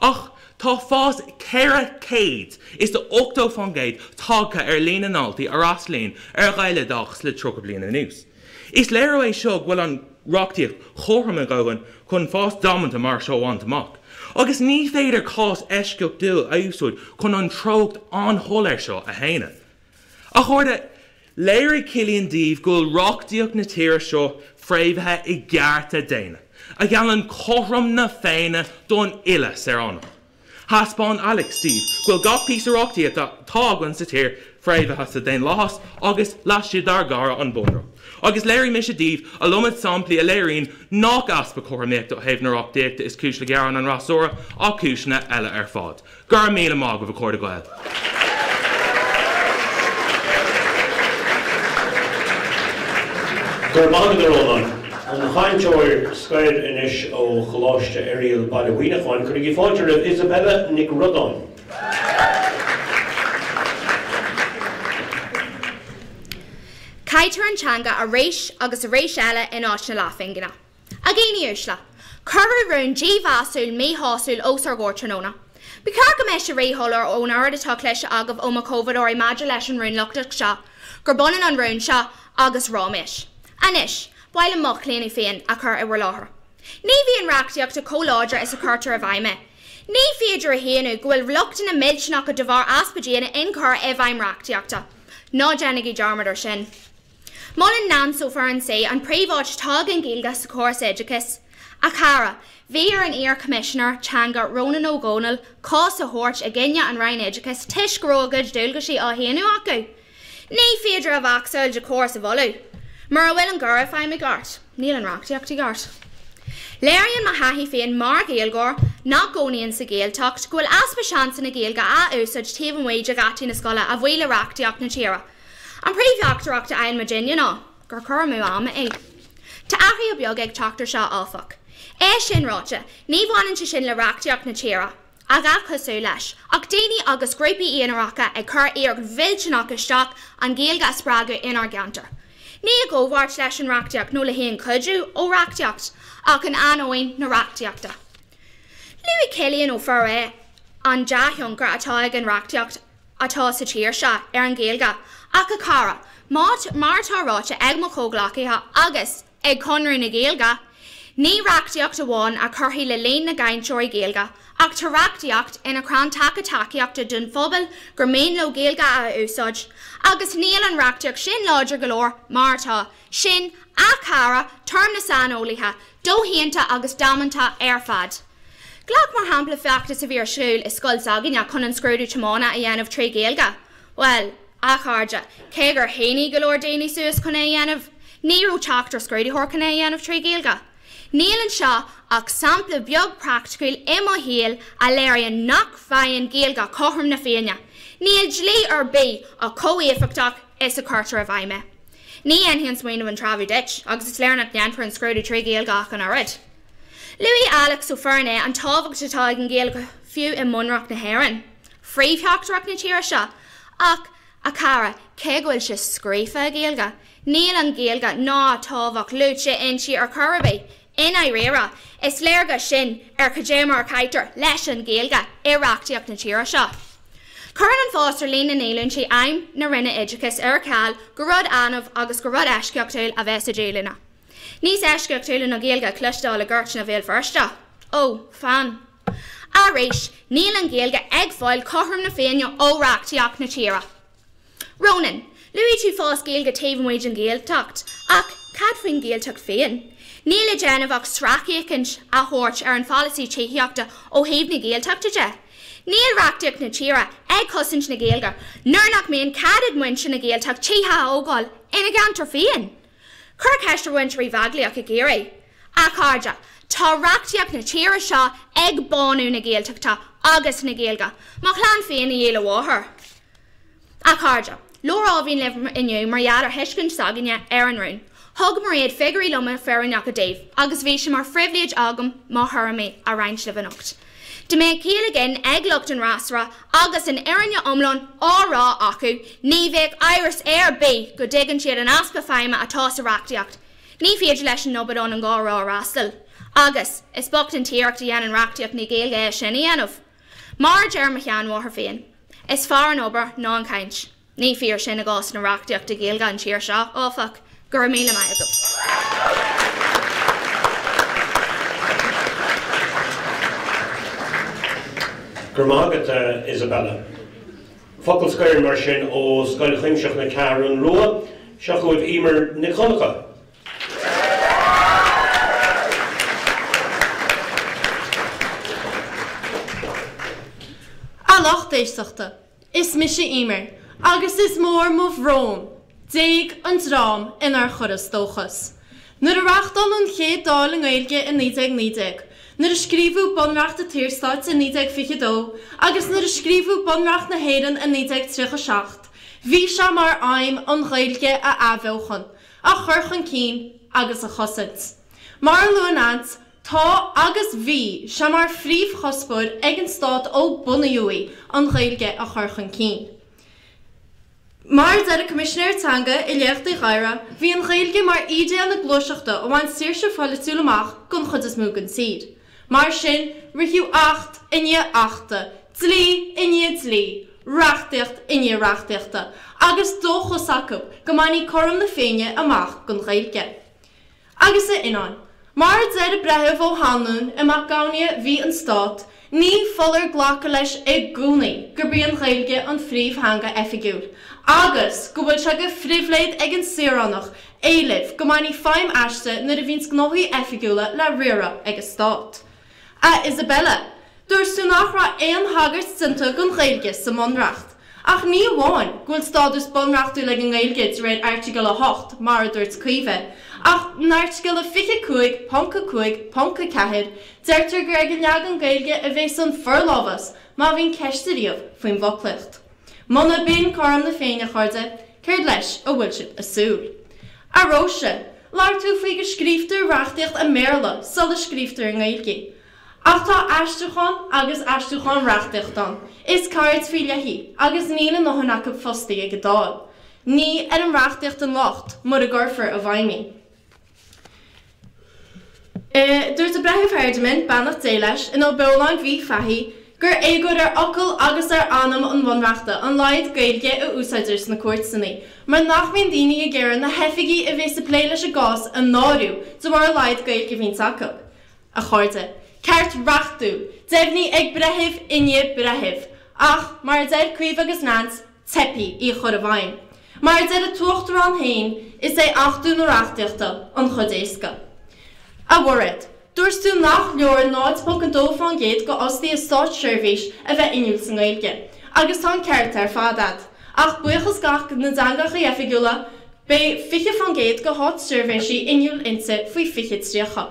Ach tá fás 480% tagtha ar líon na ndaltaí a fhreastalaíonn ar Ghaeloideachas le 30 bliain anuas. Is léiriú é seo go bhfuil an reachtaíocht cothrom a dhóthain chun fás damanta mar seo a bhaint amach, agus ní féidir cás eisceachtúil a úsáid chun an treocht an-shoiléir seo a shéanadh. A chairde, léirigh Cillian daoibh go bhfuil reachtaíocht na tíre seo fréamhaithe i gcearta daonna, a gheallann cothrom na Féinne don uile saoránach. Thaispeáin Alex daoibh go bhfuil gach píosa reachtaíochta atá againn sa tír fréamhaithe sa daonlathas agus laistigh dár gcara an Bunreacht. Agus léirigh mise daoibh iliomad samplaí a léiríonn nach easpa cothromaíochta ó thaobh na reachtaíochta is cúis le gearán an fhreasúra ach cúiseanna eile ar fad. Go raibh míle maith agaibh a chairde Gael. Go raibh maith agat a Rónáin. An chainteoir scoir anois ó Choláiste Oiriall, Baile Mhuineacháin, cuirigí fáilte roimh Isabella Nic Rodáin. Cailltear an teanga arís agus arís eile in áit na leathphingine. A dhaoine uaisle, cuireadh rún dímheasúil míshásúil os ár gcomhair tráthnóna. Ba cheart go mbeadh sé ríshoiléir ón oiread atá cloiste agaibh ó mo chomhbhádóirí maidir leis an rún lochtach seo gurb ionann an rún seo agus ráiméis. Anois, ba mhaith liom mo chlaonadh féin a chur i bhur láthair. Ní bhíonn reachtaíocht chomh láidir is a chuirtear i bhfeidhm é. Ní féidir a shéanadh go bhfuil lochtanna millteanacha de bharr easpa déine in chur i bhfeidhm reachtaíochta. Ná déanaigí dearmad ar sin. Molann Nance ó Foireann C an príomháit atá ag an Ghaeilge sa chóras oideachais. A chara, bhí ar an iar-Choimisinéir Teanga Rónán Ó Domhnaill cás a thabhairt i gcoinne an Roinn Oideachais toisc go raibh a gcuid dualgaisí á shéanadh acu. Ní féidir a mhacasamhail de chóras a mholadh. Mura bhfuil an cur i bhfeidhm i gceart, níl an reachtaíocht i gceart. Léiríonn mo thaithí féin mar Ghaeilgeoir nach gcónaíonn sa Ghaeltacht go bhfuil easpa seansanna Gaeilge á úsáid taobh amuigh de gheataí na scoile a bhuí le reachtaíocht na tíre. An príomhtheachtaireacht a fhaigheann muidinne ná gur cur amú ama é. Tá athruithe beaga ag teacht ar seo, áfach. É sin ráite, ní bhaineann sé sin le reachtaíocht na tíre, a dhath cosúil leis, ach daoine agus grúpaí aonaracha ag cur iarracht mhillteanach isteach an Ghaeilge a spreagadh inár gceantar. Ní i gcomhpháirt leis an reachtaíocht nó le haon chuidiú ó reachtaíocht, ach in ainneoin na reachtaíochta. Luaigh Cillian Ó Foiré an dea-thionchar atá ag an reachtaíocht atá sa tír seo ar an Ghaeilge, ach a chara, mar atá ráite ag mo chomhghleacaithe agus ag Conradh na Gaeilge, ní reachtaíocht amháin a chuirfidh le líon na gcainteoirí Gaeilge, ach tá reachtaíocht ina crann taca tacaíochta don phobal gur mian leo Gaeilge a úsáid, agus níl an reachtaíocht sin láidir go leor mar atá. Sin, a chara, tuairim na saineolaithe, doshéanta agus damanta ar fad. Glac mar shampla feachtas a bhí ar siúl i scoil s'againne chun an scrúdú tiomána a dhéanamh trí Ghaeilge. Bhuel, a chairde, cé gur shínigh go leor daoine suas chun é a dhéanamh, ní raibh teacht ar scrúdaitheoir chun é a dhéanamh trí Ghaeilge. Níl anseo ach sampla beag praiticiúil i mo shaol a léiríonn nach bhfaigheann Gaeilge cothrom na Féinne. Níl dlí ar bith ach chomh éifeachtach is a chuirtear i bhfeidhm é. Ní dhéanfaidh an smaoineamh an treabhadh duit, agus is léir nach ndéanfar an scrúdú trí Ghaeilge ach an oiread. Luaigh Alex ó Foireann A an tábhacht atá ag an Ghaeilge fiú i mBunreacht na hÉireann, phríomhtheachtaireacht na tíre seo. Ach, a chara, cé go bhfuil sé scríofa i Gaeilge, níl an Ghaeilge ná a tábhacht luaite inti ar chor ar bith. I ndáiríre, is léargas sin ar cad é mar a chaitear leis an Ghaeilge i reachtaíocht na tíre seo. Cuireann an fás ar líon na ndíolúintí aidhm na Roinne Oideachais ar ceal gur rud annamh agus gur rud eisceachtúil a bheith sa díolúine. Níos eisceachtúla ná Gaeilge a chloisteáil i gcúirteanna Bhéal Feirste? Ó, fan. Arís, níl an Ghaeilge ag fáil cothrom na Féinne ó reachtaíocht na tíre. Ronan, luaigh tú fás Gaeilge taobh amuigh den Ghaeltacht, ach cad faoin Ghaeltacht féin? Níl le déanamh ach sracfhéachaint a thabhairt ar an pholasaí tithíochta ó thaobh na Gaeltachta de. Níl reachtaíocht na tíre ag cosaint na Gaeilge nuair nach mbíonn cead ag muintir na Gaeltachta tithe a thógáil ina gceantar féin. Cuir ceist ar mhuintir Uí Bheaglaoich i gCiarraí. A chairde, tá reachtaíocht na tíre seo ag bánú na Gaeltachta agus na Gaeilge. Mo chlann féin a dhíol a mháthair. A chairde, labhair Áibhín libh inniu mar gheall ar thuiscint s'againne ar an rún. Thug Mairéad figiúirí loma fírinneacha daoibh agus bhí sé mar phribhléid agam mo thuairimí a roinnt libh anocht. Dá mbeadh ciall againn ag lucht an fhreasúra agus an fhírinne iomlán á rá acu, ní bheadh amhras ar bith go dtuigeann siad an easpa feidhme atá sa reachtaíocht. Ní féidir leis an obair an gá rá a fhreastal. Agus, is bocht an t-iarracht a dhéanann reachtaíocht na Gaeilge é sin a dhéanamh. Mar a deir mo sheanmháthair féin, is fearr an obair ná an chaint. Ní fíor sin i gcás na reachtaíochta Gaeilge an tír seo, áfach. Go raibh míle maith agaibh. Go raibh maith agat, Isabella. Focal scoir mar sin ó Scoil Chuimsitheach na Ceathrún Rua. Seo chugaibh Emer Nic Dhonncha. A lucht éisteachta, is mise Emer agus is mór mo bhrón, d'éag an dream inar chuireas dóchas. Nuair a reáchtáladh an chéad Dáil i nGaeilge i 1919, nuair a scríobhadh Bunreacht an tSaorstáit i 1922 agus nuair a scríobhadh Bunreacht na hÉireann i 1937, bhí sé mar aidhm an Ghaeilge a athbheochan, a chur chun cinn agus a chosaint. Mar a luann Ant, tá agus bhí sé mar phríomhchuspóir ag an Stát ó bunaíodh í an Ghaeilge a chur chun cinn. Mar a deir an Coimisinéir Teanga i Léacht Uí Ghadhra, bhí an Ghaeilge mar ídéal na gluaiseachta a bhain saoirse pholaitiúil amach don chuid is mó den tír. Mar sin, ritheadh acht i ndiaidh achta, dlí i ndiaidh dlí, reachtaíocht i ndiaidh reachtaíochta, agus dóchas acu go mbainfí cothrom na Féinne amach don Ghaeilge. Agus a Fhionnáin, mar a deir an Breitheamh Ó hAnluain i Mac Gabhnia v An Stát, ní foláir glacadh leis i gcónaí gurb í an Ghaeilge an phríomhtheanga oifigiúil, agus go bhfuil sé de phribhléid ag an saoránach éileamh go mbainfí feidhm aisti nuair a bhíonns gnóthaí oifigiúla le riaradh ag an Stát. A Isabella, dúirt tú nach raibh aon thagairt déanta don Ghaeilge sa mBunreacht. Ach ní amháin go bhfuil stádas bunreachtúil ag an nGaeilge de réir Airteagal 8, mar a dúirt Caoimhe, ach in Airteagal 25.5.4 deirtear gur ag an leagan Gaeilge a bheas an forlámhas má bhíonn ceist ariamh faoin bhfoclaíocht. Muna b'in cothrom na Féinne, a chairde, céard leis a bhfuil sibh ag súil? A Róise! Labhair tú faoi go scríobhtar reachtaíocht i mBéarla sula scríobhtar i nGaeilge í. Ach tá aistriúchán agus aistriúchán reachtaíocht ann. Is ceird faoi leith í, agus níl a ndóthain acu fostaithe ag an Dáil. Ní ar an reachtaíocht an locht, mura gcuirfear i bhfeidhm í. Dúirt an Breitheamh Hardiman, beannacht Dé leis, in Ó Beoláin v Fahy, gur éagóir ar fhocal agus ar anam an Bhunreachta an laghad Gaeilge a úsáidtear sna cúirteanna, mar nach mbíonn daoine ag iarraidh na hoifigigh a bhéas ag plé leis an gcás a náiriú de bharr a laghad Gaeilge a bhíonns acu. A chairde, ceart reachtúil, deimhnithe ag breitheamh i ndiaidh breithimh, ach, mar a deir Caoimhe agus Neans, teipthe í a chur i bhfeidhm. Mar a deir an tUachtarán féin, is é achtú na reachtaíochta an chuid éasca. A Mhairéad, dúirt tú nach leor 0.2% d'fhostaithe státseirbhís a bheith inniúil sa nGaeilge, agus tá an ceart ar fad a'd. Ach buíochas d'Acht na dTeangacha Oifigiúla, beidh 20% de státseirbhísigh inniúil inti faoi 2030.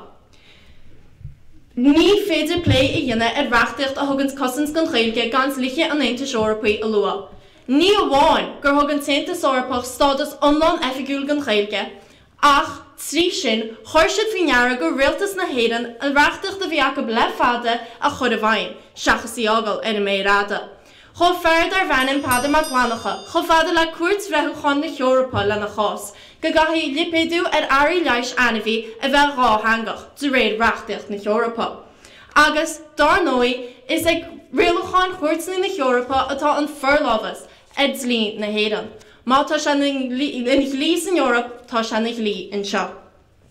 Ní féidir plé a dhéanamh ar reachtaíocht a thuganns cosaint don Ghaeilge gan dlíthe an Aontais Eorpaigh a lua. Ní amháin gur thug an tAontas Eorpach stádas iomlán oifigiúil don Ghaeilge, ach trí sin chuir siad faoi ndeara go rialtas na hÉireann an reachtaíocht a bhí acu le fada a chur i bhfeidhm, seachas í fhágáil ar an méar fhada. Chuaigh fear darbh ainm Peadar Mac Fhlannchadha chomh fada le Cúirt Bhreithiúcháin na hEorpa lena chás go gcaithfidh lipéadú ar earraí leighis ainmhí a bheith dhátheangach de réir reachtaíocht na hEorpa. Agus, dár ndóigh, is ag rialúcháin Chúirteanna na hEorpa atá an forlámhas ar dhlí na hÉireann. Má tá sé ina dhlí san Eoraip, tá sé ina dhlí anseo.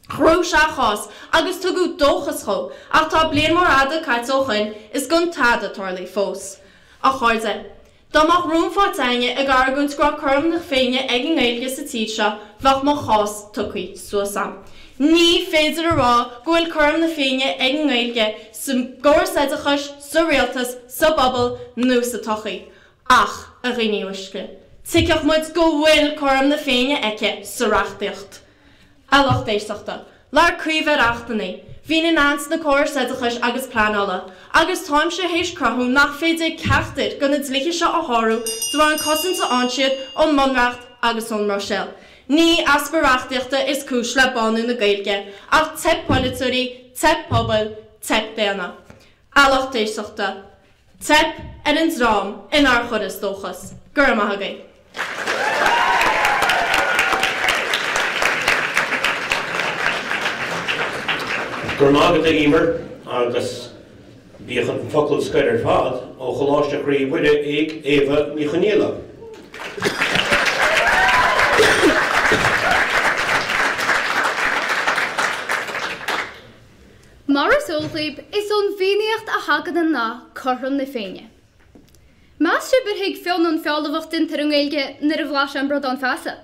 Ghnóthaigh sé a chás agus tugadh dóchas dhó, ach tá bliain mór fhada caite ó shoin is gan tada tarlaithe fós. A chairde, dá mbeadh rún faighte againne ag argóint go raibh cothrom na Féinne ag an nGaeilge sa tír seo, bheadh mo chás tugtha suas a'm. Ní féidir a rá go bhfuil cothrom na Féinne ag an nGaeilge sa gcóras oideachais, sa rialtas, sa bpobal nó sa tsochaí. Ach, a dhaoine uaisle, tuigfidh muid go bhfuil cothrom na Féinne aici sa reachtaíocht. A lucht éisteachta, labhair Caoimhe ar Achtanna, bhínn in ann sna córais oideachais agus pleanála, agus táimse théis cruthú nach féidir ceachtar de na dlíthe seo a shárú de bharr an cosaint a fhaigheann siad ón mBunreacht agus ón mBruiséil. Ní easpa reachtaíochta is cúis le bánú na Gaeilge, ach teip polaiteoirí, teip pobail, teip daonna. A lucht éisteachta, teip ar an dream inár chuireas dóchas. Go raibh maith agaibh. Go raibh maith agat a Emer agus bíodh an focal scoir ar fad ó Choláiste Chroí Mhuire ag Éabha Ní Chonaola. Mar is eol daoibh, is ón bhFiannaíocht a thagann an nath 'cothrom na Féinne'. Meas sibh ar thuig Fionn an feallamhacht déanta ar an nGaeilge nuair a bhlais sé an bradán feasa?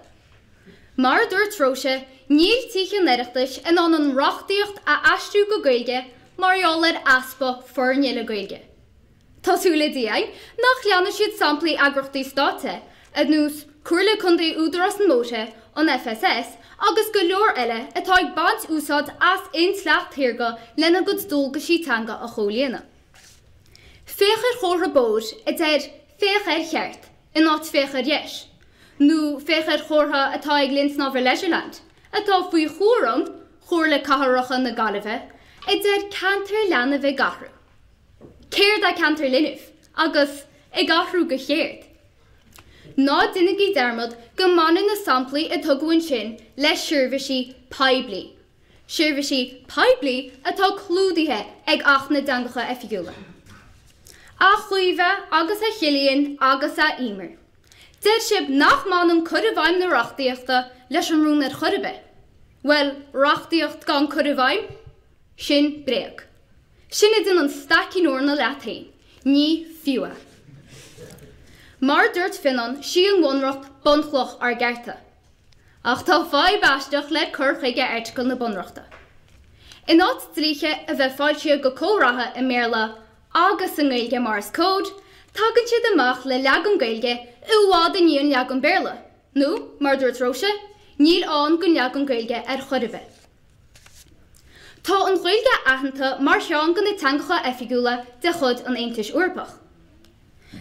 Mar a dúirt Róise, níl Tithe an Oireachtais in ann an reachtaíocht a aistriú go Gaeilge mar gheall ar easpa foirne le Gaeilge. Tá súil ag Dia againn nach leanfaidh siad samplaí eagrachtaí stáit ar nós Comhairle Contae Údarás na mBóithre, an FSS agus go leor eile atá ag baint úsáid as intleacht shaorga lena gcuid dualgaisí teanga a chomhlíonadh. Féach ar chomhartha bóthair a deir 'Féach ar cheart' in áit 'Féach ar dheis' nó féach ar chomhartha atá ag Linn Snámha Leisureland, atá faoi chúram Chomhairle Cathracha na Gaillimhe, a deir 'Ceantar Leanbh ag Athrú'. Céard é ceantar linbh? Agus ag athrú go céard? Ná déanaigí dearmad go mbaineann na samplaí a tugadh ansin le seirbhísí poiblí. Seirbhísí poiblí atá clúdaithe ag Acht na dTeangacha Oifigiúla. A Chaoimhe agus a Chillian agus a Emer. Deir sibh nach mbaineann cur i bhfeidhm na reachtaíochta leis an rún ar chor ar bith. Bhuel, reachtaíocht gan cur i bhfeidhm? Sin bréag. Sin ag déanamh staicín eorna leat féin. Ní fiú é. Mar a dúirt Fionnán, sí an Bhunreacht bunchloch ár gcearta. Ach tá fadhb aisteach le cur chuige Airteagail na Bunreachta. In áit dlíthe a bheith foilsithe go comhthráth i mBéarla agus i nGaeilge mar is cóir, tagann siad amach le leagan Gaeilge i bhfad i ndiaidh an leagan Béarla, nó, mar a dúirt Róise, níl ann don leagan Gaeilge ar chor ar bith. Tá an Ghaeilge aitheanta mar cheann de na teangacha oifigiúla de chuid an Aontais Eorpach.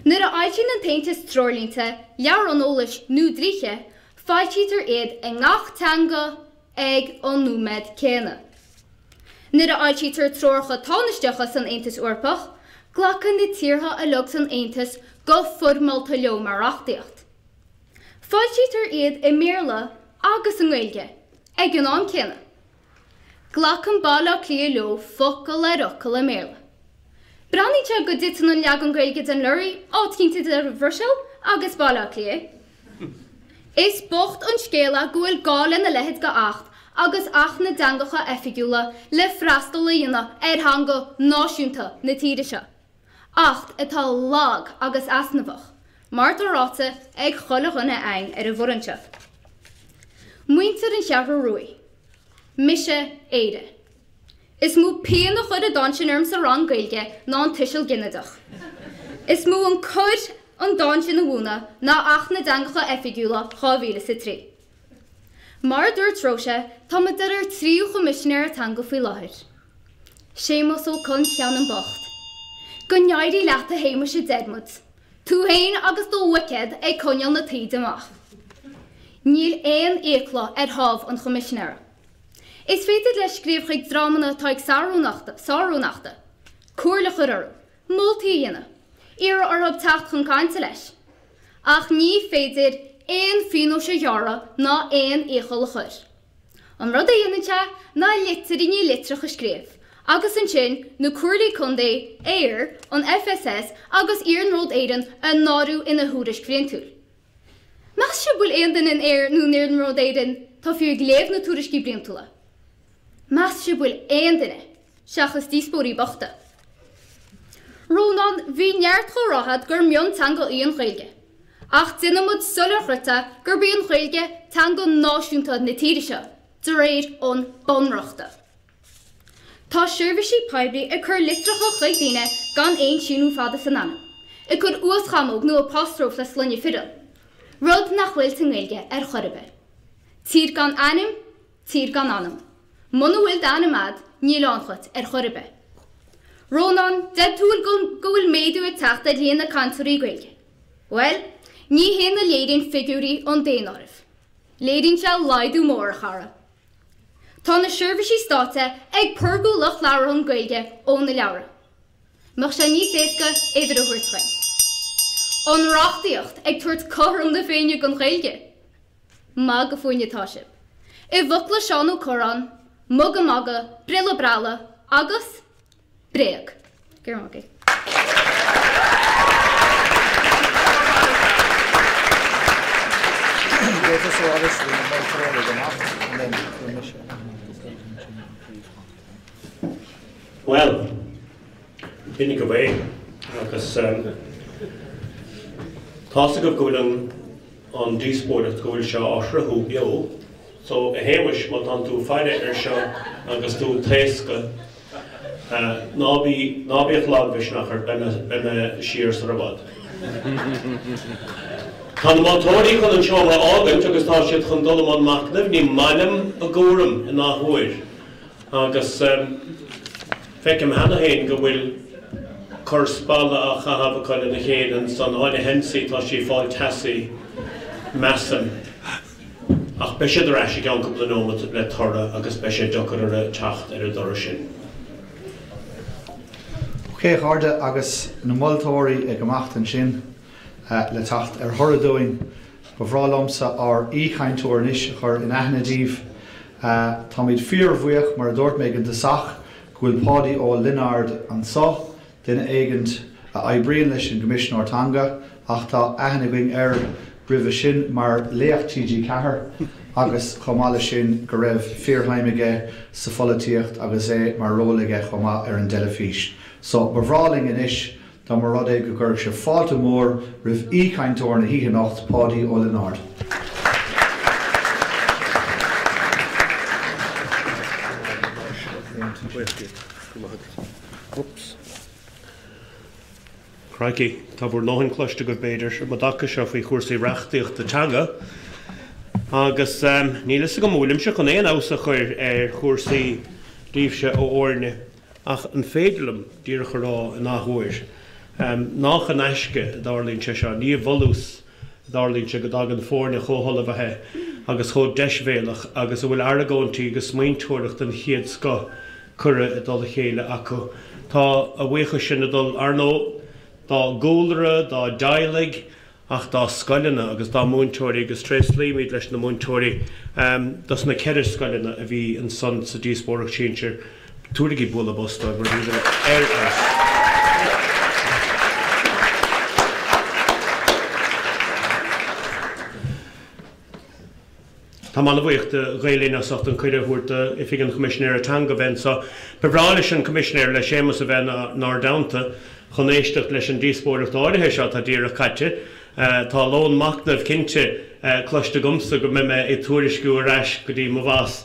Nuair a fhoilsíonn an tAontas treoirlínte, leabhrán eolais nó dlíthe, foilsítear iad i ngach teanga ag an nóiméad céanna. Nuair a fhoilsítear treoracha tánaisteacha san Aontas Eorpach, glacann na tíortha uilig san Aontas go foirmeálta leo mar reachtaíocht. Foilsítear iad i mBéarla agus i nGaeilge ag an am céanna. Glacann Baile Átha Cliath leo focal ar fhocal i mBéarla. Breathnaíonn sé go dtiteann an leagan Gaeilge den lorry áit éicint idir an Bhruiséil agus Baile Átha Cliath. Is bocht an scéal é go bhfuil gá lena leithéid de Acht agus Acht na dTeangacha Oifigiúla le freastal a dhéanamh ar theanga náisiúnta na tíre seo. Acht atá lag agus easnamhach, mar atá ráite ag chuile dhuine againn ar an bhfoireann seo. Muintir an Cheathrú Ruaidh. Mise Éire. Is mó pian a chuir an dán sin orm sa rang Gaeilge ná an tuiseal ginideach. Is mó an cor an dán sin a mhúineadh ná Acht na dTeangacha Oifigiúla 2003. Mar a dúirt Róise, táimid ar ár dtríú Choimisinéara Teanga faoi láthair. Séamus Ó Con Cheanainn bocht. Go n-éirí leat a Shéamuis a deir muid. Tú féin agus do bhuicéad ag coinneáil na taoide amach. Níl aon fhiacla ar thámh an Choimisinéara. Is féidir leis scríobh chuig dreamanna atá ag sárú an achta, comhairle a chur orthu, moltaí a dhéanamh, iarraidh orthu teacht chun cainte leis. Ach ní féidir aon phionós a ghearradh ná aon iachall a chur. An rud a dhéanann sé ná litríní litreach a scríobh, agus ansin na Comhairlí Contae, Eir, an FSS agus Iarnród Éireann a náiriú ina thuairisc bhliantúil. Meas sibh bhfuil aon duine in Eir nó in Iarnród Éireann tá fiú ag léamh na tuairiscí bliantúla? Meas sibh bhfuil aon duine, seachas díospóirí bochta? Rónán, bhí neart chomhrá agat gur mionteanga í an Ghaeilge. Ach déanann muid soiléir dhuit é gurb í an Ghaeilge teanga náisiúnta na tíre seo, de réir an Bunreachta. Tá seirbhísí poiblí ag cur litreacha chuig daoine gan aon síniú fada san ainm, ag cur uaschamóg nó apostróf le sloinne fireann, rud nach bhfuil sa nGaeilge ar chor ar bith. Tír gan ainm, tír gan anam. Muna bhfuil d'ainm a'd, níl ann dhuit ar chor ar bith. Rónán, deir tú go bhfuil méadú ag teacht ar líon na cainteoirí Gaeilge. Bhuel, ní shin a léiríonn figiúirí an daonáirimh. Léiríonn sé laghdú mór, a chara. Tá na seirbhísí stáit ag purgú lucht labhartha an Gaeilge ó na leabhra. Mbeadh sé níos éasca uimhir a thabhairt dhuinn. An reachtaíocht ag tabhairt cothrom na Féinne don Ghaeilge? Maith go fúinn atá sibh. I bhfocla Seán Ó Cuirreáin, muga maga, brille brealla agus. Bréag. Go raibh maith agaibh. Bhuel, b'in agaibh é agus tá's agaibh go bhfuil an díospóireacht, go bhfuil sé á shruthú beo. So, a Shéamais, má tánn tú ag faire air seo agus tú ag taoscadh, Ná bí, ná bíodh lagmhisneach ort, beidh mé, beidh mé siar sar i bhfad. Tá na moltóirí chun an seomra a fhágaint agus tá siad chun dul i mbun machnaimh, ní maith liom a gcúram in athuair. Agus feicim cheana féin go bhfuil cor spalla á chaitheamh acu lena chéile ansan. Áine Hensey, tá sí ag fáil teasaí, measaim. Ach beidh siad ar ais i gceann cúpla nóimeat le toradh agus beidh sé deacair orthu teacht ar an dtoradh sin. Ok, a chairde, agus na moltóirí ag imeacht ansin le teacht ar thoradh dúinn, ba bhreá liomsa ár aoichainteoir anois a chur in aithne daoibh. Táimid fíorbhuíoch, mar a dúirt mé ag an dtosach, go bhfuil Páidí Ó Lionáird anso. duine éigint a oibríonn leis an gCoimisinéir Teanga ach tá aithne againn air roimhe sin mar laoch TG4 agus chomh maith leis sin go raibh fíorshuim aige sa pholaitíocht agus é mar ról aige chomh maith ar an dteilifís. So ba bhreá linn anois dá mba rud é go gcuirfeadh sibh fáilte mhór roimh aoichainteoir na hoíche anocht, Páidí Ó Lionáird. Oops. Crikey, tá bhur ndóthain cloiste agaibh, b'fhéidir, um an dtaca seo faoi chúrsaí reachtaíochta teanga agus níl fhios agam an bhfuilimse chun aon fheabhas a chur ar chúrsaí daoibhse a fhoirne ach an féidir liom díreach a rá in athuair nách in aisce a dtarlaíonn sé seo, ní i bhfolús a dtarlaíonn sé go dtagann foirne chomh hullmhaithe. agus chomh deisbhéalach agus a bhfuil argóintí agus smaointeoireacht den chéad scoth curtha i dtoll a chéile acu. Tá a bhuíochas sin ag dul, ar ndóigh, dá gcúlra, dá dteaghlaigh ach dá scoileanna agus dá múinteoirí agus tréaslaímid leis na múinteoirí dos na ceithre scoileanna a bhí ansan sa díospóireacht sinsir. Tabhairigí bualadh bos dóibh mar bhíodar ar fheabhas. Táim an-bhuíoch de Ghael Linn as ucht an cuireadh a thabhairt d'Oifig an Choimisinéara Teanga bheith anseo. Ba bhreá leis an Coimisinéir, le Séamus a bheith inár dteannta chun éisteacht leis an díospóireacht áirithe seo atá díreach caite. Tá lón machnaimh cinnte cloiste agamsa go mbeidh mé ag tuairisciú ar ais go dtí mo bhoss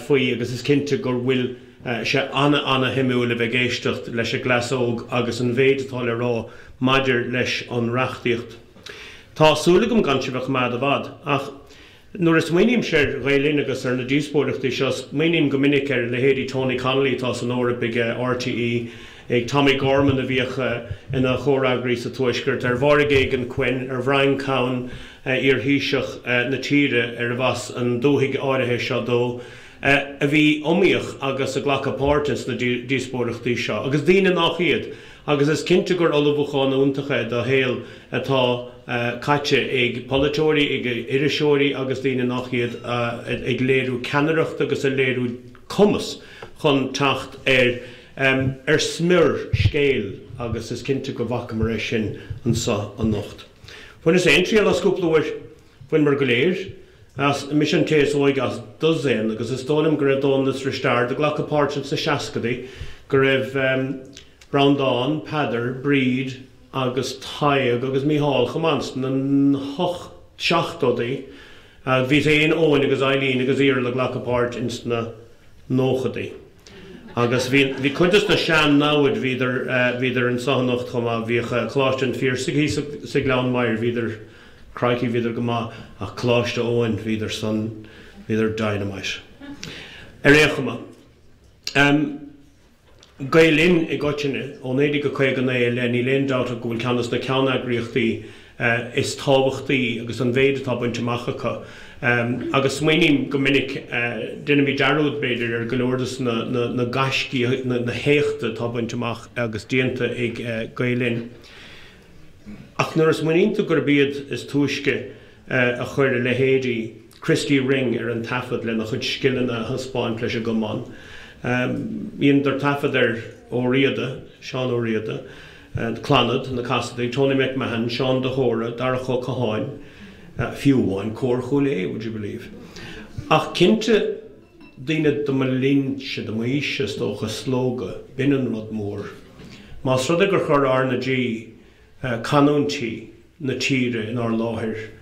faoi agus is cinnte go bhfuil sé ana-ana-shuimiúil a bheith ag éisteacht leis an gcleas óg agus an mhéid atá le rá maidir leis an reachtaíocht. Tá súil agam gan sibh a choimeád i bhfad, ach nuair a smaoinímse ar Ghael Linn agus ar na díospóireachtaí seo, smaoiním go minic ar leithéidí Tony Connolly atá san Eoraip ag RTÉ, ag Tommy Gorman a bhíodh ina chomhfhreagraí sa Tuaisceart, ar Mháire Geoghegan Quinn, ar Bhrian Cowen, iar-Thaoiseach na tíre arbh as an dúthaigh áirithe seo dó, a bhí iomaíoch agus ag glacadh páirte ins na díospóireachtaí seo, agus daoine nách iad. Agus is cinnte gur ullmhúchán iontach é do shaol atá caite ag polaiteoirí, ag iriseoirí agus daoine nach iad ag léiriú ceannaireachta agus ag léiriú cumas chun teacht ar ar smior scéil agus is cinnte go bhfacamar é sin anseo anocht. Bhaineas féin triail as cúpla uair. Bhaineamar go léir as. Mise an té is óige as dosaen agus is dóigh liom go raibh Dónal is Risteard ag glacadh páirt ins na seascadaí, go raibh Breandán, Peadar, Bríd agus Tadhg agus Mícheál chomh maith ins na seachtóidí. Bhíos féin, Eoin agus Eileen agus Iarla ag glacadh páirt ins na nóchadaí. Agus bhí, bhí cuid dos na sean-namhaid, bhíodar, bhíodar anso anocht chomh maith. Bhíodh Coláiste an Phiarsaigh thíos sa Ghleann Maghair, bhíodar, crikey, bhíodar go maith ach Coláiste Eoin, bhíodar san, bhíodar dynamite. Ar aon chuma. Gael Linn i gcoitinne, ó 1959 i leith, níl aon dabht ach go bhfuil ceann de na ceanneagraíochtaí is tábhachtaí agus an mhéid atá bainte amach acu. Agus smaoiním go minic, déanaimid dearúd, b'fhéidir, ar go leor de na gaiscí, na héachta atá bainte amach agus déanta ag Gael Linn. Ach nuair a smaoiníonn tú gurb iad is túisce a chuir a leithéidí Christy Ring ar an taifead lena chuid scileanna a thaispeáint leis an gcamán. Dheineadar taifead ar Ó Riada, Seán Ó Riada, Clannad, na Casaidigh, Tony McMahon, Seán de hÓra, Darach Ó Catháin, fiú amháin Cór Chúil Aodha, would you believe. Ach cinnte, daoine do mo linnse, do m'aois, is dócha, Slógadh, b'in an rud mór. Más rud é gur chuir R na G canúintí na tíre inár láthair.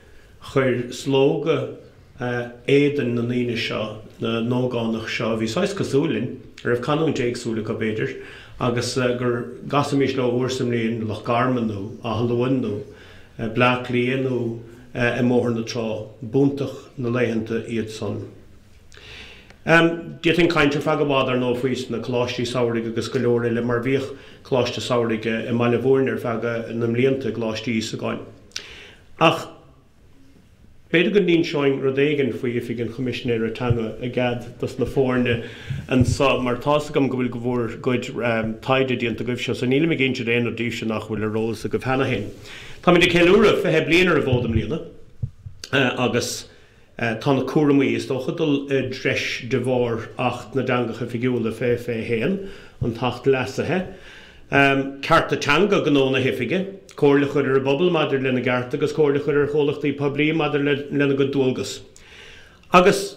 Chuir Slógadh éadan na ndaoine seo, na n-ógánach seo a bhí saghas cosúil linn, a raibh canúint éagsúil acu b'fhéidir, agus go gcasaimis leo uair sa mbliain i Loch Garman nó Áth Luain nó Bleá Cliath nó i mBóthar na Trá. B'iontach na laethanta iad san. D'fhéadfainn caint ar feadh i bhfad, ar ndóigh, faoi na coláistí samhraidh agus go leor eile, mar bhíodh coláiste samhraidh i mBaile Mhúirne ar feadh na mblianta, i gColáiste Íosagáin. Ach b'fhéidir go n-inseoinn rud éigin faoi Oifig an Choimisinéara Teanga i gcead dos na foirne anso, mar tá's agam go bhfuil go bhur gcuid taighde déanta agaibhse, so nílim ag insint aon rud daoibhse nach bhfuil ar eolas agaibh cheana féin. Táimid ag ceiliúradh 20 bliain ar an bhfód i mbliana agus. Tá na cúramaí, is dócha, dul i dtreis de bharr Acht na dTeangacha Oifigiúla 2021, an tAcht Leasaithe. Cearta teanga gnó na hOifige, comhairle a chur ar an bpobal maidir lena gcearta agus comhairle a chur ar chomhlachtaí poiblí maidir lena gcuid dualgas. Agus,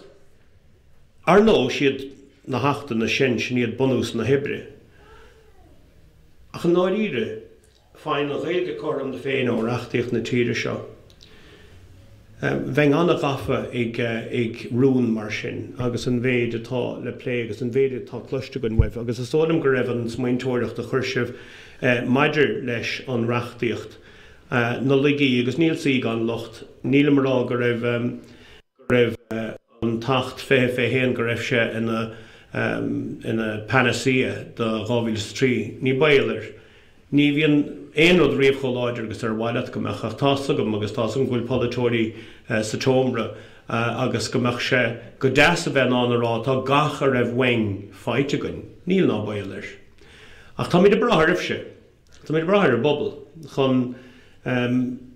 ar ndóigh, siad na hAchtanna sin, sin iad bunús na hoibre. Ach i ndáiríre, Faigheann an Ghaeilge cothrom na Féinne ó reachtaíocht na tíre seo. Bheinn an-ghafa ag rún mar sin agus an mhéid atá le plé agus an mhéid atá cloiste againn uaibh agus is dóigh liom go raibh an smaointeoireacht a chuir sibh maidir leis an reachtaíocht, na laigí agus níl saoi gan locht, nílim a rá go raibh go raibh an tAcht 2021 go raibh sé ina ina panacea do 2003, ní baol air. Ní bhíonn aon rud riamh chomh láidir agus ar mhaith leat go mbeadh, ach tá's agam, agus tá's agam go bhfuil polaiteoirí sa tseomra Agus go mbeadh sé go deas a bheith in ann a rá tá gach a raibh uainn faighte againn. Níl ná baol air. Ach táimid ag brath oraibhse. Táimid ag brath ar an bpobal chun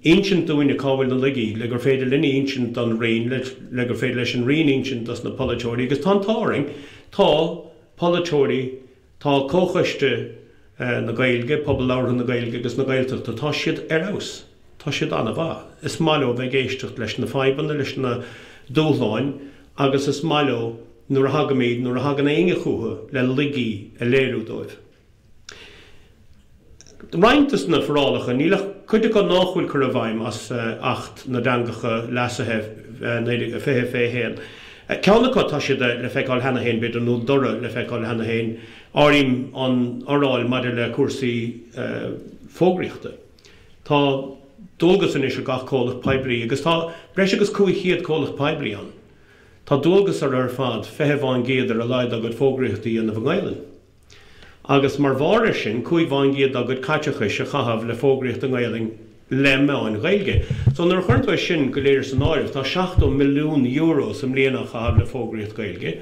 insint dúinne cá bhfuil na laigí, le gur féidir linne insint don Roinn, le gur féidir leis an Roinn insint dos na polaiteoirí. Agus tá an t-ádh orainn, tá polaiteoirí, tá Comhchoiste na Gaeilge, Pobal Labhartha na Gaeilge agus na Gaeltachta, tá siad ar fheabhas. Tá siad an-mhaith. Is maith leo bheith ag éisteacht leis na fadhbanna, leis na dúshláin agus is maith leo nuair a thagaimid, nuair a thagann éinne chucu le laigí a léiriú dóibh. Roinnt de na forálacha, níl ach cuid acu nách bhfuil curtha i bhfeidhm as Acht na dTeangacha, Leasaithe, 2021. Ceann acu, tá siad le feiceáil cheana féin, b'fhéidir, nó dorradh le feiceáil cheana féin, áirím an fhoráil maidir le cúrsaí fógraíochta. Tá dualgas anois ar gach comhlacht poiblí, agus tá breis agus 500 comhlacht poiblí ann, tá dualgas orthu ar fad 20% ar a laghad dá gcuid fógraíochta a dhéanamh i nGaelainn. Agus mar bharr air sin, 5% dá gcuid caiteachais a chaitheamh le fógraíocht i nGaelainn le meáin Ghaeilge. So nuair a chuireann tú é sin go léir san áireamh, tá €70 milliún sa mbliain á chaitheamh le fógraíocht Ghaeilge.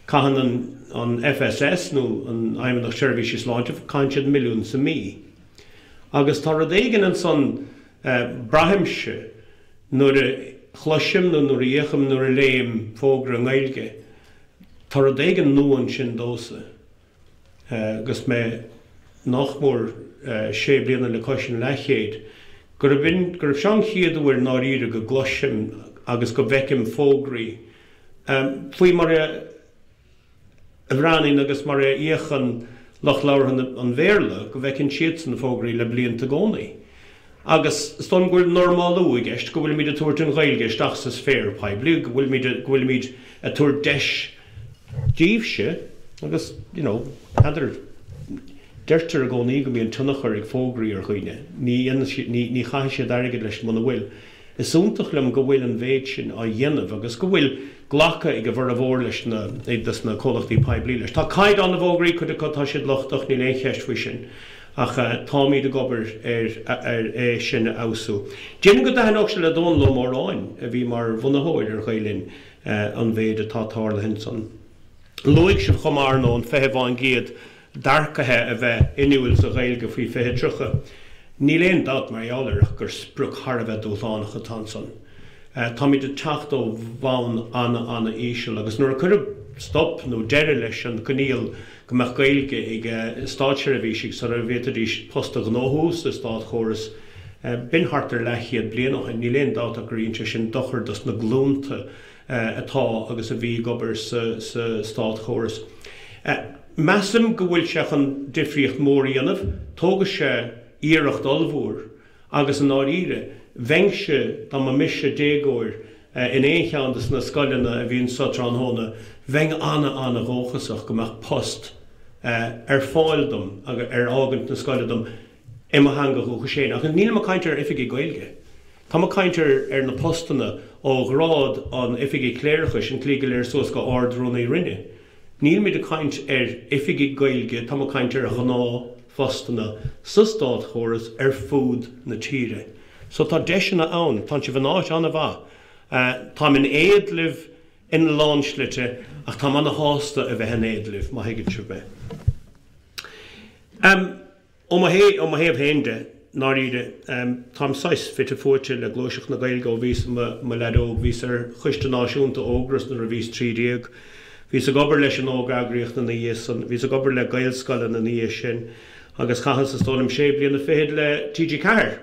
Caitheann an an FSS, nó an Fheidhmeannacht Seirbhísí Sláinte, caitheann siad milliún sa mí. Agus tá rud éigin ansan, braithimse, nuair a chloisim nó nuair a fhéachaim, nuair a léim fógra i nGaeilge, Tá rud éigin nua ansin domhsa, agus mé nach mór sé bliana le cois an leathchéid, gurb in, gurb seo an chéad uair i ndáiríre go gcloisim agus go bhfeicim fógraí faoi mar a bhreathnaíonn agus mar a fhéachann lucht labhartha an Bhéarla, go bhfeiceann siadsan fógraí le blianta i gcónaí. Agus is dóigh liom go bhfuil normalú i gceist, go bhfuilimid ag tabhairt an Ghaeilge isteach sa sféar poiblí, go bhfuilimid, go bhfuilimid ag tabhairt deis daoibhse agus, you know, n'fheadar, deirtear i gcónaí go mbíonn tionchar ag fógraí ar dhaoine, ní dhéanann siad, ní, ní chaithfidh siad airgead leis muna bhfuil. Is iontach liom go bhfuil an mhéid sin á dhéanamh agus go bhfuil glactha ag a bhformhór leis na, des na comhlachtaí poiblí leis. Tá caighdeán na bhfógraí, cuid acu tá siad lochtach, níl aon cheist faoi sin, ach táimid ag obair ar ar é sin a fheabhsú. Déarfainn go dtaitneodh sé le Dónall Ó Móráin, a bhí mar bhunaitheoir ar Ghael Linn, an mhéid atá tarlaithe ansan. Luaigh sibh chomh maith, ar ndóigh, an 20% d'earcaithe a bheith inniúil sa Ghaeilge faoi 2030. Níl aon dabht mar gheall air ach gur sprioc thar a bheith dúshlánach atá ansan. Táimid ag teacht ó bhonn ana-ana-íseal agus nuair a cuireadh stop nó deireadh leis an gcoinníoll go mbeadh Gaeilge ag státseirbhísigh sula bhféadfaidís post a ghnóthú sa státchóras, b'in thart ar leathchéad bliain ó shin. Níl aon dabht ach gur dhein sé sin dochar dos na glúnta atá agus a bhí ag obair sa státchóras. Measaim go bhfuil sé chun difríocht mhór a dhéanamh. Tógfaidh sé iarracht ollmhór agus i ndáiríre, bheinnse, dá mba mise déagóir in aon cheann de na scoileanna a bhí anseo tráthnóna, bheinn ana-ana-dhóchasach go mbeadh post ar fáil dom ar fhágaint na scoile dom i mo theanga dhúchais féin. Ach nílim ag caint ar oifigigh Gaeilge. Táim ag caint ar na postanna ó ghrád an oifigigh chléireachais, an tslí go léir suas go Ard-Rúnaí Roinne. Nílimid ag caint ar oifigigh Gaeilge, táim ag caint ar ghnáthphostanna sa státchóras ar fud na tíre. So tá deiseanna ann, tánn sibh in áit an-mhaith. Táim in éad libh ina lán slite ach táim ana-shásta a bheith in éad libh, má thuigeann sibh mé. Ó mo thaobh féin de, ndáiríre, táim saghas fite fuaite le gluaiseacht na Gaeilge ó bhíos i mo leaid óg. Bhíos ar Choiste Náisiúnta Ógras nuair a bhíos 13. Bhíos ag obair leis an óg-eagraíocht ina dhiaidh san. Bhíos ag obair le Gaelscoileanna ina dhiaidh sin agus chaitheas, is dóigh liom, sé bliana fichead le TG4.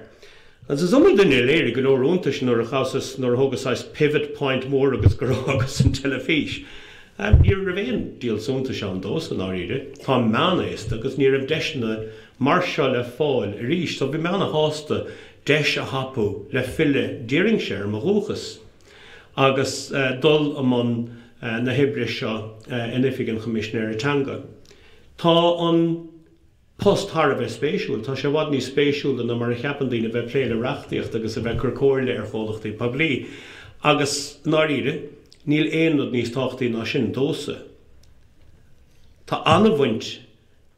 Agus is iomaí duine a léirigh go leor iontais nuair a ghabhas, nuair a thógas saghas pivot point mór agus gur fhágas an teilifís. Ní raibh aon díol suntais ann domhsa, i ndáiríre. Táim meánaosta agus ní raibh deiseanna mar seo le fáil arís, so bhí mé ana-shásta deis a thapú le filleadh, déarfainnse, ar mo dhúchas agus dul i mbun na hoibre seo in Oifig an Choimisinéara Teanga. Tá an. post thar a bheith spéisiúil. Tá sé i bhfad níos spéisiúla ná mar a cheapann daoine a bheith ag plé le reachtaíocht agus a bheith ag cur comhairle ar chomhlachtaí poiblí. Agus, i ndáiríre, níl aon rud níos tábhachtaí ná sin domhsa. Tá an-bhaint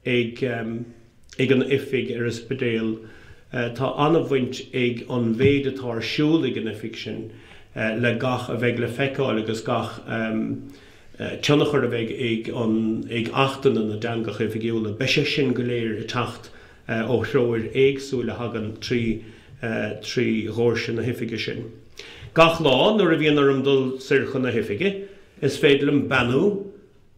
ag ag an oifig ar an Spidéal, tá an-bhaint ag an mhéid atá ar siúl ag an oifig sin. le gach a bheidh le feiceáil agus gach tionchar a bheidh ag an ag Achtanna na dTeangacha Oifigiúla. Beidh sé sin go léir ag teacht ó threoir éagsúil a thagann trí trí dhoirse na hoifige sin. Gach lá nuair a bhíonn orm dul soir chun na hoifige, is féidir liom beannú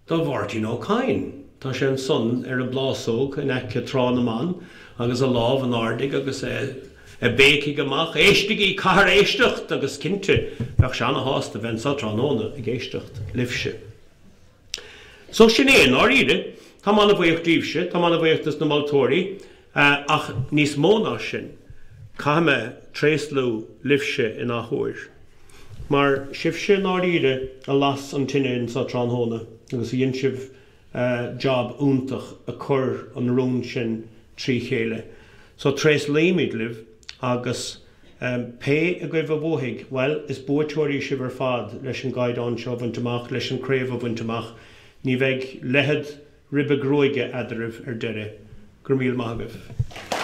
do Mháirtín Ó Cadhain. Tá sé ansan ar an bplásóg in aice Trá na mBan agus a lámh in airde aige agus é ag béicigh amach, Éistigí! Caithfear éisteacht! Agus cinnte, bheadh sé ana-shásta bheith anso tráthnóna ag éisteacht libhse. So sin é, i ndáiríre. Táim ana-bhuíoch díbhse, táim ana-bhuíoch dos na moltóirí, ach níos mó ná sin, caithfidh mé tréaslú libhse in athuair. Mar sibhse i ndáiríre a las an tine anso tráthnóna agus a dhein sibh job iontach ag cur an rún sin trí chéile. So tréaslaímid libh agus pé agaibh a bhuafaidh, bhuel, is buaiteoirí sibh ar fad leis an gcaighdeán seo a bhaint amach, leis an craobh a bhaint amach. Ní bheidh leithead ribe gruaige eadraibh ar deireadh. Go raibh míle maith agaibh.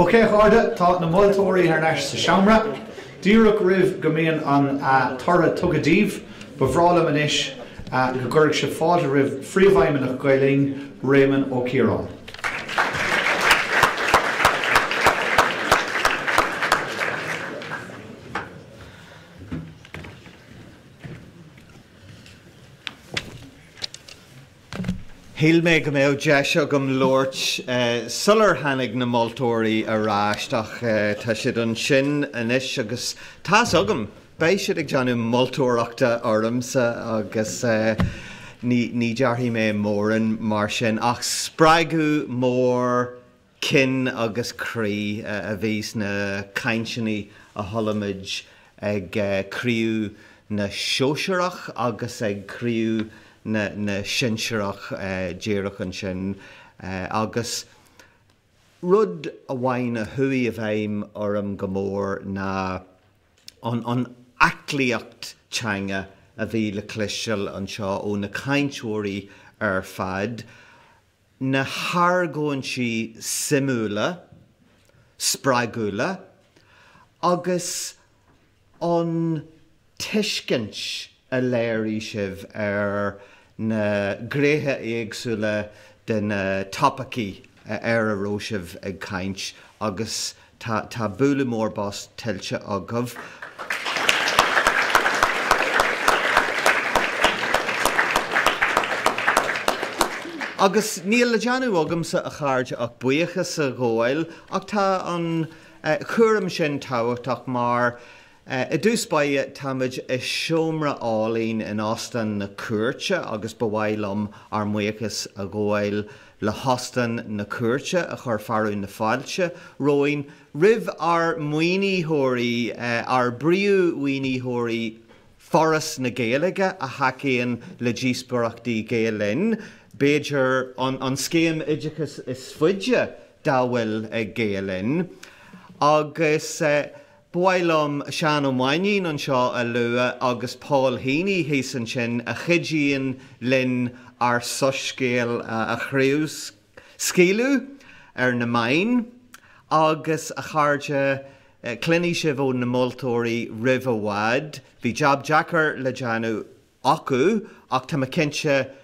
Ok a chairde, tá na moltóirí thar n-ais sa seomra. Díreach roimh go mbíonn an toradh tugtha daoibh, ba bhreá liom anois go gcuirfeadh sibh fáilte roimh Phríomhfheidhmeannach Gael Linn, Réamonn Ó Ciaráin. Shíl mé go mbeadh deis agam labhairt sular tháinig na moltóirí ar ais ach tá siad ansin anois agus tá's agam, beidh siad ag déanamh moltóireachta ormsa agus ní déarfaidh mé mórán mar sin ach spreagadh mór cinn agus croí a bhí sna cainteanna a chuala muid ag craobh na sóisearach agus ag craobh na sinsearach díreach ansin agus rud amháin a chuaigh i bhfeidhm orm go mór ná an aclaíocht teanga a bhí le cloisteáil anseo ó na cainteoirí ar fad. na hargóintí suimiúla, spreagúla agus an tuiscint a léirigh sibh ar na gnéithe éagsúla de na topaicí ar a raibh sibh ag caint agus Tá tá bualadh mór bos tuillte agaibh. Agus níl le déanamh agamsa, a chairde, ach buíochas a ghabháil, ach tá an cúram sin tábhachtach mar. I dtús báire, táimid i seomra álainn in Óstán na Cúirte agus ba mhaith liom ár mbuíochas a ghabháil le hÓstán na Cúirte a chuir fearadh na fáilte romhainn roimh ár maoinitheoirí, ár bpríomh-mhaoinitheoirí, Foras na Gaeilge a thacaíonn le díospóireachtaí Gael Linn, b'fhéidir an scéim oideachais is faide dá bhfuil ag Gael Linn. Agus ba mhaith liom Seán Ó Mainnín anseo a lua agus Paul Heaney thíos ansin a chuidíonn linn ár soiscéal a chraobhscaoileadh ar na meáin. Agus, a chairde, Cluinfidh sibh ó na moltóirí roimh i bhfad. Bhí jab deacair le déanamh acu ach tá mé cinnte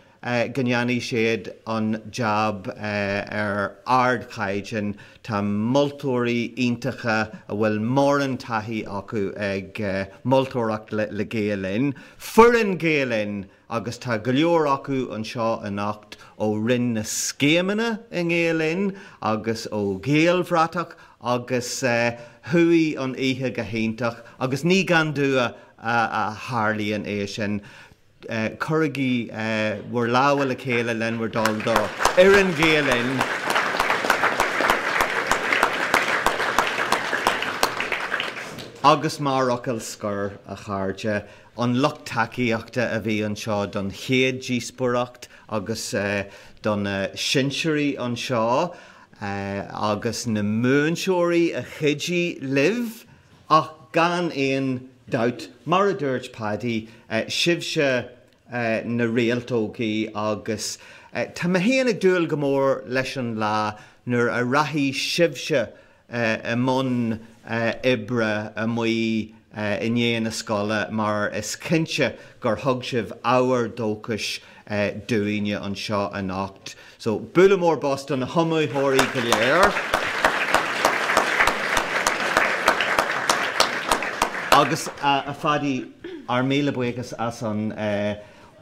go ndéanfaidh siad an jab ar ardchaighdeán. Tá moltóirí iontacha a bhfuil mórán taithí acu ag moltóireacht le Gael Linn. Foireann Gael Linn agus tá go leor acu anseo anocht ó Roinn na Scéimeanna i nGael Linn agus ó Ghaelbhratach agus chuaigh an oíche go hiontach agus ní gan dua a tharlaíonn é sin. Cuirigí bhur lámha le chéile len bhur dtoil do fhoireann Ghael Linn. Agus mar fhocal scoir, a chairde, an lucht tacaíochta a bhí anseo don chéad díospóireacht agus do na sinsearaigh anseo agus na múinteoirí a chuidigh libh ach gan aon dabht, mar a dúirt Paddy, sibhse na réaltógaí agus tá mé féin ag dúil go mór leis an lá nuair a rachaidh sibhse i mbun oibre amuigh i ndiaidh na scoile mar is cinnte gur thug sibh ábhar dóchais dúinne anseo anocht. So, bualadh mór bos do na hiomaitheoirí go léir. Agus a Phaddy, ár míle buíochas as an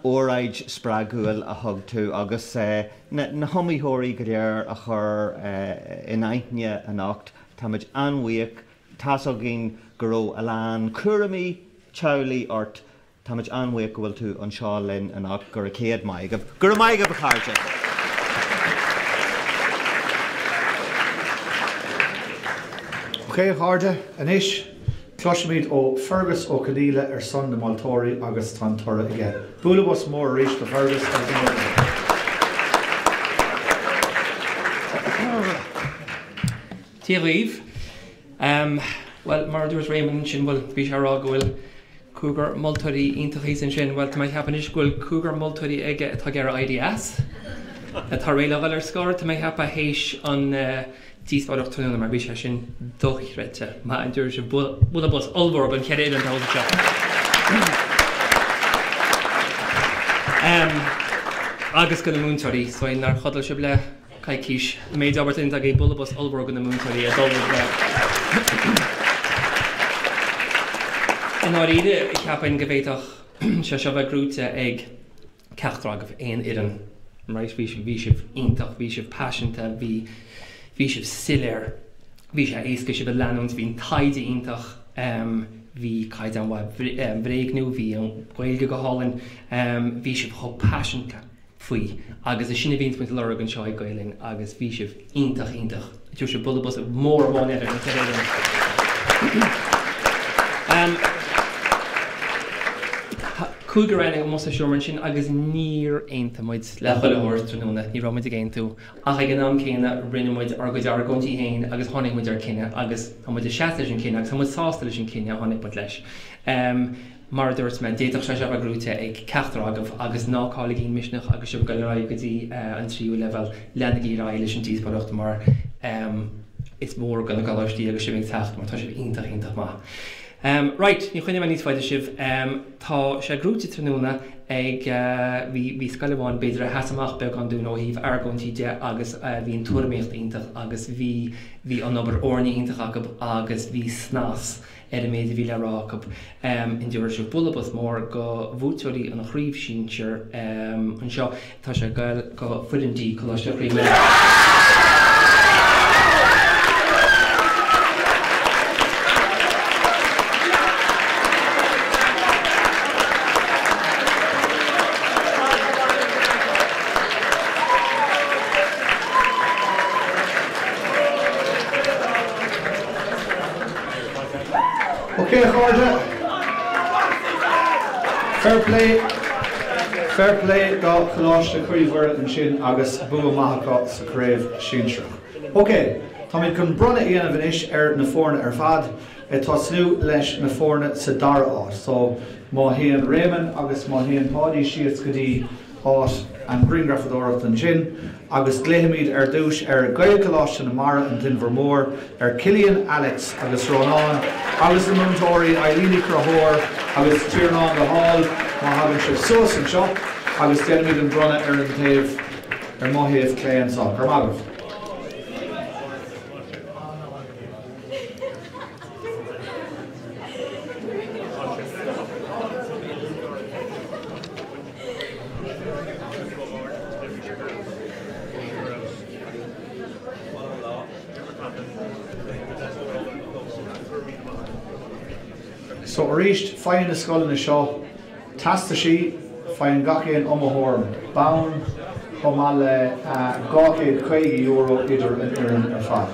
óráid spreagúil a thug tú agus na hiomaitheoirí go léir a chur in aithne anocht. Táimid an-bhuíoch. Tá's againn go raibh a lán cúraimí teaghlaigh ort. Táimid an-bhuíoch go bhfuil tú anseo linn anocht. Go raibh céad maith agaibh. Go raibh maith agaibh, a chairde. Ok, a chairde, anois Cloisfimid ó Fergus Ó Conaola ar son na moltóirí agus tá an toradh aige. Bualadh bos mór arís do Fergus agus na moltóirí. Dia dhaoibh. Bhuel, mar a dúirt Réamonn ansin, bhuel, bhí sé ag rá go bhfuil cúigear moltóirí iontach thíos ansin. Bhuel, tá mé ag ceapadh anois go bhfuil cúigear moltóirí aige atá ag iarraidh éirí as, atá réidh le dhul ar scor, tá mé ag ceapadh, théis an díospóireacht tráthnóna mar bhí sé sin dochreidte. Maith an dtabharfaidh sibh bualadh bos ollmhór don cheithre fhoireann atá anseo. Agus do na múinteoirí, so nár chodail sibh le coicís, an méid obair atá déanta agaibh, bualadh bos ollmhór do na múinteoirí a d'ullmhaigh le. I ndáiríre, cheapfainn go bhféadfadh sé seo bheith gnóite ag ceachtar agaibh, aon fhoireann, right, bhí sibh, bhí sibh iontach, bhí sibh paiseanta, bhí, bhí sibh soiléir, bhí sé éasca sibh a leanúint, bhí an taighde iontach, bhí caighdeán mhaith bhréagnú, bhí an Ghaeilge go hálainn, bhí sibh chomh paiseanta faoi agus is sin a bhíonns muid ag lorg anseo ag Gael Linn agus bhí sibh iontach, iontach. Tabharfaidh sibh bualadh bos mór amháin eile don cheithre fhoireann. Tá cúigear againn amuigh sa seomra ansin agus níor aontaigh muid le chuile shórt tráthnóna, ní raibh muid ag aontú ach ag an am céanna rinne muid ár gcuid argóintí féin agus tháinig muid ar cinneadh agus tá muid ag seasamh leis an cinneadh agus tá muid sásta leis an cinneadh a tháinig muid leis. Mar a dúirt mé, d'fhéadfadh sé seo a bheith gnóite ag ceachtar agaibh agus ná cailligí an misneach agus sibh ag dul ar aghaidh go dtí an tríú leibhéal, leanaigí ar aghaidh leis an díospóireacht mar is mór do na coláistí agus sibh ag teacht mar tá sibh iontach, iontach maith. Right, ní choinneoidh mé níos faide sibh. Tá sé gnóite tráthnóna ag, bhí, bhí scoil amháin b'fhéidir a sheas amach beagán dúinn ó thaobh argóintí de agus bhí an tuairimíocht iontach agus bhí, bhí an obair fhoirne iontach acu agus bhí snas ar an méid a bhí le rá acu. An dtabharfaidh sibh bualadh bos mór do bhuaiteoirí an chraobh sinsir anseo. Tá sé ag goil go foireann D, Coláiste Chroí Mhuire. Ok a chairde, fair play, fair play do Choláiste Chroí Mhuire ansin agus bua maith acu sa chraobh sinsearach. Ok, táimid chun bronnadh a dhéanamh anois ar na foirne ar fad, ag tosnú leis na foirne sa dara háit. So, má théann Réamonn agus má théann Páidí síos go dtí áit an ghrianghrafadóireacht ansin agus glaofaimid ar dtús ar Ghaelcholáiste na Mara, an tInbhear Mór, ar Cillian, Alex agus Rónán agus na múinteoirí Eileen Ní Chonchúir agus Tiarnán de Hál má thagann sibh suas anseo agus déanfaimid an bronnadh ar an taobh, ar mo thaobh clé anseo. Go raibh maith agaibh. So arís, faigheann na scoileanna seo teastaisí, faigheann gach aon iomaitheoir bonn, chomh maith le €250 idir an fhoireann ar fad.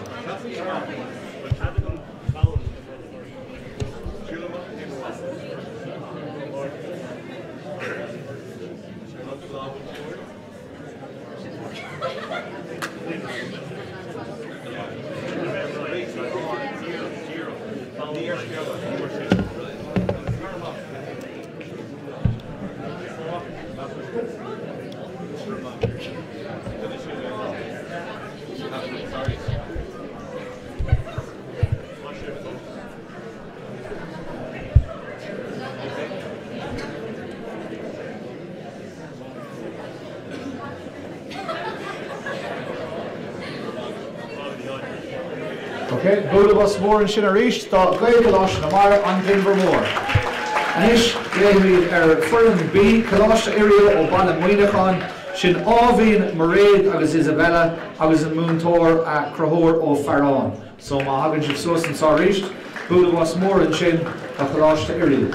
Ok, bualadh bos mór ansin arís do Ghaelcholáiste na Mara, an tInbhear Mór. Anois, glaofaimid ar Foireann B, Coláiste Oiriall ó Baile Muineacháin, sin Áibhín, Mairéad agus Isabella agus an múinteoir Conchúr Ó Fearáin. So má thagann sibh suas anseo arís, bualadh bos mór ansin do Choláiste Oiriall.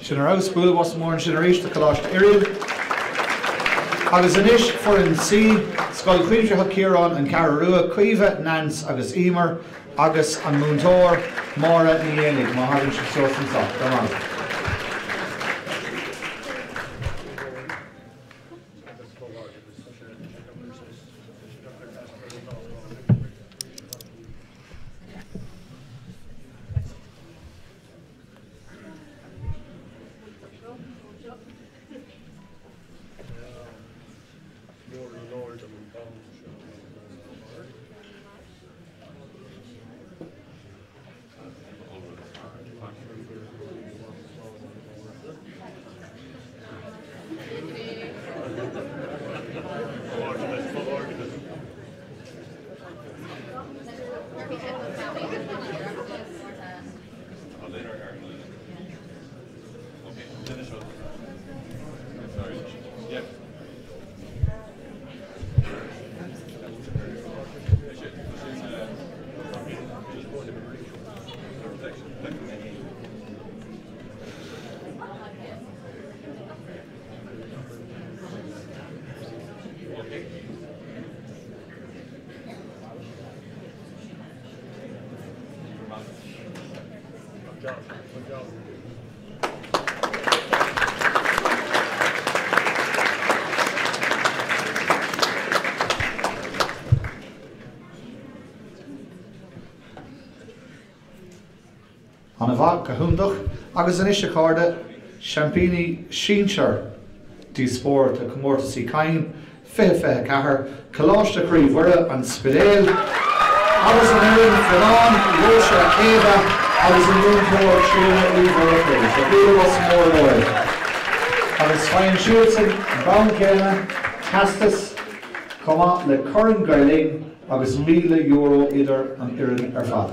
Sin ar fheabhas, bualadh bos mór ansin arís do Choláiste Oiriall. Agus anois foireann C, Scoil Chuimsitheach Chiaráin, An Cheathrú Rua, Caoimhe, Nance agus Emer agus an múinteoir Máire Ní Éanaigh, má thagann sibh suas anseo. Go raibh maith agat. An-mhaith, go hiontach. Agus anois a chairde, seaimpíní sinsear. Díospóireachta Comórtas Uí Chadhain 2024, Coláiste Chroí Mhuire, An Spidéal, agus an fhoireann, Fionán, Róise, Éabha agus an múinteoir Tríona Uí Mhurchú. So bualadh bos mór dóibh. Agus faigheann siadsan an bonn céanna, teastas, chomh maith le Corn Gael Linn agus €1,000 idir an fhoireann ar fad.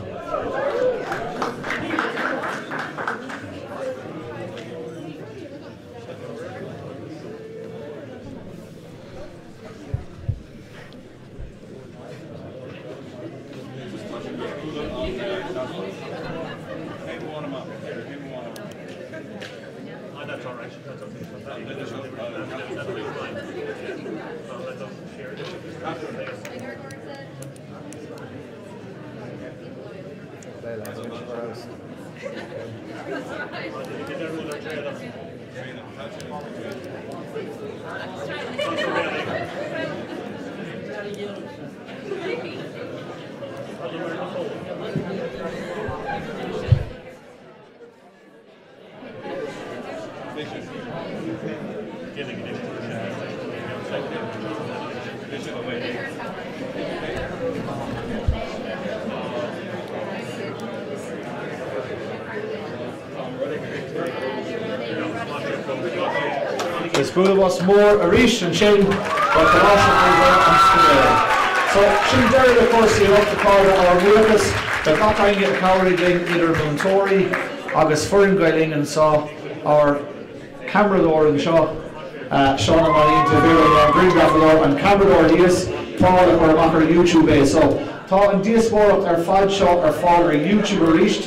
Is bualadh bos mór arís ansin do Choláiste Chroí Mhuire An Spidéal. So, sin deireadh le cúrsaí anocht a chairde, ár mbuíochas do gach éinne a chabhraigh linn idir múinteoirí agus foireann Gael Linn anseo, ár ceamaradóir anseo, Seán Ó Máinlianta, an grianghrafadóir, an ceamaradóir thíos, Paul a chuir amach ar YouTube é. So, tá an díospóireacht ar fad seo ar fáil ar YouTube arís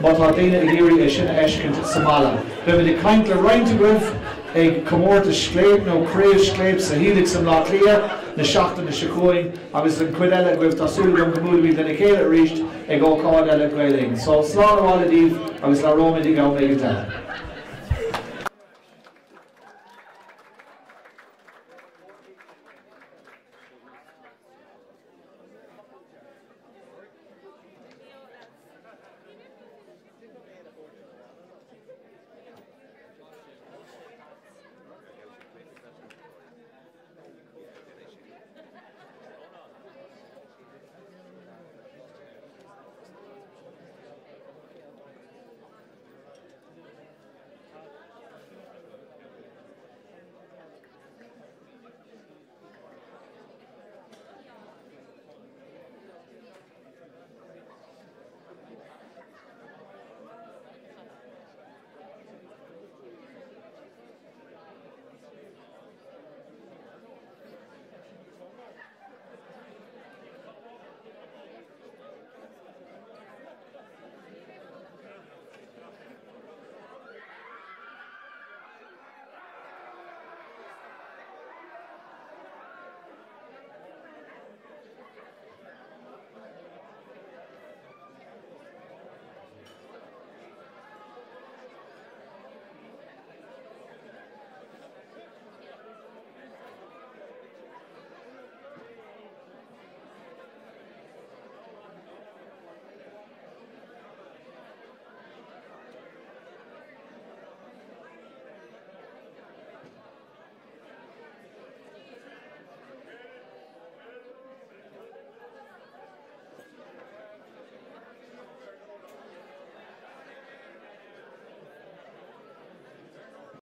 má tá daoine ag iarraidh é sin a fheiscint sa mbaile. Beimid ag caint le roinnt agaibh ag comórtas Scléip nó Craobh Scléip sa Helix i mBleá Cliath na seachtaine seo chugainn agus an chuid eile agaibh tá súil agam go mbuailfimid lena chéile arís ag ócáid eile Gael Linn. So, slán abhaile daoibh agus labhróimid ag am éigin eile.